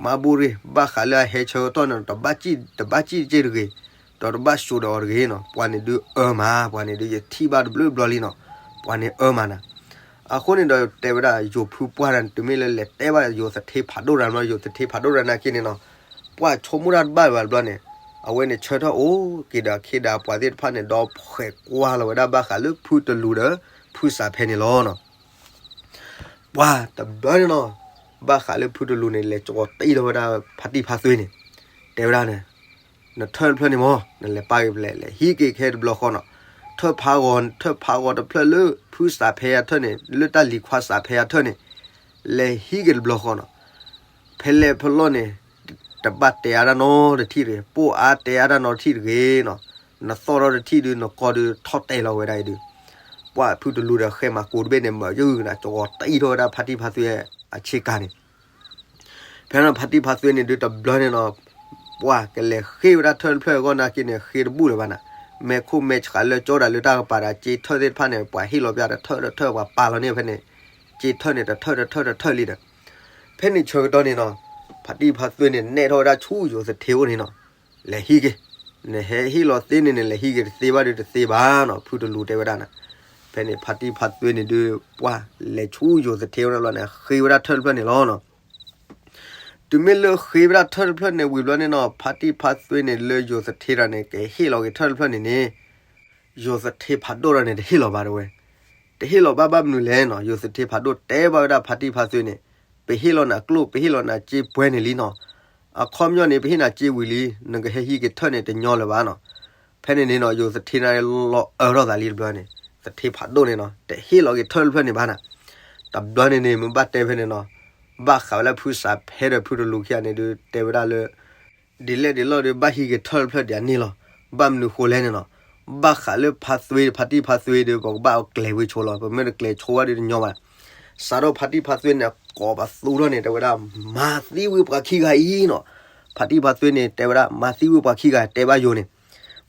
မၤဘူးတဂ့ၤ, ဘၣ်ဃးလၢအဟဲဆၢကတီၢ်န့ၣ် တဘၣ်စံၣ်တက့ၢ်တဂ့ၤ, ဒီးတဘၣ်ၡိးဒီးအီၤတဂ့ၤနီၤ. ပှၤန့ၣ်ဒုးအၢမး, ပှၤန့ၣ်ဒုးယထံၣ်ဘၣ်တဘျုးဘျီလံနီၤ, ပှၤန့ၣ်အၢမးနၤ. အဃိန့ၣ်ဒီးတဲဝဲဒၣ် ယိၤဖုပှၢ်တဂၤန့ၣ် တုၤမ့ၢ်လၢလဲၤတဲဘၣ်ယိၤသထ့ဖးဒိၣ်တဂၤန့ၣ် ယိၤသထ့ဖးဒိၣ်တဂၤနာ်က့န့ၣ်နီၤ, ပှၤဆိကမိၣ်တၢ်တဘၣ်ဘၣ်တဘျီန့ၣ်, အဝဲန့ၣ်ဆၢထၢၣ်အိၣ်က့ၤဒီးအခ့ဒီးပှၤသ့ၣ်တဖၣ်န့ၣ် ဒီးဖှဲးကွၢ်လီၤဝဲဒၣ်ဘၣ်ဃးလၢဖုတလူၤဒီးဖုစးဖဲန့ၣ်လီၤနီၤ. ပှၤတဘျီန့ၣ်နီၤ, ဘၣ်ဃးလၢဖုတလူၤန့ၣ် လဲၤကၠီၤတံၢ်လီၤဝဲဒၣ်ဖါတံၢ်ဖါသွ့န့ၣ်, တဲဝဲဒၣ်န့ၣ်, နထၢၣ်တဖျၢၣ်န့ၣ်မ့ၢ် နလဲၤပာ်က့ၤဖဲလဲၣ် လဲၤဟံးက့ၤခဲတဘျီဃီနီၤ. ထၢၣ်ဖးဂီၤ ထၢၣ်ဖးဂီၤတဖျၢၣ်လၢ ဖုစးဖဲအထၢၣ်န့ၣ် လၢတၢ်လံၤခွါစးဖဲအထၢၣ်န့ၣ် လဲၤဟံးက့ၤတဘျီဃီနီၤ. ဖဲလဲၣ်ဖဲလီၢ်န့ၣ် တဘၣ်တဲအါတၢ်နီတထံၣ်တဂ့ၤ, ပိၢ်အါတဲအါတၢ်နီတထံၣ်တဂ့ၤနီၤ. နသီၣ်ထီၣ်တထံၣ်ဒုး နကိးဒုးထီၣ်တဲလီၤဝဲဒၣ်အံၤဒုး, ပှၢ်ဖုတလူဒီးဃဲမၤကိတဘ့ၣ်န့ၣ် မၤယုၢ်ကနၤ ကဝီၤတအံၣ်ထီၣ်ဝဲဒၣ်ဖါတံၢ်ဖါသွ့အဆ့ကၤန့ၣ် ဖဲန့ၣ်ဖါတံၢ်ဖါသွ့န့ၣ်ဒုးတဘျီန့ၣ်နီၤ, ပှၢ်ကလဲၤဃ့ဝဲဒၣ်ထၢၣ်တဖျၢၣ်အဂီၢ်နာ်က့န့ၣ် ဃ့တဘူၣ်လၢၤဘၣ်နၤ, မဲာ်ခိၣ်မဲာ်ဆှးလၢကၠီဒၣ်လၢတၢ်ကပၤဒီး စ့ထၢၣ်သ့ၣ်တဖၣ်န့ၣ် ပှၤဟ့ၣ်လီၤပျၢ်တထၢၣ်တထၢၣ် ပှၤပာ်လီၤန့ၢ်ဖဲန့ၣ်, စ့ထၢၣ်န့ၣ် တထၢၣ်တထၢၣ်တထၢၣ်လံဒီး, ဖဲန့ၣ်ဆၢကတီၢ်န့ၣ်နီၤ, ဖါတံၢ်ဖါသွ့န့ၣ် နဲၣ်ထီၣ်ဝဲဒၣ်ဆူယိၤသထ့အိၣ်န့ၣ်နီၤ, လဲၤဟံးက့ၤ, နဟဲဟ့ၣ်လီၤသ့န့ၣ်န့ၣ် လဲၤဟံးက့ၤတသ့ဘၣ်ဒီးတသ့ဘၣ်နီၤ, ဖုတလူတဲဝဲဒၣ်နၤ. ဖဲန့ၣ်ဖါတံၢ်ဖါသွ့န့ၣ်ဒုး ပှၢ်လဲၤဆူယိၤသထ့အိၣ်န့ၣ်လီၤန့ၣ် ဃ့ဝဲဒၣ်ထၢၣ်တဖျၢၣ်န့ၣ်လီၤနီၤ. တုၤမ့ၢ်လၢဃ့ဝဲဒၣ်ထၢၣ်တဖျၢၣ်န့ၣ်ဝံၤဘျီန့ၣ်နီၤ, ဖါတံၢ်ဖါသွ့န့ၣ် လၢယိၤသထ့တၢ်န့ၣ် ကဟ့ၣ်လီၤက့ၤထၢၣ်တဖျၢၣ်န့ၣ်န့ၣ်, ယိၤသထ့ဖးဒိၣ်တၢ်န့ၣ် တဟ့ၣ်လီၤဘၣ်တဝဲ, တဟ့ၣ်လီၤဘၣ်ဘၣ်မနုၤလဲၣ်နီၤ, ယိၤသထ့ဖးဒိၣ်တဲဘၣ်ဝဲဒၣ်ဖါတံၢ်ဖါသွ့န့ၣ်, ပဟ့ၣ်လီၤနၤကျိၣ် ပဟ့ၣ်လီၤနၤစ့ပှဲၤန့ၣ်လံနီၤ, အခီပညီန့ၣ် ပဟ့ၣ်နၤစ့ဝံၤလံ, နကဟဲဟံးက့ၤထၢၣ်န့ၣ် တညီလၢၤဘၣ်နီၤ. ဖဲန့ၣ်န့ၣ်နီၤ ယိၤသထ့န့ၣ်လီၤအၢထီၣ်သးလံတဘျီန့ၣ်, သထ့ဖးဒိၣ်န့ၣ်နီၤ တဟ့ၣ်လီၤက့ၤထၢၣ်တဖျၢၣ်န့ၣ်ဘၣ်နၤ. တဘျီန့ၣ်န့ၣ် မ့ၢ်ဘၣ်တဲဖဲန့ၣ်နီၤ, ဘၣ်ဃးဝဲလၢဖုစးဖဲဒီးဖုတလူခံဂၤန့ၣ်ဒုးတဲဝဲဒၣ်လၢ ဒ်လဲၣ်ဒ်လဲၣ်ဒီး ဘၣ်ဟံးက့ၤထၢၣ်တဖျၢၣ်ဒံးအန့ၣ်လီၤ. ဘၣ်မနုၤဃိလဲၣ်န့ၣ်နီၤ, ဘၣ်ဃးလၢဖါသွ့ ဖါတံၢ်ဖါသွ့ဒီး ပကဘၣ်အီၤကျဲၤဝ့ၤဆိလီၤ. ပမ့ၢ်တကျဲၤဆိဘၣ်ဒီးတညီဘၣ်. စးထီၣ်ဖါတံၢ်ဖါသွ့န့ၣ် ကိးပသူထီၣ်န့ၣ် တဲဝဲဒၣ် မၤသံဝံၤပှၤခံဂၤအံၤနီၤ. ဖါတံၢ်ဖါသွ့န့ၣ် တဲဝဲဒၣ် မၤသံဝံၤပှၤခံဂၤ တဲဘၣ်ယိၤန့ၣ်,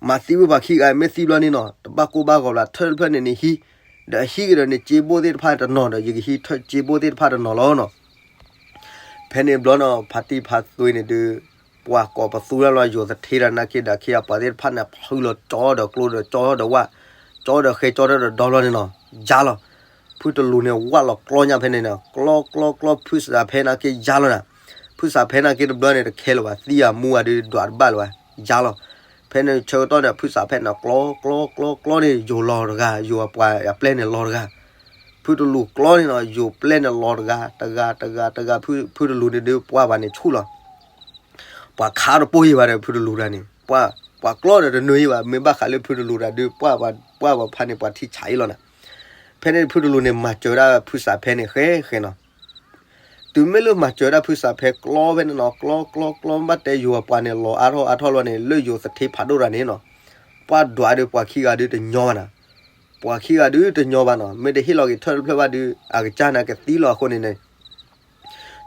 မၤသံဝံၤပှၤခံဂၤ မ့ၢ်သံဘျီန့ၣ်နီၤ တဘၣ်ကိၢ်ဘၣ်ဂီၤဘၣ် ထၢၣ်တဖျၢၣ်န့ၣ်န့ၣ်ဟံး, ဒီးဟံးက့ၤဒီးန့ၣ် စ့ဘိၣ်သ့ၣ်တဖၣ်တနီၤဒီး ယကဟံးထၢၣ်စ့ဘိၣ်သ့ၣ်တဖၣ်တနီၤလီၤနီၤ. ဖဲန့ၣ်ဘျီနီၤ ဖါတံၢ်ဖါသွ့န့ၣ်ဒုး ပှၤကိးပသူထီၣ်လီၤ ယိၤသထ့ဒီးနာ်က့ဒီးခံဂၤပှၤသ့ၣ်တဖၣ်န့ၣ် ဖုလီၤကၠီဒီးကျိဒီးကၠီဒီးဝၣ်, ကၠီဒီးဃဲကၠီဒီးဒီဘျီန့ၣ်နီၤ, ယါလီၤ. ဖုတလူန့ၣ် ဝၣ်လီၤကျီညါဖဲန့ၣ်နီၤ, ကျီကျီကျီ ဖုစးဖဲနာ်က့ယါလီၤနၤ. ဖုစးဖဲနာ်က့တဘျီန့ၣ် တခဲလၢာ်ဘၣ်, သံအမူအဒုးဒွးတဘၣ်လၢၤဘၣ်, ယါလီၤ. ဖဲန့ၣ်ဆၢကတီၢ်န့ၣ် ဖုစးဖဲန့ၣ် ကျီကျီကျီကျီန့ၣ် ယိၤလီၤတဂၤ, ယိၤအပှၤအပျဲၢ်န့ၣ်လီၤတဂၤ. ဖုတလူကျီန့ၣ်နီၤ ယိၤပျဲၢ်န့ၣ်လီၤတဂၤ, တဂၤ, တဂၤ, တဂၤ, ဖု, ဖုတလူန့ၣ်ဒုးပှၢ်ဘၣ်န့ၣ်ဆူၣ်လီၤ. ပှၤခးတပိၢ်ယံၤဘၣ်ဒီး ဖုတလူတၢ်န့ၣ်, ပှၤ, ပှၤကျီဒီးတနၢၤယံၤဘၣ်, မ့ၢ်ဘၣ်ဃးလၢဖုတလူတၢ်ဒုး ပှၢ်ပှၤ, ပှၢ်ပှၤဖးန့ၣ် ပှၤထံဆးအံၤလီၤနၤ. ဖဲန့ၣ်ဖုတလူန့ၣ် မၤစၢၤဝဲဒၣ်ဖုစးဖဲန့ၣ် ဃဲဃဲနီၤ. တုၤမ့ၢ်လၢမၤစၢၤဝဲဒၣ်ဖုစးဖဲကျီဖဲန့ၣ်နီၤ, ကျီကျီကျီ ဘၣ်တဲယိၤအပှၤန့ၣ် လီၤအါထီၣ်အါထီၣ်လီၤန့ၣ် လၢယိၤသထ့ဖးဒိၣ်တၢ်န့ၣ်နီၤ, ပှၢ်ဒွးဒုးပှၤခံဂၤဒုးတညီဘၣ်နၤ. ပှၤခံဂၤဒုးတညီဘၣ်နီၤ, မ့ၢ်တဟ့ၣ်လီၤက့ၤထၢၣ်တဖျၢၣ်ဘၣ်ဒုး အကစၢ်န့ၣ်ကသံလီၤအဃိန့ၣ်န့ၣ်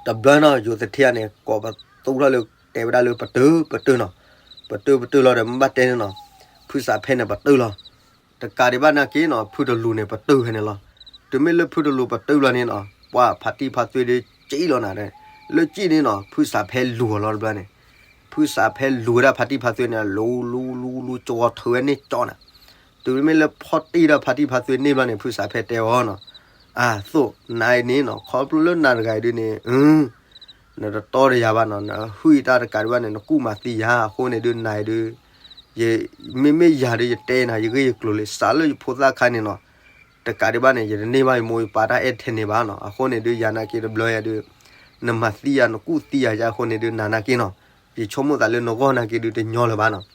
တဘျီနီၤ ယိၤသထ့န့ၣ် ကိးပသူထီၣ်လၢ တဲဝဲဒၣ်လၢပတုာ်, ပတုာ်နီၤ, ပတုာ်ပတုာ်လီၤဒီး မ့ၢ်ဘၣ်တဲန့ၣ်နီၤ, ဖုစးဖဲန့ၣ်ပတုာ်လီၤ. တကးဒံးဘၣ်နာ်က့နီၤ ဖုတလူန့ၣ် ပတုာ်ဖဲန့ၣ်လီၤ. တုၤမ့ၢ်လၢဖုတလူပတုာ်လီၤန့ၣ်နီၤ ပှၢ်ဖါတံၢ်ဖါသွ့ဒုးစံၣ်လီၤနၤ, လၢစံၣ်န့ၣ်နီၤ ဖုစးဖဲလူၤအီၤလီၤတဘျီန့ၣ်, ဖုစးဖဲလူၤဝဲဒၣ်ဖါတံၢ်ဖါသွ့န့ၣ် လူၤလူၤလူၤလူၤ ကဝီၤထုးဝဲန့ၢ်ကၠီနၤ. တုၤမ့ၢ်လၢဖီၣ်တံၢ်ဒီးဖါတံၢ်ဖါသွ့န့ၢ်ဘျီန့ၣ် ဖုစးဖဲတဲအီၤနီၤ, အသိးနၤအံၤန့ၣ်နီၤ ခီဖျိလၢနၤတဂၤအံၤဒုးန့ၣ် နတတီတယၤဘၣ်နီၤ, နဟုၣ်အံၤတၢ်တကးဒံးဘၣ်န့ၣ် နကူၣ်မၤသံယၤအဃိန့ၣ်ဒုး နၤအံၤဒုး ယ, မ့မ့ၢ်ယၤဒုး ယတဲနၤ ယဂ့ၢ်ယကျိၤလံ စးလၢယဖိသၣ်ခါန့ၣ်နီၤ, တကးဒံးဘၣ်န့ၣ် ယတန့ၢ်ဘၣ်ယမိၢ်ယပၢ်တၢ်အဲၣ်ထဲန့ၣ်ဘၣ်နီၤ, အဃိန့ၣ်ဒုး ယၤနာ်က့တဘျီယၤဒုး နမၤသံယၤ နကူၣ်သံယၤယါအဃိန့ၣ်ဒုး နၤနာ်က့နီၤ, ယဆိကမိၣ်သးလၢနဂီၢ်နာ်က့ဒုးတညီလၢၤဘၣ်နီၤ.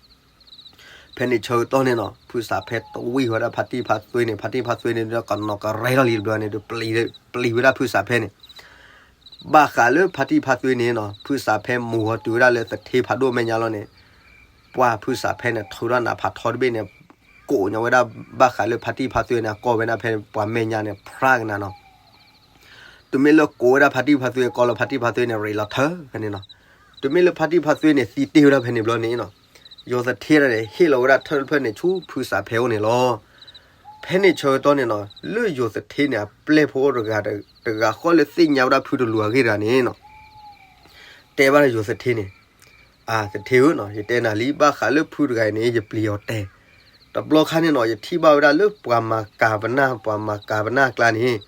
ဖဲန့ၣ်ဆၢကတီၢ်န့ၣ်နီၤ ဖုစးဖဲတဝံၣ်ဝဲဒၣ်ဖါတံၢ်ဖါသွ့န့ၣ် ဖါတံၢ်ဖါသွ့န့ၣ်ဒီး ကနီၤကရဲထီၣ်လံတဘျီန့ၣ်ဒုး ပျံၤဝဲဒၣ်ဖုစးဖဲန့ၣ် ဘၣ်ဃးလၢဖါတံၢ်ဖါသွ့န့ၣ်နီၤ ဖုစးဖဲမူၤဟီတုၤဝဲဒၣ်လၢသထ့ဖးဒိၣ်မဲာ်ညါလီၤန့ၣ်, ပှၢ်ဖုစးဖဲန့ၣ် ထုးထီၣ်နးဖးထီတဘ့ၣ်န့ၣ် ကိးညီဝဲဒၣ်ဘၣ်ဃးလၢဖါတံၢ်ဖါသွ့န့ၣ် အကီၢ်ဝဲဒၣ်ဖဲပှၤမဲာ်ညါန့ၣ် ဖျါကနၤနီၤ. တုၤမ့ၢ်လၢကိးဝဲဒၣ်ဖါတံၢ်ဖါသွ့အကီၢ်လၢ ဖါတံၢ်ဖါသွ့န့ၣ် ရ့လီၤထၢဖဲန့ၣ်နီၤ. တုၤမ့ၢ်လၢဖါတံၢ်ဖါသွ့န့ၣ် သံတ့ၢ်ဝဲဒၣ်ဖဲန့ၣ်ဘျီန့ၣ်နီၤ, ယိၤသထ့တၢ်န့ၣ် ဟ့ၣ်လီၤဝဲဒၣ်ထၢၣ်တဖျၢၣ်န့ၣ် ဆူဖုစးဖဲအိၣ်န့ၣ်လီၤ. ဖဲန့ၣ်ဆၢကတီၢ်န့ၣ်နီၤ လၢယိၤသထ့န့ၣ် အပျဲၢ်ဖိတဂၤ တဂၤဃီလၢသ့ၣ်ညါဝဲဒၣ်ဖုတလူၤအဂ့ၢ်တဂၤန့ၣ်နီၤ တဲဘၣ်ဒီးယိၤသထ့န့ၣ်, အသထ့ဧၢနီၤ ယတဲနၤလံ ဘၣ်ဃးလၢဖုတဂၤအံၤန့ၣ် ယပျံၤအီၤတဲာ်, တဘျီခါန့ၣ်နီၤ ယထံၣ်ဘၣ်ဝဲဒၣ်လၢပှၤမၤကၤပနၢ် ပှၤမၤကၤပနၢ်အကျါန့ၣ်,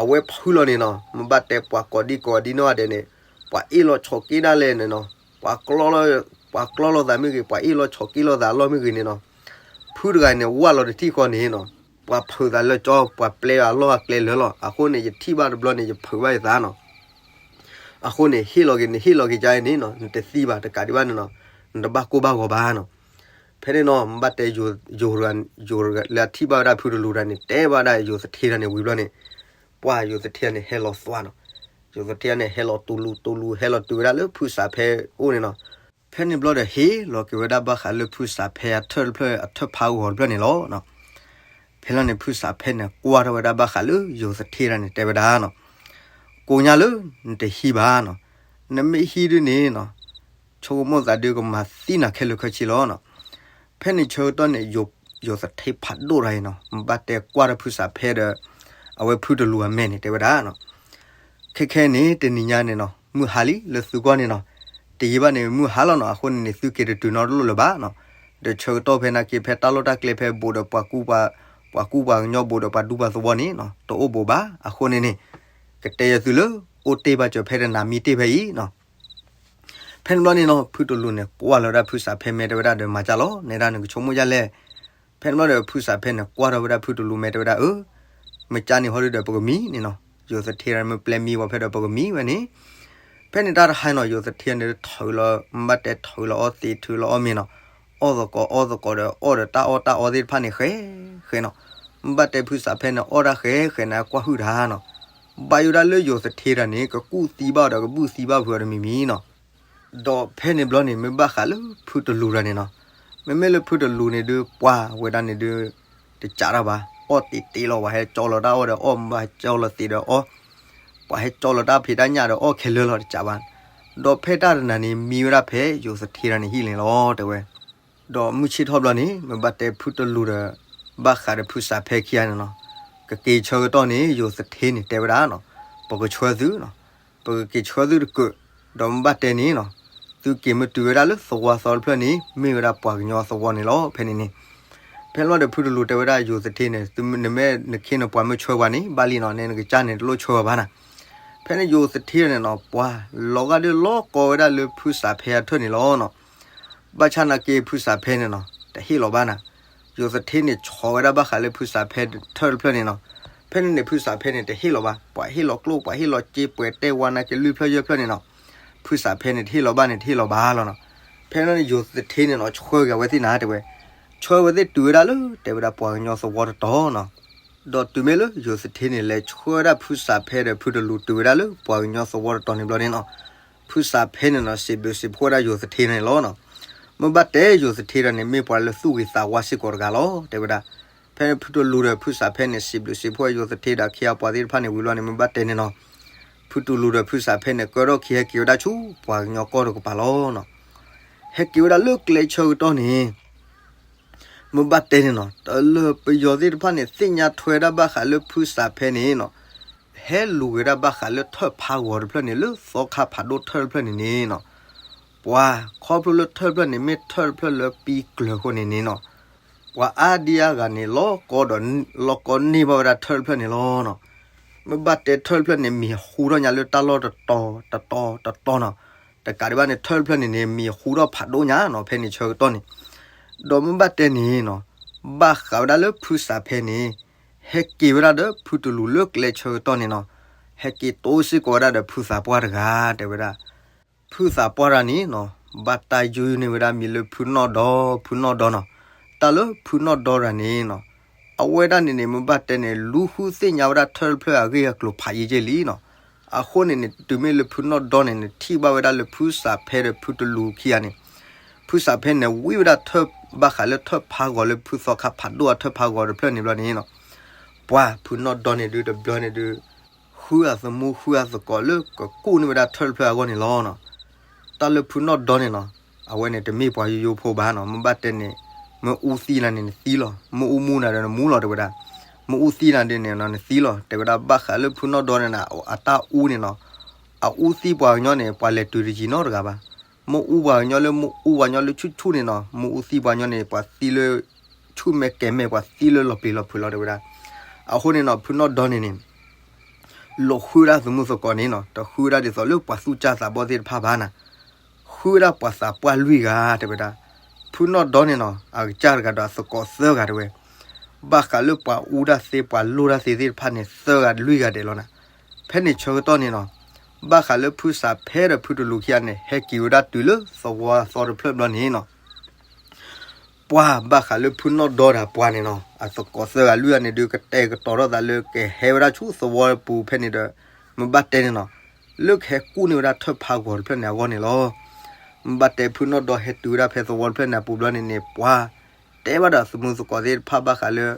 အဝဲဖုလီၤန့ၣ်နီၤ မ့ၢ်ဘၣ်တဲပှၤကိးဒံကိးဒံနီၢ်ဂၤဒဲးန့ၣ်, ပှၤအ့ၣ်လိာ်ဆိးက့ဒၣ်လဲာ်န့ၣ်နီၤ, ပှၤကျီလိာ်သးမ့ၢ်ဂ့ၤ ပှၤအ့ၣ်လိာ်ဆိးက့လိာ်သးအလီၢ်မ့ၢ်ဂ့ၤန့ၣ်နီၤ, ဖုတဂၤန့ၣ် ဝၢ်လီၤတထံၣ်ဃီန့ၣ်နီၤ, ပှၤဖုးသးလၢကၠီ ပှၤပျဲအလီၢ်အကျဲလၢာ်လီၤ. အဃိန့ၣ် ယထံၣ်ဘၣ်တဘျီန့ၣ် ယဖုးဘၣ်ယသးနီၤ. အဃိန့ၣ် ဟ့ၣ်လီၤက့ၤန့ၣ် ဟ့ၣ်လီၤက့ၤကါအံၤန့ၣ်နီၤ နတသံဘၣ် တကးဒံးဘၣ်န့ၣ်နီၤ နတဘၣ်ကိၢ်ဘၣ်ဂီၤဘၣ်နီၤ. ဖဲန့ၣ်နီၤ မ့ၢ်ဘၣ်တဲယိၤ ယိၤတဂၤ ယိၤတဂၤလၢအထံၣ်ဘၣ်ဝဲဒၣ်ဖုတလူၤတဂၤန့ၣ် တဲဘၣ်ဝဲဒၣ်ယိၤသထ့တဂၤန့ၣ်ဝံၤဘျီန့ၣ်, ပှၢ်ယိၤသထ့တဂၤန့ၣ်ဟဲလီၤသွါနီၤ. ယိၤသထ့တဂၤန့ၣ် ဟဲလီၤတူၤလူၤတူၤလူၤ ဟဲလီၤတုၤဝဲဒၣ်လၢဖုစးဖဲအိၣ်န့ၣ်နီၤ. ဖဲန့ၣ်ဘျီဒီးဟ့ၣ်လီၤက့ၤဝဲဒၣ်ဘၣ်ဃးလၢဖုစးဖဲအထၢၣ်တဖျၢၣ် အထၢၣ်ဖးဂီၤတဖျၢၣ်န့ၣ်လီၤ. ဖဲလီၤန့ၣ် ဖုစးဖဲန့ၣ် ကွၢ်ထီၣ်ဝဲဒၣ်ဘၣ်ဃးလၢယိၤသထ့တဂၤန့ၣ် တဲဝဲဒၣ်နီၤ, ကိညါလၢ နတဟံးဘၣ်နီၤ, နမ့ၢ်ဟံးဒုန့ၣ်နီၤ, ဆိကမိၣ်သးဒုကမၤသံနၤခဲလၢာ်ခဲဆ့လီၤနီၤ. ဖဲန့ၣ်ဆၢကတီၢ်န့ၣ် ယိၤသထ့ဖးဒိၣ်တဂၤအံၤနီၤ မ့ၢ်ဘၣ်တဲကွၢ်ထီၣ်ဖုစးဖဲဒီး အဝဲဖုတလူၤအမဲာ်န့ၣ် တဲဝဲဒၣ်နီၤ, ခဲခဲန့ၣ် တနံၤညါန့ၣ်နီၤ မုၢ်ဟါလံ လၢသုဂီၢ်န့ၣ်နီၤ, တယံာ်ဘၣ်န့ၣ် မုၢ်ဟါလီၤနီၤ, အဃိန့ၣ်န့ၣ် သုက့ၤတတုၤနီတလိၣ်လၢၤဘၣ်နီၤ. ဒီးဆၢကတီၢ်ဖဲနာ်က့ ဖဲတၢ်လီၢ်တၢ်ကျဲဖဲဘူးဒီးပှၤကူ ပှၤကူပှၤကညီဘူးဒီးပှၤဒူပှၤသဝီန့ၣ်နီၤ တအိၣ်ဘူးဘၣ်. အဃိန့ၣ်န့ၣ် ကတဲယသုလၢ အိၣ်တ့ၢ်ဘၣ်စၢၤဖဲတနၤမံတ့ၢ်ဖဲအံၤနီၤ. ဖဲန့ၣ်ဘျီန့ၣ်နီၤ ဖုတလူၤန့ၣ် ကွၢ်လီၤဝဲဒၣ်ဖုစးဖဲမဲာ် တဲဝဲဒၣ်ဒီး မၤကၢ်လီၤ နဲဒၣ်နကဆိကမိၣ်ဒ်လဲၣ်. ဖဲန့ၣ်ဘျီဒီး ဖုစးဖဲန့ၣ် ကွၢ်ထီၣ်ဝဲဒၣ်ဖုတလူၤမဲာ် တဲဝဲဒၣ်အၢ, မ့ၢ်ကၢ်န့ၣ်ဟီဒုဒီးပကမံန့ၣ်နီၤ, ယိၤသထ့တဂၤန့ၣ် မ့ၢ်ပျဲမံဝဲဖဲဒီးပကမံဝဲန့ၣ်. ဖဲန့ၣ်တၢ်တဟါနီၤ ယိၤသထ့န့ၣ်ထုးလီၤ မ့ၢ်ဘၣ်တဲထုးလီၤအီသံးထုးလီၤအီမ့ၤနီၤ, အီၣ်သကိးအီသကိးဒီး အီၣ်ဒီးတၢ်အီၣ်တၢ်အီသ့ၣ်တဖၣ်န့ၣ် ဃဲ ဃဲနီၤ. မ့ၢ်ဘၣ်တဲဖုစးဖဲန့ၣ် အီၣ်တၢ်ဃဲဃဲန့ၣ် ကွၢ်ဟုၣ်တၢ်နီၤ, ဘၣ်ယိၣ်ဒၣ်လၢယိၤသထ့တဂၤန့ၣ် ကကူၣ်သံဘၣ်အီၤဒီးကဘုၣ်သံဘၣ်ဖုးအီၤတမံၤမံၤနီၤ. ဒီးဖဲန့ၣ်ဘျီန့ၣ် မ့ၢ်ဘၣ်ဃးလၢဖုတလူၤတဂၤန့ၣ်နီၤ, မ့မ့ၢ်လၢဖုတလူၤန့ၣ်ဒုး ပှၤဝဲဒၣ်န့ၣ်ဒုး တကးတၢ်ဘၣ်, အီၣ်တ့ၢ်တ့ၢ်လီၤ ပှၤဟဲကၠီလီၤတၢ်အီၣ်ဒီးအီၣ် ပှၤဟဲကၠီလီၤသံးဒီးအီၣ်, ပှၤဟဲကၠီလီၤတၢ်ဖံးတၢ်ညၣ်ဒီးအီၣ်ခဲလၢာ်လီၤ တကးဘၣ်. ဒီးဖဲတၢ်တနၤန့ၣ် မံဝဲဒၣ်ဖဲယိၤသထ့တဂၤန့ၣ်ဟံၣ်န့ၣ်လီၤ တဲဝဲ. ဒီးမုၢ်ဆ့ၣ်ထီၣ်ဘျီန့ၣ် မ့ၢ်ဘၣ်တဲဖုတလူၤဒီး ဘၣ်ဃးဒီးဖုစးဖဲခံဂၤန့ၣ်နီၤ, ကက့ၤဆၢကတီၢ်န့ၣ် ယိၤသထ့န့ၣ် တဲဝဲဒၣ်နီၤ, ပကဆှၢသုနီၤ, ပကက့ၤဆှၢသုတကၢး, ဒီးမ့ၢ်ဘၣ်တဲန့ၣ်နီၤ, သုက့ၤမ့ၢ်တုၤဝဲဒၣ်လၢသဝီသီတဖျၢၣ်န့ၣ် မ့ၢ်ဝဲဒၣ်ပှၤကညီသဝီန့ၣ်လီၤ ဖဲန့ၣ်န့ၣ်. ဖဲန့ၣ်ဘျီဒီးဖုတလူၤတဲဝဲဒၣ်ယိၤသထ့န့ၣ် နမ့ၢ်နခ့နပှၤမ့ၢ်ဆှၢပှၤန့ၣ် ဘၣ်လံနီၤ, နဲနကစၢ်န့ၣ် တလိၣ်ဆှၢပှၤဘၣ်နၤ. ဖဲန့ၣ်ယိၤသထ့န့ၣ်နီၤ ပှၤလီၤဂာ်ဒုးလီၤကီဝဲဒၣ်လၢဖုစးဖဲအထၢၣ်န့ၣ်လီၤနီၤ. ဘၣ်ဆၣ်နာ်က့ဖုစးဖဲန့ၣ်နီၤ တဟ့ၣ်လီၤဘၣ်နၤ. ယိၤသထ့န့ၣ်ဆီၣ်ဝဲဒၣ်ဘၣ်ဃးလၢဖုစးဖဲထၢၣ်တဖျၢၣ်န့ၣ်နီၤ. ဖဲန့ၣ်န့ၣ် ဖုစးဖဲန့ၣ်တဟ့ၣ်လီၤဘၣ်, ပှၤဟ့ၣ်လီၤကျိၣ် ပှၤဟ့ၣ်လီၤစ့ ပှဲၤတဲဝါနာ်က့လွံၢ်ဖျၢၣ်ယဲၢ်ဖျၢၣ်န့ၣ်နီၤ, ဖုစးဖဲန့ၣ်တဟ့ၣ်လီၤဘၣ်န့ၣ် တဟ့ၣ်လီၤဘၣ်လီၤနီၤ. ဖဲန့ၣ်န့ၣ် ယိၤသထ့န့ၣ်နီၤ ဆှၢက့ၤဝဲသ့ၣ်နၤတဲဝဲ, ဆှၢဝဲသ့ၣ်တုၤဝဲဒၣ်လၢ တဲဝဲဒၣ်ပှၤကညီသဝီတတီၤနီၤ. ဒီးတုၤမ့ၢ်လၢယိၤသထ့န့ၣ် လဲၤဆှၢဝဲဒၣ်ဖုစးဖဲဒီးဖုတလူၤတုၤဝဲဒၣ်လၢပှၤကညီသဝီတတီၤန့ၣ်ဘျီန့ၣ်နီၤ, ဖုစးဖဲန့ၣ်နီၤ စံးဘျုးစံးဖှိၣ်ဝဲဒၣ်ယိၤသထ့န့ၣ်လီၤနီၤ. မ့ၢ်ဘၣ်တဲယိၤသထ့တဂၤန့ၣ် မ့ၢ်ပှၤလၢသူၣ်ဂ့ၤသးဝါစ့ၢ်ကီးတဂၤလီၤ တဲဝဲဒၣ်. ဖဲန့ၣ်ဖုတလူၤဒီးဖုစးဖဲန့ၣ် စံးဘျုးစံးဖှိၣ်ယိၤသထ့ဒီးခံဂၤပှၤသ့ၣ်တဖၣ်န့ၣ်ဝံၤလီၤန့ၣ် မ့ၢ်ဘၣ်တဲန့ၣ်နီၤ, ဖုတလူၤဒီးဖုစးဖဲန့ၣ် ကၢထီၣ်ခံဟဲက့ၤဝဲဒၣ်ဆူပှၤကညီကီၢ်တကပၤလီၤနီၤ. ဟဲက့ၤဝဲဒၣ်လၢကျဲဆၢကတီၢ်န့ၣ် မ့ၢ်ဘၣ်တဲန့ၣ်နီၤ တၢ်လၢပယီၤသ့ၣ်တဖၣ်န့ၣ် သ့ၣ်ညါထွဲဒၣ်ဘၣ်ဃးလၢဖုစးဖဲန့ၣ်နီၤ, ဟဲလူၤက့ၤဝဲဒၣ်ဘၣ်ဃးလၢထၢၣ်ဖးဂီၤတဖျၢၣ်န့ၣ် လၢသီခါဖးဒိၣ်ထၢၣ်တဖျၢၣ်န့ၣ်န့ၣ်နီၤ, ပှၤခီဖျိလၢထၢၣ်တဖျၢၣ်န့ၣ် မ့ၢ်ထၢၣ်တဖျၢၣ်လၢပံကျၢၤအဃိန့ၣ်န့ၣ်နီၤ, ပှၤအါဒံအါဂၤန့ၣ် လီၤကီဒီး လီၤကီန့ၢ်ဘၣ်ဝဲဒၣ်ထၢၣ်တဖျၢၣ်န့ၣ်လီၤနီၤ. မ့ၢ်ဘၣ်တဲထၢၣ်တဖျၢၣ်န့ၣ် မံၤဟူထီၣ်ညါလၢတၢ်လီၢ်တတီၤတတီၤတတီၤနီၤ. တကးဒံးဘၣ်န့ၣ် ထၢၣ်တဖျၢၣ်န့ၣ်န့ၣ် မံၤဟူထီၣ်ဖးဒိၣ်ညါနီၤ ဖဲန့ၣ်ဆၢကတီၢ်န့ၣ်. ဒီးမ့ၢ်ဘၣ်တဲန့ၣ်နီၤ, ဘၣ်ဃးဝဲဒၣ်လၢဖုစးဖဲန့ၣ် ဟဲက့ၤဝဲဒၣ်ဒီးဖုတလူၤလၢကျဲဆၢကတီၢ်န့ၣ်နီၤ, ဟဲက့ၤတိစ့ၢ်ကီးဝဲဒၣ်ဒီးဖုသးပှၢ်တဂၤ တဲဝဲဒၣ်. ဖုသးပှၢ်တဂၤန့ၣ်နီၤ, ဘၣ်တၢ်ယုၢ်န့ၢ်ဝဲဒၣ်မံၤလၢဖုနီၢ်ဒီ ဖုနီၢ်ဒီနီၤ. တၢ်လၢဖုနီၢ်ဒီတဂၤန့ၣ်နီၤ, အဝဲဒၣ်န့ၣ်န့ၣ် မ့ၢ်ဘၣ်တဲန့ၣ် လူၤဃုသ့ၣ်ညါဝဲဒၣ်ထၢၣ်တဖျၢၣ်အဂ့ၢ်အကျိၤဖးယံာ်က့ၢ်လံနီၤ. အဃိန့ၣ်န့ၣ် တုၤမ့ၢ်လၢဖုနီၢ်ဒီန့ၣ်န့ၣ် ထံၣ်ဘၣ်ဝဲဒၣ်လၢဖုစးဖဲဒီးဖုတလူၤခံဂၤန့ၣ်, ဖုစးဖဲန့ၣ် ဝံဝဲဒၣ်ထၢၣ်ဘၣ်ဃးလၢထၢၣ်ဖးဂီၤလၢဖုသီခါဖးဒိၣ်အထၢၣ်ဖးဂီၤတဖျၢၣ်န့ၣ်ဘျီန့ၣ်နီၤ, ပှၤဖုနီၢ်ဒီန့ၣ်ဒုးတဘျီန့ၣ်ဒုး ဃုအသမူဃုအသကိးလၢကကူၣ်န့ၢ်ဝဲဒၣ်ထၢၣ်တဖျၢၣ်အဂီၢ်န့ၣ်လီၤနီၤ. တၢ်လၢဖုနီၢ်ဒီန့ၣ်နီၤ, အဝဲန့ၣ်တမ့ၢ်ပှၤယိယိဖိဘၣ်နီၤ, မ့ၢ်ဘၣ်တဲန့ၣ် မ့ၢ်အူသံနၤန့ၣ်နသံလီၤ, မ့ၢ်အူမူနၤဒီးနမူလီၤတဲဝဲဒၣ်, မ့ၢ်အူသံနၤဒ်န့ၣ်နီၤနသံလီၤ တဲဝဲဒၣ်. ဘၣ်ဃးလၢဖုနီၢ်ဒီန့ၣ်နီၤ အတၢ်အူန့ၣ်နီၤ, အအူသံပှၤကညီန့ၣ် ပှၤလဲၤတုၤတယံာ်နီတဂၤဘၣ်. မ့ၢ်အူပှၤကညီလၢမ့ၢ်အူပှၤကညီလၢဆူၣ်ဆူၣ်န့ၣ်နီၤ, မ့ၢ်အူသံပှၤကညီန့ၣ် ပှၤသံလၢ ဆူၣ်မဲာ်ကဲၤမဲာ် ပှၤသံလၢလီၤပျံၤလီၤဖုးလီၤတဲဝဲဒၣ်. အဃိန့ၣ်နီၤ ဖုနီၢ်ဒီန့ၣ်န့ၣ် လိာ်ဃုဝဲဒၣ်သမူသကိးန့ၣ်နီၤ, တဃုဝဲဒၣ်ဒ်သိးလၢပှၤသူၣ်ကၢ်သးဘီၣ်သ့ၣ်တဖၣ်ဘၣ်နၤ, ဃုဝဲဒၣ်ပှၤသးပှၢ်လွံၢ်ဂၤတဲဝဲဒၣ်. ဖုနီၢ်ဒီန့ၣ်နီၤ အကစၢ်တဂၤဒီးအသကိးသၢဂၤတဲဝဲ, ဘၣ်ဃးလၢပှၤအူတၢ်သ့ပှၤလိၢ်တၢ်သ့သ့ၣ်တဖၣ်န့ၣ် သၢဂၤလွံၢ်ဂၤဒဲးလီၤနၤ. ဖဲန့ၣ်ဆၢကတီၢ်န့ၣ်နီၤ, ဘၣ်ဃးလၢဖုစးဖဲဒီးဖုတလူးခံဂၤန့ၣ် ဟဲက့ၤဝဲဒၣ်တုၤလၢသဝီအသီတဖျၢၣ်ဘျီန့ၣ်နီၤ, ပှၤဘၣ်ဃးလၢဖုနီၢ်ဒီဒီးပှၤန့ၣ်နီၤ အသကိးသၢဂၤလွံၢ်ဂၤန့ၣ်ဒုး ကတဲာ်ကတီၤထီၣ်သးလၢကဟဲဝဲဒၣ်ဆူသဝီပူၤဖဲန့ၣ်ဒီး မ့ၢ်ဘၣ်တဲန့ၣ်နီၤ, လၢကဟဲကူၣ်န့ၢ်ဝဲဒၣ်ထၢၣ်ဖးဂီၤတဖျၢၣ်န့ၣ်အဂီၢ်န့ၣ်လီၤ. မ့ၢ်ဘၣ်တဲဖုနီၢ်ဒီဟဲတုၤဝဲဒၣ်ဖဲသဝီတဖျၢၣ်န့ၣ်အပူၤဘျီန့ၣ်န့ၣ် ပှၤတဲဘၣ်ဒီးသမူသကိးသ့ၣ်တဖၣ်ဘၣ်ဃးလၢ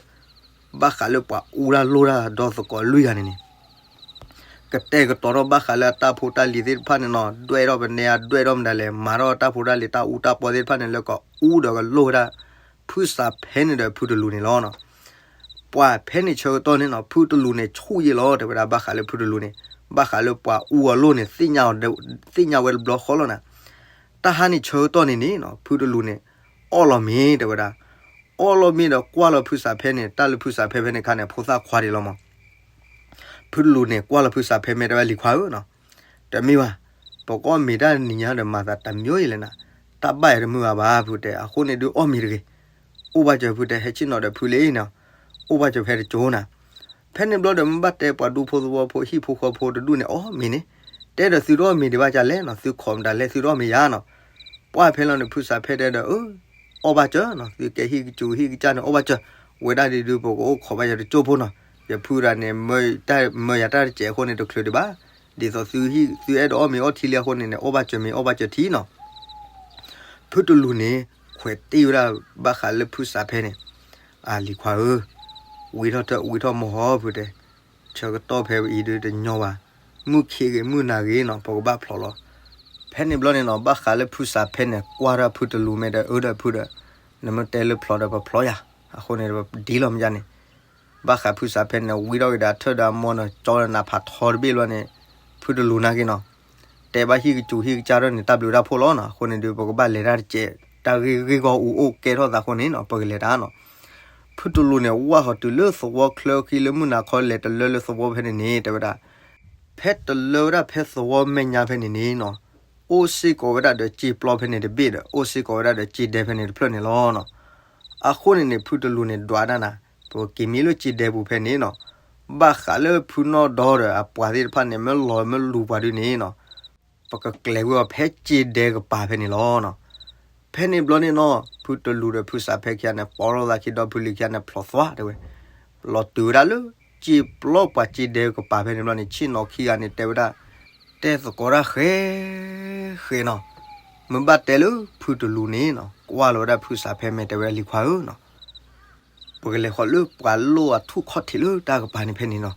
ဘၣ်ဃးလၢပှၤအူတၢ်လိၣ်တၢ်ဒီသကိးလွံၢ်ဂၤန့ၣ်န့ၣ် ကတဲာ်ကတီၤထီၣ်ဘၣ်ဃးလၢအတၢ်ဖိတၢ်လံၤသ့ၣ်တဖၣ်န့ၣ်နီၤ, ဒွဲၣ်ထီၣ်ပနဲအဒွဲၣ်ထီၣ်မတၤလဲၣ်, မၤထီၣ်တၢ်ဖိတၢ်လံၤတၢ်အူတၢ်ပီသ့ၣ်တဖၣ်န့ၣ် လၢကအူဒီးကလိၣ်ဝဲဒၣ် ဖုစးဖဲန့ၣ်ဒီးဖုတလူးန့ၣ်လီၤ. ပှၤဖဲန့ၣ်ဆၢကတီၢ်န့ၣ်နီၤ ဖုတလူးန့ၣ်ဆူၣ်ယဲလီၤ တဲဝဲဒၣ်ဘၣ်ဃးလၢဖုတလူးန့ၣ်, ဘၣ်ဃးလၢပှၤအူအလိၣ်န့ၣ် သ့ၣ်ညါဝဲတဘျီဃီလီၤနၤ. တၢ်ဟါန့ၣ်ဆၢကတီၢ်န့ၣ်န့ၣ်နီၤ ဖုတလူးန့ၣ် အီၣ်လီၤမ့ၤ တဲဝဲဒၣ်, အီၣ်လီၤမ့ၤဒီးကွၢ်လီၤဖုစးဖဲန့ၣ်, တၢ်လၢဖုစးဖဲဖဲန့ၣ်အခါန့ၣ် ဖိသၣ်ခွါဒံးလီၤမး ဖုတလူးန့ၣ် ကွၢ်လီၤဖုစးဖဲ မ့ၢ်တဲဝဲလံၤခွါဧၢနီၤ, တမ့ၢ်ဘၣ်, ပကအီၣ်မ့ၤတၢ်နံၤညါဒီးမၤသးတမံၤအံၤလဲၣ်နၤ, တၢ်ဘၣ်ယၤတမုာ်ဘၣ်ဘၣ် ဖုတဲ, အဃိန့ၣ်ဒုးအီၣ်မ့ၤတဂ့ၤ, အိၣ်ဘၣ်စၢၤ ဖုတဲ ဟဲဆ့ၣ်နီၤဒီးဖုလံနီၤ, အိၣ်ဘၣ်စၢၤဖဲတကၠိနၤ. ဖဲန့ၣ်ဘျီဒီးမ့ၢ်ဘၣ်တဲပှၤဒူဖိသဝီဖိဟံၣ်ဖိဃီဖိတဒူၣ်န့ၣ် အီၣ်မ့ၤန့ၣ်, တဲဒီးသုတအီၣ်မ့ၤဒံးဘၣ်ကလဲၣ်နီၤ, သုခိးမတၤလဲၣ် သုတအီၣ်မ့ၤယၤနီၤ. ပှၢ်ဖဲလီၤန့ၣ် ဖုစးဖဲတဲဒီး အီၣ်ဘၣ်စၢၤနီၤ, သုကဲဟံၣ်ကစူၤဟံၣ်ကစၢ်န့ၣ် အီၣ်ဘၣ်စၢၤ, ဝဲဒၣ်ဒ်ဒုး ပကအိၣ်ခိးဘၣ်ယၤတကၠိဖိနီၤ, ယဖုဒၣ်န့ၣ် မၢယၤတၢ်တစဲးအဃိန့ၣ် တချုးဒံးဘၣ်, ဒ်သိးသုအဲၣ်ဒိးအီၣ်မ့ၤအီၣ်ထံလံအဃိန့ၣ်န့ၣ် အီၣ်ဘၣ်စၢၤမ့ၤအီၣ်ဘၣ်စၢၤထံနီၤ. ဖုတလူးန့ၣ် ခွဲးတ့ၢ်ဝဲဒၣ်ဘၣ်ဃးလၢဖုစးဖဲန့ၣ်, အလံၤခွါဧၢ, ဝံထီၣ်တၢ်ဝံထီၣ်မီၢ်ဟီ ဖုတဲ, ဆၢကတီၢ်ဖဲအံၤဒုးတညီဘၣ်, မုၢ်ခ့ဂ့ၤမုၢ်နၤဂ့ၤနီၤ ပကဘၣ်ဖျိးလီၤ. ဖဲန့ၣ်ဘျီန့ၣ်နီၤ ဘၣ်ဃးလၢဖုစးဖဲန့ၣ် ကွၢ်ထီၣ်ဖုတလူးမ့ၢ်တဲအၢဒီးဖုဒီး, နမ့ၢ်တဲလၢဖျိးဒီးပဖျိးယၤ, အဃိန့ၣ်ဒ်လီၤမ့ၢ်ယါန့ၣ်, ဘၣ်ဃးဖုစးဖဲန့ၣ် ဝံထီၣ်က့ၤဒီးအထၢၣ်ဒီးအမိၢ်နီၤ ကၠီဒီးနးဖးထီတဘ့ၣ်ဘျီန့ၣ်, ဖုတလူးနာ်က့နီၤ တဲဘၣ်ဟံၣ်ကစူၤဟံၣ်ကစၢ်ထီၣ်န့ၣ် တၢ်ဘျုးတၢ်ဖှိၣ်လီၤနီၤ, အဃိန့ၣ်ဒုး ပကဘၣ်လဲၤတၢ်တစဲး, တၢ်ဂ့ၢ်ဂ့ၢ်ဂီၢ်အူအိၣ်ကဲထီၣ်သးအဃိန့ၣ်နီၤ ပကလဲၤတၢ်နီၤ. ဖုတလူးန့ၣ် ဝၢ်ဟီၤတုၤလၢသဝီချၢခံလၢမုၢ်နၤခီလဲၤတလၢလၢသဝီဖဲန့ၣ်န့ၣ် တဲဝဲဒၣ်, ဖဲတလၢဝဲဒၣ်ဖဲသဝီမဲာ်ညါဖဲန့ၣ်န့ၣ်နီၤ, အိၣ်စ့ၢ်ကီးဝဲဒၣ်ဒီးစ့ပျီဖဲန့ၣ်တဘ့ၣ်ဒီး အိၣ်စ့ၢ်ကီးဝဲဒၣ်ဒီးစ့ဒဲဖဲန့ၣ်တဖျၢၣ်န့ၣ်လီၤနီၤ. အဃိန့ၣ်န့ၣ် ဖုတလူးန့ၣ် ဒွးဒၣ်နၤ, ပက့ၤမံလၢစ့ဒဲပူၤဖဲန့ၣ်နီၤ, ဘၣ်ဃးလၢဖုနီၢ်ဒီဒီးအပှၤသ့ၣ်တဖၣ်န့ၣ် မ့ၢ်လီၤမ့ၢ်လူၤပှၤဒုးန့ၣ်နီၤ ပကကျဲၤဝဲအီၤဖဲစ့ဒဲကပၤဖဲန့ၣ်လီၤနီၤ. ဖဲန့ၣ်ဘျီန့ၣ်နီၤ ဖုတလူးဒီးဖုစးဖဲခံဂၤန့ၣ် ပိာ်ထီၣ်သးခံဒီဖုလံၤခံဂၤန့ၣ် ဖျိးသွါတဲဝဲ, လီၤတုၤဝဲဒၣ်လၢ စ့ပျီပှၤစ့ဒဲကပၤဖဲန့ၣ်ဘျီန့ၣ် ဆ့ၣ်နီၤခံဂၤန့ၣ် တဲဝဲဒၣ်, တဲသကိးတၢ်ဃဲ ဃဲနီၤ, မ့ၢ်ဘၣ်တဲလၢဖုတလူးန့ၣ်နီၤ ကွၢ်လီၤဝဲဒၣ်ဖုစးဖဲမ့ၢ်တဲဝဲလံၤခွါဧၢနီၤ ပကလဲၤဃီၤလၢပှၤလိၣ်အထူၣ်ခီၣ်ထံးလၢတၢ်ကပၤန့ၣ်ဖဲန့ၣ်နီၤ,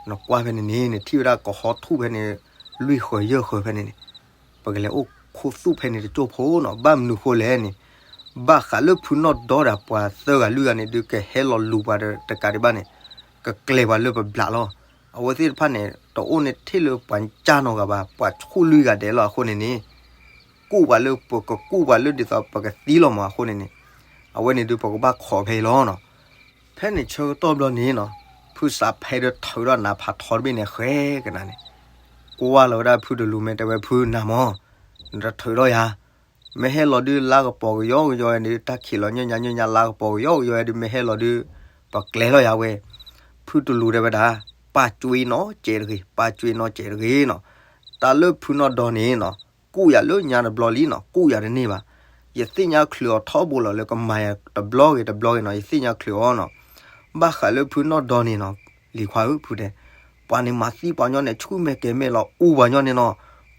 နကွၢ်ဖဲန့ၣ်န့ၣ် နထံၣ်ဝဲဒၣ်ကဟီထူၣ်ဖဲန့ၣ် လွံၢ်ဃၢၤယဲၢ်ဃၢၤဖဲန့ၣ်န့ၣ်, ပကလဲၤအိၣ်ခိၣ်သူၣ်ဖဲန့ၣ်တကၠိၢ်ဖိနီၤ, ဘၣ်မနုၤဃိလဲၣ်န့ၣ်, ဘၣ်ဃးလၢဖုနီၢ်ဒီဒီးပှၤသၢဂၤလွံၢ်ဂၤန့ၣ် ဒုးကဟဲလီၤလူၤပှၤတကးဒံးဘၣ်န့ၣ်, ကကျဲၤပှၤလၢပဘျးလီၤ. အဝဲသ့ၣ်တဖၣ်န့ၣ် တအိၣ်န့ၣ်ထဲလၢပှၤကၢ်နီတဂၤဘၣ်, ပှၤဆူၣ်လွံၢ်ဂၤဒဲးလီၤ. အဃိန့ၣ်န့ၣ် ကူၣ်ပှၤလၢပကကူၣ်ပှၤလၢဒ်သိးပကသံလီၤမးအဃိန့ၣ်န့ၣ်, အဝဲန့ၣ်ဒုးပကဘၣ်ခိးဖဲအံၤလီၤနီၤ. ဖဲန့ၣ်ဆၢကတီၢ်ဘျီန့ၣ်နီၤ, ဖုစးဖဲဒီးထုးထီၣ်နးဖးထီတဘ့ၣ်န့ၣ် ဃဲကနၤန့ၣ်, ကွၢ်လီၤဝဲဒၣ်ဖုတလူးမ့ၢ်တဲဝဲဖုနၤမး, နတထုးထီၣ်ယၤ, မ့ၢ်ဟဲလီၤဒုးလါကပီၤကယီကယီဒုး တၢ်ခံးလီၤညီညီညီညီလါကပီၤကယီကယီဒုး မ့ၢ်ဟဲလီၤဒုး ပကျဲၤလီၤယၤဝဲ. ဖုတလူးတဲဝဲဒၣ်, ပာ်ကွံာ်နီၢ်ကဲးတဂ့ၤ, ပာ်ကွံာ်နီၢ်ကဲးတဂ့ၤနီၤ. တၢ်လၢဖုနီၢ်ဒီန့ၣ်နီၤ, ကူၣ်ယၤလၢညါတဘျီလံနီၤ, ကူၣ်ယၤတန့ၢ်ဘၣ်. ယသ့ၣ်ညါချုးအီၤထီဘိလီၤလၢကမၤယၤတဘျီဂ့ၤတဘျီဂ့ၤနီၤ, ယသ့ၣ်ညါချုးအီၤနီၤ. ဘၣ်ဃးလၢဖုနီၢ်ဒီန့ၣ်နီၤ, လံၤခွါဧၢ ဖုတဲ, ပှၤန့ၣ်မၤသံပှၤညီန့ၣ် ဆူၣ်မဲာ်ကဲၤမဲာ်လီၤ အူပှၤညီန့ၣ်နီၤ.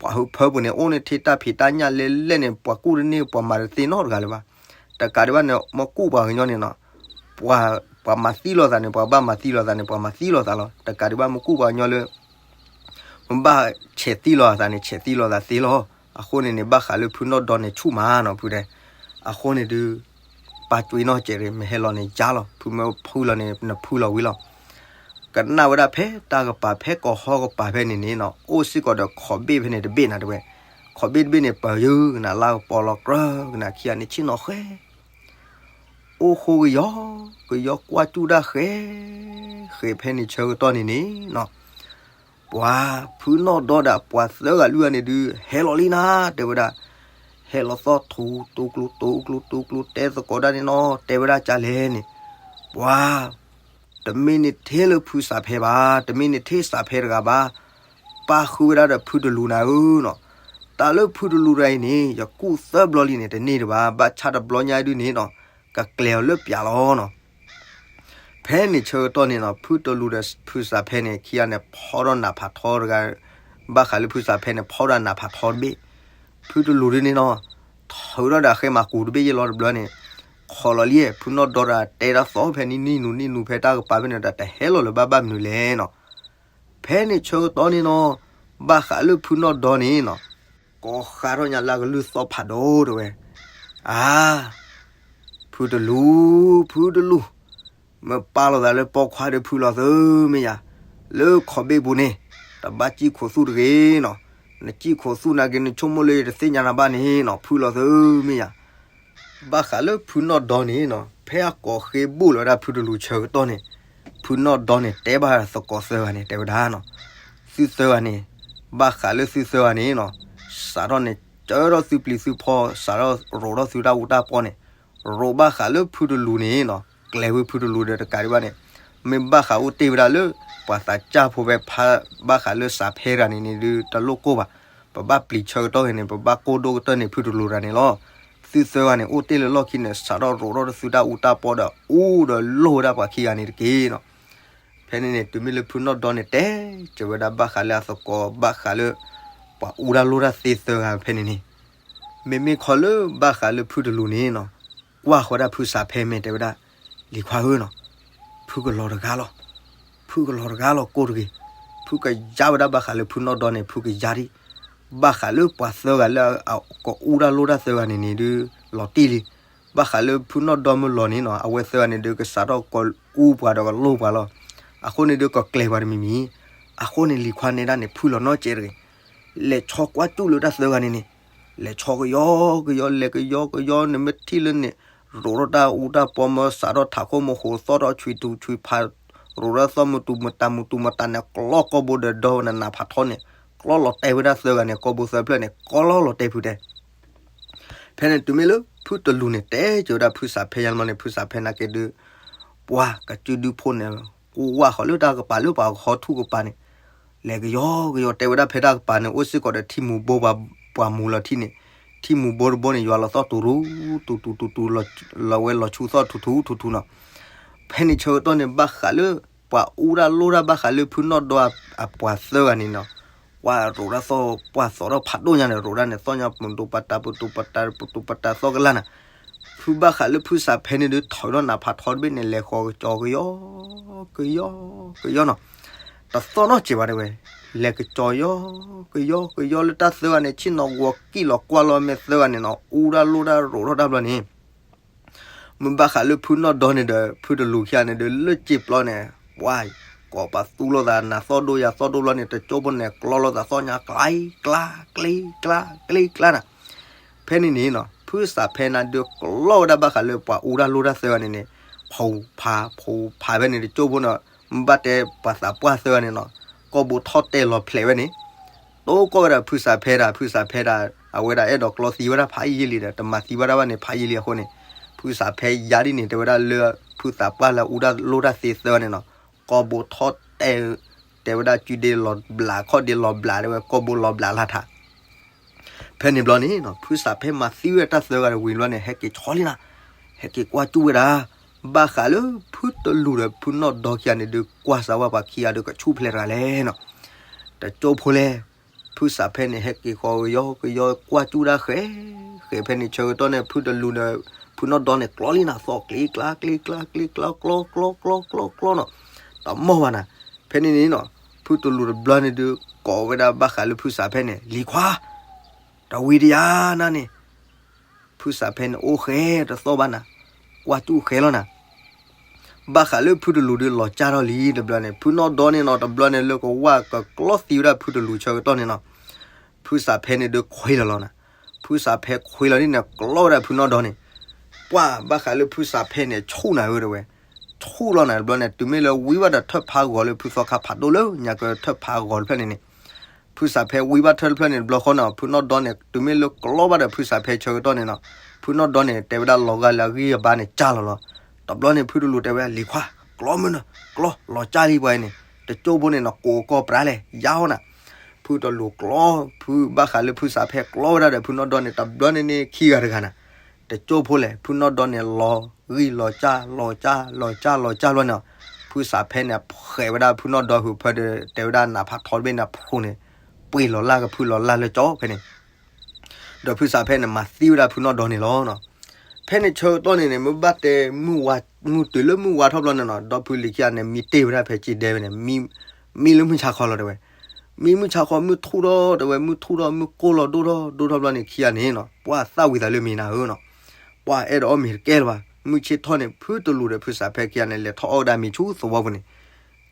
ပှၤဟုးဖၢပူၤန့ၣ် အိၣ်န့ၣ်ထဲတၢ်ဖံးတၢ်ညၣ်လဲလဲၣ်န့ၣ် ပှၤကူၣ်တန့ၢ် ပှၤမၤတသ့နီတဂၤလၢၤဘၣ်. တကးဒံးဘၣ်န့ၣ် မ့ၢ်ကူၣ်ပှၤကညီန့ၣ်နီၤ, ပှၤ ပှၤမၤသံလီၤသးန့ၣ် ပှၤဘၣ်မၤသံလီၤသးန့ၣ် ပှၤမၤသံလီၤသးလီၤ. တကးဒံးဘၣ်မ့ၢ်ကူၣ်ပှၤကညီလၢ မ့ၢ်ဘၣ်ဆဲးသံလီၤအသးန့ၣ် ဆဲးသံလီၤသးသ့လီၤ. အဃိန့ၣ်န့ၣ် ဘၣ်ဃးလၢဖုနီၢ်ဒီန့ၣ်ဆူၣ်မးနီၤ ဖုတဲ. အဃိန့ၣ်ဒုး ပာ်ကွံာ်နီၢ်ကဲးတဂ့ၤ, မ့ၢ်ဟဲလီၤန့ၣ်ယါလီၤ, ဖုမ့ၢ်ဖုလီၤန့ၣ် နဖုလီၤဝံၤလီၤ. ကနၣ်ဝဲဒၣ်ဖဲတၢ်ကပၤ ဖဲကီၢ်ဟီၣ်ကပၤဖဲန့ၣ်န့ၣ်နီၤ, အိၣ်စ့ၢ်ကီးဒီးခိးဘ့ၣ်ဖဲန့ၣ်တဘ့ၣ်နၤတဲဝဲ. ခိးဘ့ၣ်တဘ့ၣ်န့ၣ် ပၢၤယၢကနၤ လါကပီၤလီၤကြၢးကနၤ ခံဂၤန့ၣ်ဆ့ၣ်နီၤဃဲ အိၣ်ဃိကယီ ကယီကွၢ်စူၣ်တၢ်ဃဲ ဃဲဖဲန့ၣ်ဆၢကတီၢ်န့ၣ်န့ၣ်နီၤ, ပှၤဖုနီၢ်ဒီဒီးပှၤသၢဂၤလွံၢ်ဂၤန့ၣ်ဒုး ဟဲလီၤလံနၤ တဲဝဲဒၣ်. ဟဲလီၤသီၣ်ထူတူကျိတူကျိတူကျိ တဲသကိးဒၣ်န့ၣ်နီၤ, တဲဝဲဒၣ်ကလဲၣ်န့ၣ်, ပှၤ တမ့ၢ်န့ၣ်ထဲလၢဖုစးဖဲဘၣ်, တမ့ၢ်န့ၣ်ထဲစးဖဲတဂၤဘၣ်. ပ ပၢ်ဃုဝဲဒၣ်ဒီးဖုတလူၤနၤဧၢနီၤ, တၢ်လၢဖုတလူၤတဂၤအံၤန့ၣ် ယကူၣ်သၢဘျီလံန့ၣ် တန့ၢ်တဘၣ်, ဘၣ်ဆၣ်တဘျီညါဒုန့ၣ်နီၤ ကကျဲၤအီၤလၢပၠးလီၤနီၤ. ဖဲန့ၣ်ဆၢကတီၢ်န့ၣ်နီၤ ဖုတလူၤဒီးဖုစးဖဲန့ၣ် ခံဂၤန့ၣ် ဖီထီၣ်နးဖးထီတဂၤ, ဘၣ်ဃးလၢဖုစးဖဲန့ၣ် ဖီထီၣ်နးဖးထီတဘ့ၣ်, ဖုတလူၤဒုန့ၣ်နီၤ ထုးထီၣ်ဒီးအဃဲမၤကူၤတဘ့ၣ်ယဲလီၤတဘျီန့ၣ်, ခိးလီၤလံ ဖုနီၢ်ဒီတဂၤတဲတၢ်သီၣ်ဖဲန့ၣ် နံၣ်နူနံၣ်နူဖဲတၢ်ကပၤဖဲန့ၣ်ဒီး တဟဲလီၤလၢၤဘၣ်ဘၣ်မနုၤလဲၣ်နီၤ. ဖဲန့ၣ်ဆၢကတီၢ်န့ၣ်နီၤ ဘၣ်ဃးလၢဖုနီၢ်ဒီန့ၣ်နီၤ ကိးဃးထီၣ်ညါလၢအကလုၢ်သီၣ်ဖးဒိၣ်တဲဝဲ, အါ ဖုတလူၤ, ဖုတလူၤ, မ့ၢ်ပာ်လီၤသးလၢပိာ်ခွါဒီးဖုလီၤသုမ့ၢ်ယၤ, လၢခီၣ်ဘ့ၣ်ပူၤန့ၣ် တဘၣ်စံၣ်ခိးသူၣ်တဂ့ၤနီၤ, နစံၣ်ခိးသူၣ်နာ်က့ နဆိကမိၣ်လၢယတသ့ၣ်ညါနၤဘၣ်န့ၣ်နီၤ ဖုလီၤသုမ့ၢ်ယၤ. ဘၣ်ဃးလၢဖုနီၢ်ဒီန့ၣ်နီၤ ဖဲအကိးဃ့ဘိၣ်လီၤဝဲဒၣ်ဖုတလူၤဆၢကတီၢ်န့ၣ်, ဖုနီၢ်ဒီန့ၣ် တဲဘၣ်သကိးသၢဂၤန့ၣ် တဲဝဲဒၣ်နီၤ, သုသၢဂၤန့ၣ်, ဘၣ်ဃးလၢသုသၢဂၤန့ၣ်နီၤ, စးထီၣ်န့ၣ် ကၢထီၣ်သုပျံၤသုဖီ စးထီၣ်ရိးထီၣ်သုတၢ်အူတၢ်ပီန့ၣ်, ရိးဘၣ်ဃးလၢဖုတလူၤန့ၣ်နီၤ ကျဲၤဝဲဖုတလူၤဒီးတကးဒံးဘၣ်န့ၣ်, မ့ၢ်ဘၣ်ဃးအိၣ်တ့ၢ်ဝဲဒၣ်လၢ ပှၤသးစၢ်ဖိဖဲဖးဘၣ်ဃးလၢစးဖဲတဂၤန့ၣ်န့ၣ်ဒုး တလိၣ်ကိၢ်ဘၣ်, ပဘၣ်ပျံၤဆၢကတီၢ်ဂ့ၤန့ၣ် ပဘၣ်ကိၢ်ဒိၣ်ကတၢၢ်န့ၣ်ဖုတလူၤတဂၤန့ၣ်လီၤ. သုသၢဂၤန့ၣ် အိၣ်တ့ၢ်လၢလီၢ်ခံန့ၣ် စးထီၣ်ရိးထီၣ်သုတၢ်အူတၢ်ပီဒီး အူဒီးလိၢ်ဝဲဒၣ်ပှၤခံဂၤန့ၣ်တက့ၢ်နီၤ. ဖဲန့ၣ်န့ၣ် တုၤမ့ၢ်လၢဖုနီၢ်ဒီန့ၣ် တဲစၢၤဝဲဒၣ်ဘၣ်ဃးလၢအသကိး ဘၣ်ဃးလၢ ပှၤအူတၢ်လိၢ်တၢ်သ့သၢဂၤဖဲန့ၣ်န့ၣ်, မ့မ့ၢ်ခီလၢဘၣ်ဃးလၢဖုတလူၤန့ၣ်နီၤ, ကွၢ်ဃီဒၣ်ဖုစးဖဲမ့ၢ်တဲဝဲဒၣ်, လံၤခွါဧၢနီၤ, ဖုကလီၤတဂၤလီၤ, ဖုကလီၤတဂၤလီၤကိၢ်တဂ့ၤ, ဖုကယါဝဲဒၣ်ဘၣ်ဃးလၢဖုနီၢ်ဒီန့ၣ် ဖုကယါဒံး, ဘၣ်ဃးလၢပှၤသၢဂၤလၢအကအူတၢ်လိၢ်တၢ်သၢဂၤန့ၣ်န့ၣ်ဒုး လီၤတံၢ်လံ. ဘၣ်ဃးလၢဖုနီၢ်ဒီမ့ၢ်လီၤန့ၣ်နီၤ အဝဲသၢဂၤန့ၣ်ဒုးကစးထီၣ်ကအူပှၤဒီးကလိၢ်ပှၤလီၤ. အဃိန့ၣ်ဒုးကကျဲၤပှၤတမံၤမံၤ, အဃိန့ၣ်လံၤခွါနဲဒၣ်န့ၣ် ဖုလီၤနီတစဲးတဂ့ၤ, လဲၤဆီကွၢ်စူၣ်လၢတၢ်သၢဂၤန့ၣ်န့ၣ်, လဲၤဆီကယီကယီ လဲၤကယီကယီန့ၣ် မ့ၢ်ထံၣ်လၢန့ၣ် ရိးထီၣ်တၢ်အူတၢ်ပီ မ့ၢ်စးထီၣ်ထးခိၣ်မ့ၢ်ဃိးသီၣ်ထီၣ်ဆွံးထူးဆွံးဖး, ရိးထီၣ်သီၣ်မုၢ်တူာ်မုၢ်တၤမုၢ်တူာ်မုၢ်တၤန့ၣ် ကျီကိာ်ဘိဒီးဒီနးနးဖးထီန့ၣ်, ကျီလီၤတဲာ်ဝဲဒၣ်သၢဂၤန့ၣ် ကိာ်ဘိသၢဖျၢၣ်န့ၣ် ကျီလီၤတဲာ်ဖုတဲ ဖဲန့ၣ်တုၤမ့ၢ်လၢဖုတလူၤန့ၣ် တဲစၢၤဝဲဒၣ်ဖုစးဖဲယါန့ၣ် ဖုစးဖဲနာ်က့ဒုး, ပှၤကစုဒုဖိန့ၣ် ကိးဝၢ်ဃီၤလၢတၢ်ကပၤလၢပှၤကဟီထူၣ်ကပၤန့ၣ်, လဲၤကယီကယီတဲဝဲဒၣ်ဖဲတၢ်ကပၤန့ၣ် အိၣ်စ့ၢ်ကီးဒီးထံမူၤဘိပှၤမူၤလီၤထံန့ၣ်, ထံမူၤဘိတဘိန့ၣ် ယွၤလီၤသီၣ်တူၤရူ, တူၤတူၤတူၤတူၤ, လီၤဝဲလီၤဆူသီၣ်ထူထူထူထူနီၤ. ဖဲန့ၣ်ဆၢကတီၢ်န့ၣ် ဘၣ်ဃးလၢ ပှၤအူတၢ်လိၣ်တၢ်ဘၣ်ဃးလၢဖုနီၢ်ဒီအပှၤသၢဂၤန့ၣ်နီၤ, ပှၤရိးတၢ်သီၣ်ပှၢ်သီထီၣ်ဖးဒိၣ်ညါန့ၣ် ရိးဒၣ်န့ၣ် သီၣ်ညါပတူၤပတၤ ပတူၤပတၤ ပတူၤပတၤသီၣ်ကလၢ်နၤ, ဖုဘၣ်ဃးလၢဖုစးဖဲန့ၣ်ဒုး ထီၣ်ဒီးနးဖးထီတဘ့ၣ်န့ၣ် လဲၤဃီၤကစီၤကယီ ကယီ ကယီနီၤ, တသီၣ်နီတစဲးဘၣ်တဲဝဲ, လဲၤကစီၤယီ ကယီ ကယီလၢတၢ်သၢဂၤန့ၣ် ဆ့ၣ်နီၤဂီၤကံၣ်လီၤကွၢ်လီၤမ့ၢ်သၢဂၤန့ၣ်နီၤ အူတၢ်လိၣ်တၢ်ရိးထီၣ်တၢ်ဘျီန့ၣ် မ့ၢ်ဘၣ်ဃးလၢဖုနီၢ်ဒီန့ၣ်ဒီး ဖုတလူၤခံဂၤန့ၣ်ဒီး လၢစ့ပျီန့ၣ် ပှၤ ကိးပသူလိာ်သးနၤသီၣ်ဒိၣ်ယၤသီၣ်ဒိၣ်ဘျီန့ၣ် တကၠိဖိန့ၣ် ကျီလိာ်သးသီၣ်ညါ ကျါ ကျါ ကျ့ ကျါ ကျ့ ကျါနၤ, ဖဲန့ၣ်န့ၣ်နီၤ ဖုစးဖဲနၤဒုးကျီဝဲဒၣ်ဘၣ်ဃးလၢပှၤအူတၢ်လိၣ်တၢ်သၢဂၤန့ၣ်န့ၣ် ဖူဖး ဖူဖးဖဲန့ၣ် တကၠိဖိန့ၣ် မ့ၢ်ဘၣ်တဲပှၤသးပှၢ်သၢဂၤန့ၣ်နီၤ ကိာ်ဘိထီၣ်တဲာ်လီၤဖျဲးဝဲန့ၣ် တိကိးဝဲဒၣ်ဖုစးဖဲဒၣ် ဖုစးဖဲဒၣ် အဝဲဒၣ်အဲၣ်ဒိးကျီသံဝဲဒၣ်ဖးယံာ်လံဒီး တမၤသံဝဲဒၣ်ဘၣ်န့ၣ် ဖးယံာ်လံအဃိန့ၣ် ဖုစးဖဲယါဒ်န့ၣ် တဲဝဲဒၣ်လၢဖုသးပှၢ်လၢအူတၢ်လိၣ်တၢ်သ့သၢဂၤန့ၣ်နီၤ ကိာ်ဘိထီၣ်တဲာ် တဲဝဲဒၣ်စုဒ့လီၤဘျး ခီၣ်ဒ့လီၤဘျး တဲဝဲ ကိာ်ဘိလီၤဘျးလၢထး ဖဲန့ၣ်ဘျီန့ၣ်နီၤ ဖုစးဖဲမၤသံဝဲဒၣ်တၢ်သၢဂၤဒီးဝံၤဘျီန့ၣ် ဟဲက့ၤဆီလံနၤ, ဟဲက့ၤကွၢ်စူၣ်ဝဲဒၣ် ဘၣ်ဃးလၢဖုတလူၤဒီးဖုနီၢ်ဒီခံဂၤန့ၣ်ဒုး ကွၢ်စးဝဲပှၤခံဂၤဒီးကဆူၣ်ဖျဲးတဂၤလဲၣ်နီၤ, တကၠိဖိလဲၣ်, ဖုစးဖဲန့ၣ် ဟဲက့ၤဃီၤကယီကယီကွၢ်စူၣ်ဒၣ်ဃဲ ဃဲဖဲန့ၣ်ဆၢကတီၢ်န့ၣ် ဖုတလူၤဒီး ဖုနီၢ်ဒီန့ၣ် ကျီလံနၤ သီၣ်ကျ့ကျါ ကျ့ကျါ ကျ့ကျါ ကျီ ကျီ ကျီ ကျီ ကျီနီၤ, တမီၢ်ဘၣ်နၤ, ဖဲန့ၣ်န့ၣ်နီၤ ဖုတလူၤတဘျီန့ၣ်ဒုး ကိးဝဲဒၣ်ဘၣ်ဃးလၢဖုစးဖဲန့ၣ် လံၤခွါ တဝံၤတယၤနၤန့ၣ် ဖုစးဖဲန့ၣ် အိၣ်ဃဲတသီၣ်ဘၣ်နၤ, ကွၢ်စူၣ်ဃဲလီၤနၤ, ဘၣ်ဃးလၢဖုတလူၤဒုးလီၤကၢ်ထီၣ်လံတဘျီန့ၣ် ဖုနီၢ်ဒီန့ၣ်နီၤ တဘျီန့ၣ်လၢကဝၢ်ကကျီသံဝဲဒၣ်ဖုတလူၤဆၢကတီၢ်န့ၣ်နီၤ, ဖုစးဖဲန့ၣ်ဒုးခွ့လီၤလီၤနၤ, ဖုစးဖဲခွ့လီၤန့ၣ်န့ၣ် ကျီဝဲဒၣ်ဖုနီၢ်ဒီန့ၣ်, ပှၢ်ဘၣ်ဃးလၢဖုစးဖဲန့ၣ် ဆူၣ်နၤဧၢတဲဝဲ, ဆူၣ်လီၤနၤတဘျီန့ၣ် တုၤမ့ၢ်လၢဝံဘၣ်ဒီးထၢၣ်ဖးဂီၤလၢဖုသီခါဖးဒိၣ်လၢညါကထၢၣ်ဖးဂီၤတဖျၢၣ်န့ၣ်န့ၣ် ဖုစးဖဲဝံဘၣ်ထၢၣ်တဖျၢၣ်န့ၣ်တဘျီဃီနီၤ ဖုနီၢ်ဒီန့ၣ် တုၤမ့ၢ်လၢကျီဘၣ်ဒီးဖုစးဖဲဆၢကတီၢ်န့ၣ်နီၤ, ဖုနီၢ်ဒီန့ၣ် တဲဝဲဒၣ်လီၤဂာ်လၢအဂံၢ်အဘါန့ၣ် ကၢ်လီၤလီၤ. တဘျီန့ၣ် ဖုတလူၤတဲဝဲဒၣ် လံၤခွါ ကျီမုၢ်နၤ, ကျီ လီၤကၢ်လံပှၤအံၤန့ၣ်, တကၠိဖိန့ၣ်နီၤ ကိးကီၢ်ပြးလဲၣ် ယါဟီနၤ. ဖု ဖုတလူၤကျီ, ဖုဘၣ်ဃးလၢဖုစးဖဲကျီဝဲဒၣ်ဒီးဖုနီၢ်ဒီန့ၣ် တဘျီန့ၣ်န့ၣ်ခံဂၤတဂၤနၤ, တကၠိဖိလဲၣ်, ဖုနီၢ်ဒီန့ၣ်လီၤဂံၢ်လီၤစၢ် လီၤစၢ် လီၤစၢ် လီၤစၢ်လီၤန့ၣ်, ဖုစးဖဲန့ၣ် ဖှဲးဝဲဒၣ်ဖုနီၢ်ဒီဟုးဖၢဒီး တဲဝဲဒၣ်နးဖးထီတဘ့ၣ်န့ၣ် ဖှိးန့ၣ် ပှ့ၤလီၤလၢ်ကဖုလီၤလၢ်လၢကၠီဖဲန့ၣ် ဒီးဖုစးဖဲန့ၣ် မၤသံဝဲဒၣ်ဖုနီၢ်ဒီန့ၣ်လီၤ. ဖဲန့ၣ်ဆၢကတီၢ်န့ၣ်န့ၣ် မ့ၢ်ဘၣ်တဲ မုၢ်တုၤလၢမုၢ်ဝါထီၣ်ဘျီန့ၣ်နီၤ, ဒီဖုလံၤခံဂၤန့ၣ် မံတ့ၢ်ဝဲဒၣ်ဖဲစ့ဒဲဝဲန့ၣ်, မံလၢမုၢ်ဆါခီလီၤတဲဝဲ, မံမုၢ်ဆါခီ မုၢ်ထူၣ်ထီၣ်တဲဝဲ, မုၢ်ထူၣ်ထီၣ် မုၢ်ကိၢ်လီၤဒိၣ်ထီၣ်ဒိၣ်ထီၣ်ဘျီန့ၣ် ခံဂၤန့ၣ်နီၤ ပှၤသၣ်ဝံၤသးလၢမ့ၤနၤဧၢနီၤ, ပှၤအဲၣ်ဒိးအီၣ်မ့ၤတကဲလၢၤဘၣ်. မုၢ်ဆ့ၣ်ထီၣ်န့ၣ် ဖုတလူၤဒီးဖုစးဖဲခံဂၤန့ၣ် လဲၤထီၣ်အီၣ်ဝဲဒၣ်မ့ၤဆူသဝီပူၤန့ၣ်,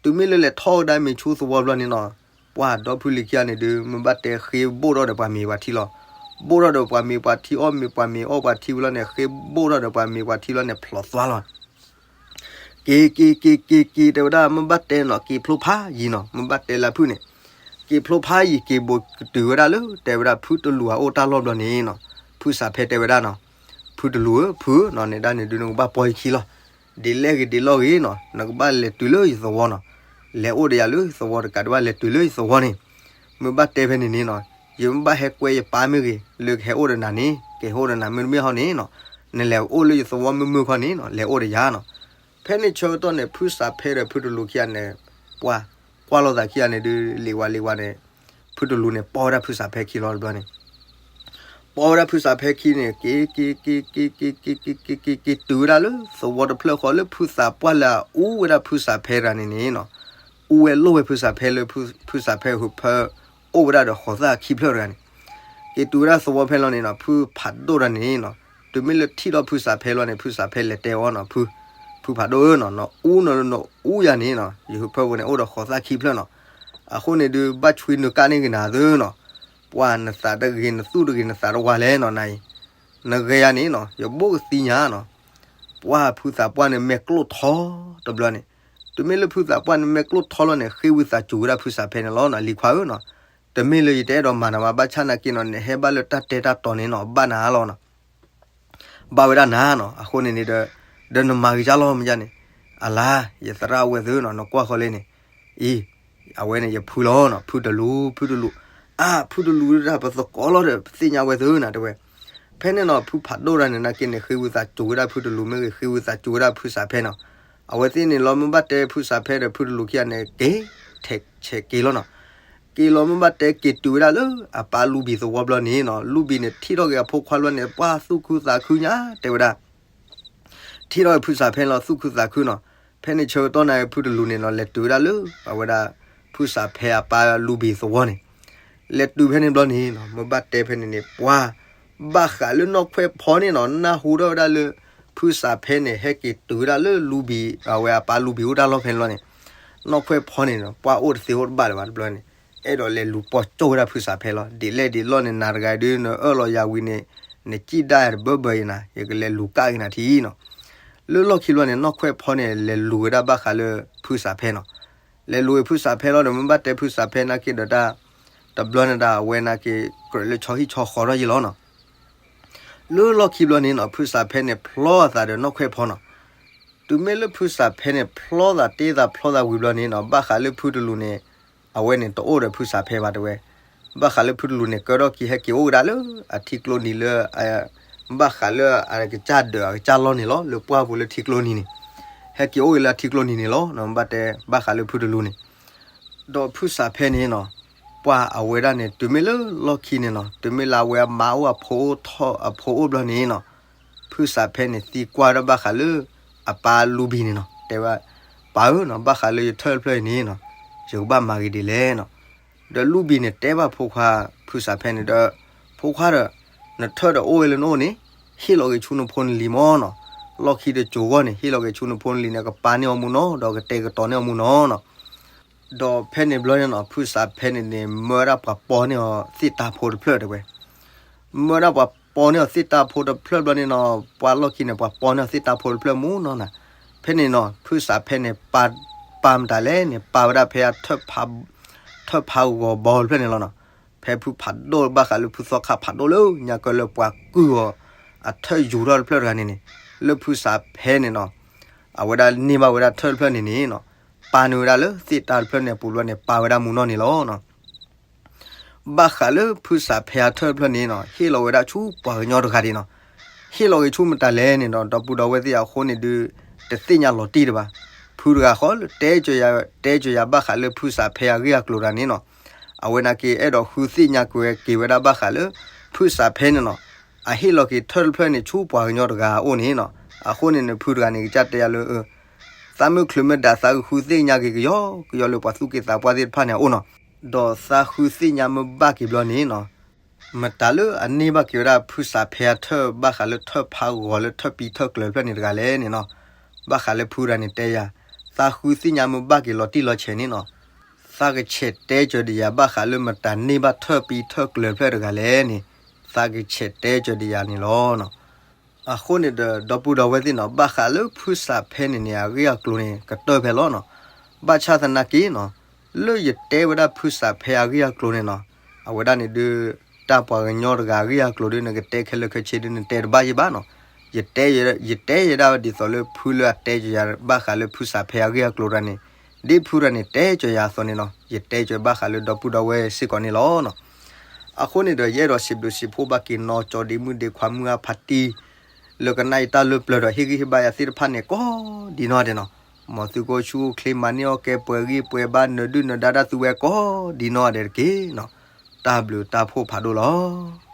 တုၤမ့ၢ်လၢလဲၤထီၣ်အီၣ်ဝဲဒၣ်မ့ၤဆူသဝီဘျီန့ၣ်နီၤ, ပှၤဒီဖုလံၤခံဂၤန့ၣ်ဒုး မ့ၢ်ဘၣ်တဲဃ့ဘိၣ်ထီၣ်ဒီးပှၤမ့ၤပှၤထံလီၤ. ဘိၣ်ထီၣ်ဒီးပှၤမ့ၤပှၤထံ အီၣ်မ့ၤပှၤမ့ၤအီၣ်ပှၤထံဝံၤလီၤန့ၣ် ဃ့ဘိၣ်ထီၣ်ဒီးပှၤမ့ၤပှၤထံလီၤန့ၣ် ဖျိးသွါလီၤ. က့ၤက့ၤက့ၤက့ၤက့ၤတဲဝဲဒၣ် မ့ၢ်ဘၣ်တဲနီၤ က့ၤဖျိဖးယံၤနီၤ, မ့ၢ်ဘၣ်တဲလၢဖုန့ၣ်, က့ၤဖျိဖးယံၤ က့ၤဘိးကတုၤဝဲဒၣ်လၢ တဲဝဲဒၣ်ဖုတလူၤအအိၣ်တၢ်လီၢ်ဘျီန့ၣ်နီၤ, ဖုစးဖဲတဲဝဲဒၣ်နီၤ, ဖုတလူၤဧၢ ဖုဧၢနီၤ နဲဒၣ်န့ၣ်ဒုး နကဘၣ်ပီယခံလီၤ. ဒ်လဲၣ်ဂ့ၤဒ်လဲၣ်ဂ့ၤနီၤ နကဘၣ်လဲၤတုၤလၢယသဝီနီၤ, လဲၤအိၣ်ဒီးယၤလၢသဝီတကးဒံးဘၣ် လဲၤတုၤလၢယသဝီန့ၣ်, မ့ၢ်ဘၣ်တဲဖဲန့ၣ်န့ၣ်နီၤ, ယမ့ၢ်ဘၣ်ဟဲကွဲယပၢ်မ့ၢ်ဂ့ၤ လၢကဟဲအိၣ်ဒီးနၤန့ၣ် ကဟဲအိၣ်ဒီးနၤမုၢ်တမ့ၢ်ဟီန့ၣ်နီၤ, နလဲၤအိၣ်လၢယသဝီမုၢ်မုၢ်ခီန့ၣ်နီၤ လဲၤအိၣ်ဒီးယၤနီၤ. ဖဲန့ၣ်ဆၢကတီၢ်န့ၣ် ဖုစးဖဲဒီးဖုတလူၤခံဂၤန့ၣ် ပှၤကွၢ်လိာ်သးခံဂၤန့ၣ်ဒုး လံၤဝါလံၤဝါန့ၣ်, ဖုတလူၤန့ၣ် ပီၢ်ဝဲဒၣ်ဖုစးဖဲခံလီၤတဘျီန့ၣ် ပီၢ်ဝဲဒၣ်ဖုစးဖဲခံန့ၣ် က့ၤက့ၤက့ၤက့ၤက့ၤက့ၤက့ၤက့ၤက့ၤက့ၤတုၤဝဲဒၣ်လၢ သဝီတဖျၢၣ်ဃီလၢဖုသးပှၢ်လၢအအူဝဲဒၣ်ဖုစးဖဲတဂၤန့ၣ်န့ၣ်နီၤ, အူဝဲလိၣ်ဝဲဖုစးဖဲလၢ ဖုစးဖဲဟုးဖၢ အိၣ်ဝဲဒၣ်ဒီးဃိးသၣ်ခံဖျၢၣ်တဂၤန့ၣ်, က့ၤတုၤဝဲဒၣ်သဝီဖဲလီၤန့ၣ်နီၤ ဖုဖးဒိၣ်တဂၤန့ၣ်နီၤ တုၤမ့ၢ်လၢထံၣ်ထီၣ်ဖုစးဖဲလီၤန့ၣ် ဖုစးဖဲလဲၤတဲအီၤနီၤ ဖု, ဖုဖးဒိၣ်ဧၢနီၤ နအူနီၤ နအူယၤန့ၣ်နီၤ ယဟုးဖၢပူၤန့ၣ် အိၣ်ဒီးဃိးသၣ်ခံဖျၢၣ်နီၤ, အဃိန့ၣ်ဒုး ဘၣ်ဆွံနုာ်ကၣ်န့ၢ်က့ၤနၤသုနီၤ, ပှၤနသးတဂ့ၤ နသူၣ်တဂ့ၤ နသးတဝါလဲၣ်နီၤ နအံၤ, နဂဲၤယၤန့ၣ်နီၤ ယဘိၣ်ကသံညါနီၤ, ပှၤဖုသးပှၢ်န့ၣ်မဲာ်ကျိၣ်ထီတဘျီန့ၣ်, တုၤမ့ၢ်လၢဖုသးပှၢ်န့ၣ်မဲာ်ကျိၣ်ထီလီၤန့ၣ် ဃ့ဝံသးစူၤဝဲဒၣ်ဖုစးဖဲန့ၣ်လီၤနီၤ လံၤခွါဧၢနီၤ, တမ့ၢ်လၢယတအဲၣ်ဒိးမၤနၤဘၣ် ဘၣ်ဆၣ်နာ်က့နီၤ နဟဲဘၣ်လၢတၢ်တဲတၢ်တီၤန့ၣ်နီၤ ဘၣ်နၤလီၤနီၤ ဘၣ်ဝဲဒၣ်နၤနီၤ အဃိန့ၣ်န့ၣ်ဒီး, ဒီးနမၤဂ့ၤကၢ်လီၤမ့ၢ်ယါန့ၣ်, အလါ, ယသရၣ်ဝဲသ့ၣ်နီၤ နကွၢ်ဃီလံန့ၣ်, အံၤ, အဝဲန့ၣ်ယဖုလီၤနီၤ ဖုတလူၤ ဖုတလူၤ, အါ ဖုတလူၤဒၣ်ပသကိးလီၤဒီး ပသ့ၣ်ညါဝဲသ့ၣ်နီၤ တဲဝဲ, ဖဲန့ၣ်နီၤ ဖုဖးဒိၣ်တဂၤန့ၣ် နာ်က့န့ၣ် ဃ့ဝံသးစူၤဝဲဒၣ်ဖုတလူၤမ့ၢ်ဂ့ၤ ဃ့ဝံသးစူၤဝဲဒၣ်ဖုစးဖဲနီၤ, အဝဲသ့ၣ်န့ၣ်လီၤ မ့ၢ်ဘၣ်တဲဖုစးဖဲဒီးဖုတလူၤခံဂၤန့ၣ် က့ၤ, ထဲးဆဲးက့ၤလီၤနီၤ က့ၤလီၤမ့ၢ်ဘၣ်တဲက့ၤတုၤဝဲဒၣ်လၢအပၢ်လူဘံၤသဝီဘျီန့ၣ်နီၤ လူဘံၤန့ၣ်ထံၣ်ထီၣ်က့ၤအဖိခွါဘျီန့ၣ် ပှၤသူၣ်ခုသးခုညါ တဲဝဲဒၣ်, ထံၣ်ထီၣ်က့ၤဖုစးဖဲလီၤသူၣ်ခုသးခုနီၤ, ဖဲန့ၣ်ဆၢကတီၢ်န့ၣ် ဖုတလူၤန့ၣ်နီၤ လဲၤတုၤဝဲဒၣ်လၢ အဝဲဒၣ် ဖုစးဖဲအပၢ်လူဘံၤသဝီန့ၣ်, လဲၤတုၤဖဲန့ၣ်ဘျီန့ၣ်နီၤ မ့ၢ်ဘၣ်တဲဖဲန့ၣ်န့ၣ် ပှၤ ဘၣ်ဃးလၢနီၢ်ခွဲးဖီန့ၣ်နီၤ နၢ်ဟူထီၣ်ဝဲဒၣ်လၢ ဖုစးဖဲန့ၣ် ဟဲက့ၤတုၤဝဲဒၣ်လၢလူဘံၤ အဝဲအပၢ်လူဘံၤအိၣ်တၢ်လီၢ်ဖဲန့ၣ်လီၤန့ၣ်, နီၢ်ခွဲးဖီန့ၣ်နီၤ ပှၤအိၣ်တသ့အိၣ်တဘၣ်လၢၤဘၣ်တဘျီန့ၣ်, အဲၣ်ဒိးလဲၤလူၤပိာ်ကၠိၣ်ဝဲဒၣ်ဖုစးဖဲလီၤ ဒ်လဲၣ်ဒ်လဲၣ်န့ၣ် နၤတဂၤဒုး နအၢၣ်လီၤယၤဝံၤန့ၣ်, နစံၣ်ဒၣ်တဘၢဘၢအံၤနၤ ယကလဲၤလူၤကၣ်က့ၤနၤထံနီၤ, လၢလီၢ်ခံဘျီန့ၣ် နီၢ်ခွဲးဖီန့ၣ် လဲၤလူၤဝဲဒၣ်ဘၣ်ဃးလၢ ဖုစးဖဲနီၤ လဲၤလူၤဝဲဖုစးဖဲလီၤဒီး မ့ၢ်ဘၣ်တဲဖုစးဖဲနာ်က့ဒီးတၢ် တဘျီန့ၣ်ဒၣ်အဝဲနာ်က့ ကြၢးလၢဆီဟံၣ်ဆီဃီထီၣ်ယံလီၤနီၤ, လၢလီၢ်ခံဘျီန့ၣ်နီၤ ဖုစးဖဲန့ၣ်ဖျီအသးဒီးနီၢ်ခွဲးဖီနီၤ, တုၤမ့ၢ်လၢဖုစးဖဲန့ၣ် ဖျီသးတ့သးဖျီသးဝံၤဘျီန့ၣ်နီၤ ဘၣ်ဃးလၢဖုတလူၤန့ၣ် အဝဲန့ၣ်တအိၣ်ဒီးဖုစးဖဲဘၣ်တဲဝဲ, ဘၣ်ဃးလၢဖုတလူၤန့ၣ် ကၢထီၣ်ခံဟဲက့ၤအိၣ်ကဒါလၢ အထံကျိနံၤလၢ ဘၣ်ဃးလၢအကစၢ်ဒၢးအကစၢ်လီၢ်န့ၣ်လီၤ လၢပှၢ်ပူၤလၢထံကျိနံၤန့ၣ်, ဟဲက့ၤအိၣ်က့ၤလၢအထံကျိနံၤန့ၣ်လီၤ ဘၣ်တဲ ဘၣ်ဃးလၢဖုတလူၤန့ၣ်, ဒီးဖုစးဖဲန့ၣ်နီၤ, ပှၤအဝဲဒၣ်န့ၣ် တုၤမ့ၢ်လၢလီၢ်ခံန့ၣ်နီၤ တုၤမ့ၢ်လၢအဝဲအမါအိၣ်အဖိအိၣ်ထီၣ်အဖိအိၣ်ဘျီန့ၣ်နီၤ, ဖုစးဖဲန့ၣ်သံကွၢ်ဒီးဘၣ်ဃးလၢ အပၢ်လူဘံၤန့ၣ်နီၤ တဲဝဲ, ပၢ်ဧၢနီၤ ဘၣ်ဃးလၢယထၢၣ်တဖျၢၣ်အံၤန့ၣ်နီၤ, ယကဘၣ်မၤဂ့ၤဒ်လဲၣ်နီၤ, ဒီးလူဘံၤန့ၣ်တဲဘၣ်ဖိခွါ ဖုစးဖဲန့ၣ်ဒီး, ဖိခွါဒီး, နထၢၣ်ဒီးအိၣ်ဝဲလၢနအိၣ်န့ၣ်, ဟ့ၣ်လီၤက့ၤဆူနဖိနလံၤမၢ်နီၤ, လီၢ်ခံတစိၤဂီၢ်န့ၣ် ဟ့ၣ်လီၤက့ၤဆူနဖိနလံၤန့ၣ် ကပာ်န့ၢ်အီၤမူနီၤ ဒီးကတဲာ်ကတီၤန့ၢ်အီၤမူနီၤနီၤ ဒီးဖဲန့ၣ်ဘျီန့ၣ်နီၤ ဖုစးဖဲန့ၣ်န့ၣ် မၢဝဲဒၣ်ပှၤပီန့ၢ်အီၤသ့ၣ်တၢ်ဖိတဖျၢၣ်တဲဝဲ, မၢဝဲဒၣ်ပှၤပီန့ၢ်အီၤသ့ၣ်တၢ်ဖိတဖျၢၣ်ဘျီန့ၣ်နီၤ ပှၤလီၢ်ခံန့ၣ် ပှၤပီန့ၢ်အီၤသ့ၣ်တၢ်ဖိတဖျၢၣ်မူနီၤနၤ, ဖဲန့ၣ်နီၤ ဖုစးဖဲန့ၣ် ပာ်မတၤလဲၣ်န့ၣ် ပာ်ဝဲဒၣ်ဖဲအ ထၢၣ်ဖးဂီၤဘီတဖျၢၣ်န့ၣ်လီၤနီၤ, ဖဲဖုဖးဒိၣ်ဘၣ်ဃးလၢဖုသီခါဖးဒိၣ်လၢညါကၢလၢပှၤကုၢ်အီၤ အထၢၣ်ယူၤထီၣ်တဖျၢၣ်တဂၤန့ၣ်န့ၣ်, လၢဖုစးဖဲန့ၣ်နီၤ, အဝဲဒၣ်န့ၢ်ဘၣ်ဝဲဒၣ်ထၢၣ်တဖျၢၣ်န့ၣ်န့ၣ်နီၤ, ပာ်န့ၢ်ဝဲဒၣ်လၢသ့ၣ်တၢ်တဖျၢၣ်န့ၣ်အပူၤဘျီန့ၣ် ပာ်ဝဲဒၣ်မူနီၢ်န့ၣ်လီၤနီၤ. ဘၣ်ဃးလၢဖုစးဖဲအထၢၣ်တဖျၢၣ်န့ၣ်နီၤ ဟ့ၣ်လီၤဝဲဒၣ်ဆူပှၤကညီတဂၤဒံးနီၤ. ဟ့ၣ်လီၤက့ၤဆူမတၤလဲၣ်န့ၣ်ဒီး ဒီပုၢ်ဒီဝဲၢ်သ့ၣ်အဃိန့ၣ်ဒုး တသ့ၣ်ညါလီၤတံၢ်တဘၣ်. ဖုတဂၤဃီလၢတဲကၢၤယၤ တဲကၢၤယၤဘၣ်ဃးလၢဖုစးဖဲအဂ့ၢ်အကျိၤတဂၤန့ၣ်နီၤ အဝဲနာ်က့ၤအဲၣ်ဒိးဃုသ့ၣ်ညါက့ၤဝဲဒၣ်ဘၣ်ဃးလၢ ဖုစးဖဲန့ၣ်နီၤ အဟ့ၣ်လီၤက့ၤထၢၣ်တဖျၢၣ်န့ၣ်ဆူပှၤကညီတဂၤအအိၣ်န့ၣ်နီၤ. အဃိန့ၣ်န့ၣ် ဖုတဂၤန့ၣ် ကစၢ်တဲယၤလၢ သးမုၢ်ချုးမ့ၢ်ဒၣ်သးကဃုသ့ၣ်ညါက့ၤကယီကယီလၢပှၤသူၣ်က့သးပှၢ်သ့ၣ်တဖၣ်န့ၣ်အအိၣ်နီၤ. ဒီးသးဃုသ့ၣ်ညါမ့ၢ်ဘၣ်က့ၤဘျီန့ၣ်နီၤ မတၤလၢအန့ၢ်ဘၣ်က့ၤဝဲဒၣ်ဖုစးဖဲအထၢၣ်ဘၣ်ဃးလၢထၢၣ်ဖးဂီၤလၢထၢၣ်ပံထၢၣ်ကျၢၤတဖျၢၣ်န့ၣ်တဂၤလဲၣ်န့ၣ်နီၤ. ဘၣ်ဃးလၢဖုတဂၤန့ၣ်တဲယၤ, သးဃုသ့ၣ်ညါမ့ၢ်ဘၣ်က့ၤလီၤတံၢ်လီၤဆဲးန့ၣ်နီၤ, သးကဆဲးတဲကၢၤဒံးယၤဘၣ်ဃးလၢမတၤန့ၢ်ဘၣ်ထၢၣ်ပံထၢၣ်ကျၢၤတဖျၢၣ်တဂၤလဲၣ်န့ၣ်, သးကဆဲးတဲကၢၤဒံးယၤန့ၣ်လီၤ. အဃိန့ၣ်ဒီး ဒီပုၢ်ဒီဝဲၢ်သ့ၣ်နီၤ ဘၣ်ဃးလၢဖုစးဖဲန့ၣ်န့ၣ် အဂ့ၢ်အကျိၤန့ၣ် ကတၢၢ်ဖဲလီၤနီၤ. ဘၣ်ဆၣ်သနာ်က့နီၤ, လၢယတဲဝဲဒၣ်ဖုစးဖဲအဂ့ၢ်အကျိၤန့ၣ်နီၤ, အဝဲဒၣ်န့ၣ်ဒုး တၢ်ပှၤကညီတဂၤအဂ့ၢ်အကျိၤဒုး နကတဲခဲလၢာ်ခဲဆ့ဒုး နတဲတဘၣ်ယဲဘၣ်နီၤ. ယတဲ ယတဲယဲဒၣ်ဒ်သိးလၢဖုလၢအတဲကၢၤယၤ ဘၣ်ဃးလၢဖုစးဖဲအဂ့ၢ်အကျိၤတဂၤန့ၣ်, ဒ်ဖုတဂၤန့ၣ် တဲကၢၤယၤအသိးန့ၣ်နီၤ, ယတဲကၢၤဘၣ်ဃးလၢဒီပုၢ်ဒီဝဲၢ်စ့ၢ်ကီးန့ၣ်လီၤနီၤ. အဃိန့ၣ်ဒီး ယအဲၣ်ဒိးစံးဘျုးစံးဖှိၣ်ဘၣ်က့ၤနီၤ ကၠီဒံမုၣ်ဒံခွါမုၢ်အဖါတံၢ် လၢကနၣ်ယတၢ်လၢပျၢၤဒီး ဟ့ၣ်ဂံၢ်ဟ့ၣ်ဘါယၤသ့ၣ်တဖၣ်န့ၣ် ကိးဒံးနီၢ်ဒဲးနီၤ. မ်သုကအိၣ်ဆူၣ်အိၣ်ချ့ မၤန့ၢ်အီၣ်ကဲ ပှဲၤဂံၢ်ပှဲၤဘါ နၢၤဒုၣ်နၢၤဒါတၢ်သုဝဲ ကိးဒံးနီၢ်ဒဲးတက့ၢ်နီၤ. တၢ်ဘျုးတၢ်ဖှိၣ်ဖးဒိၣ်လီၤ.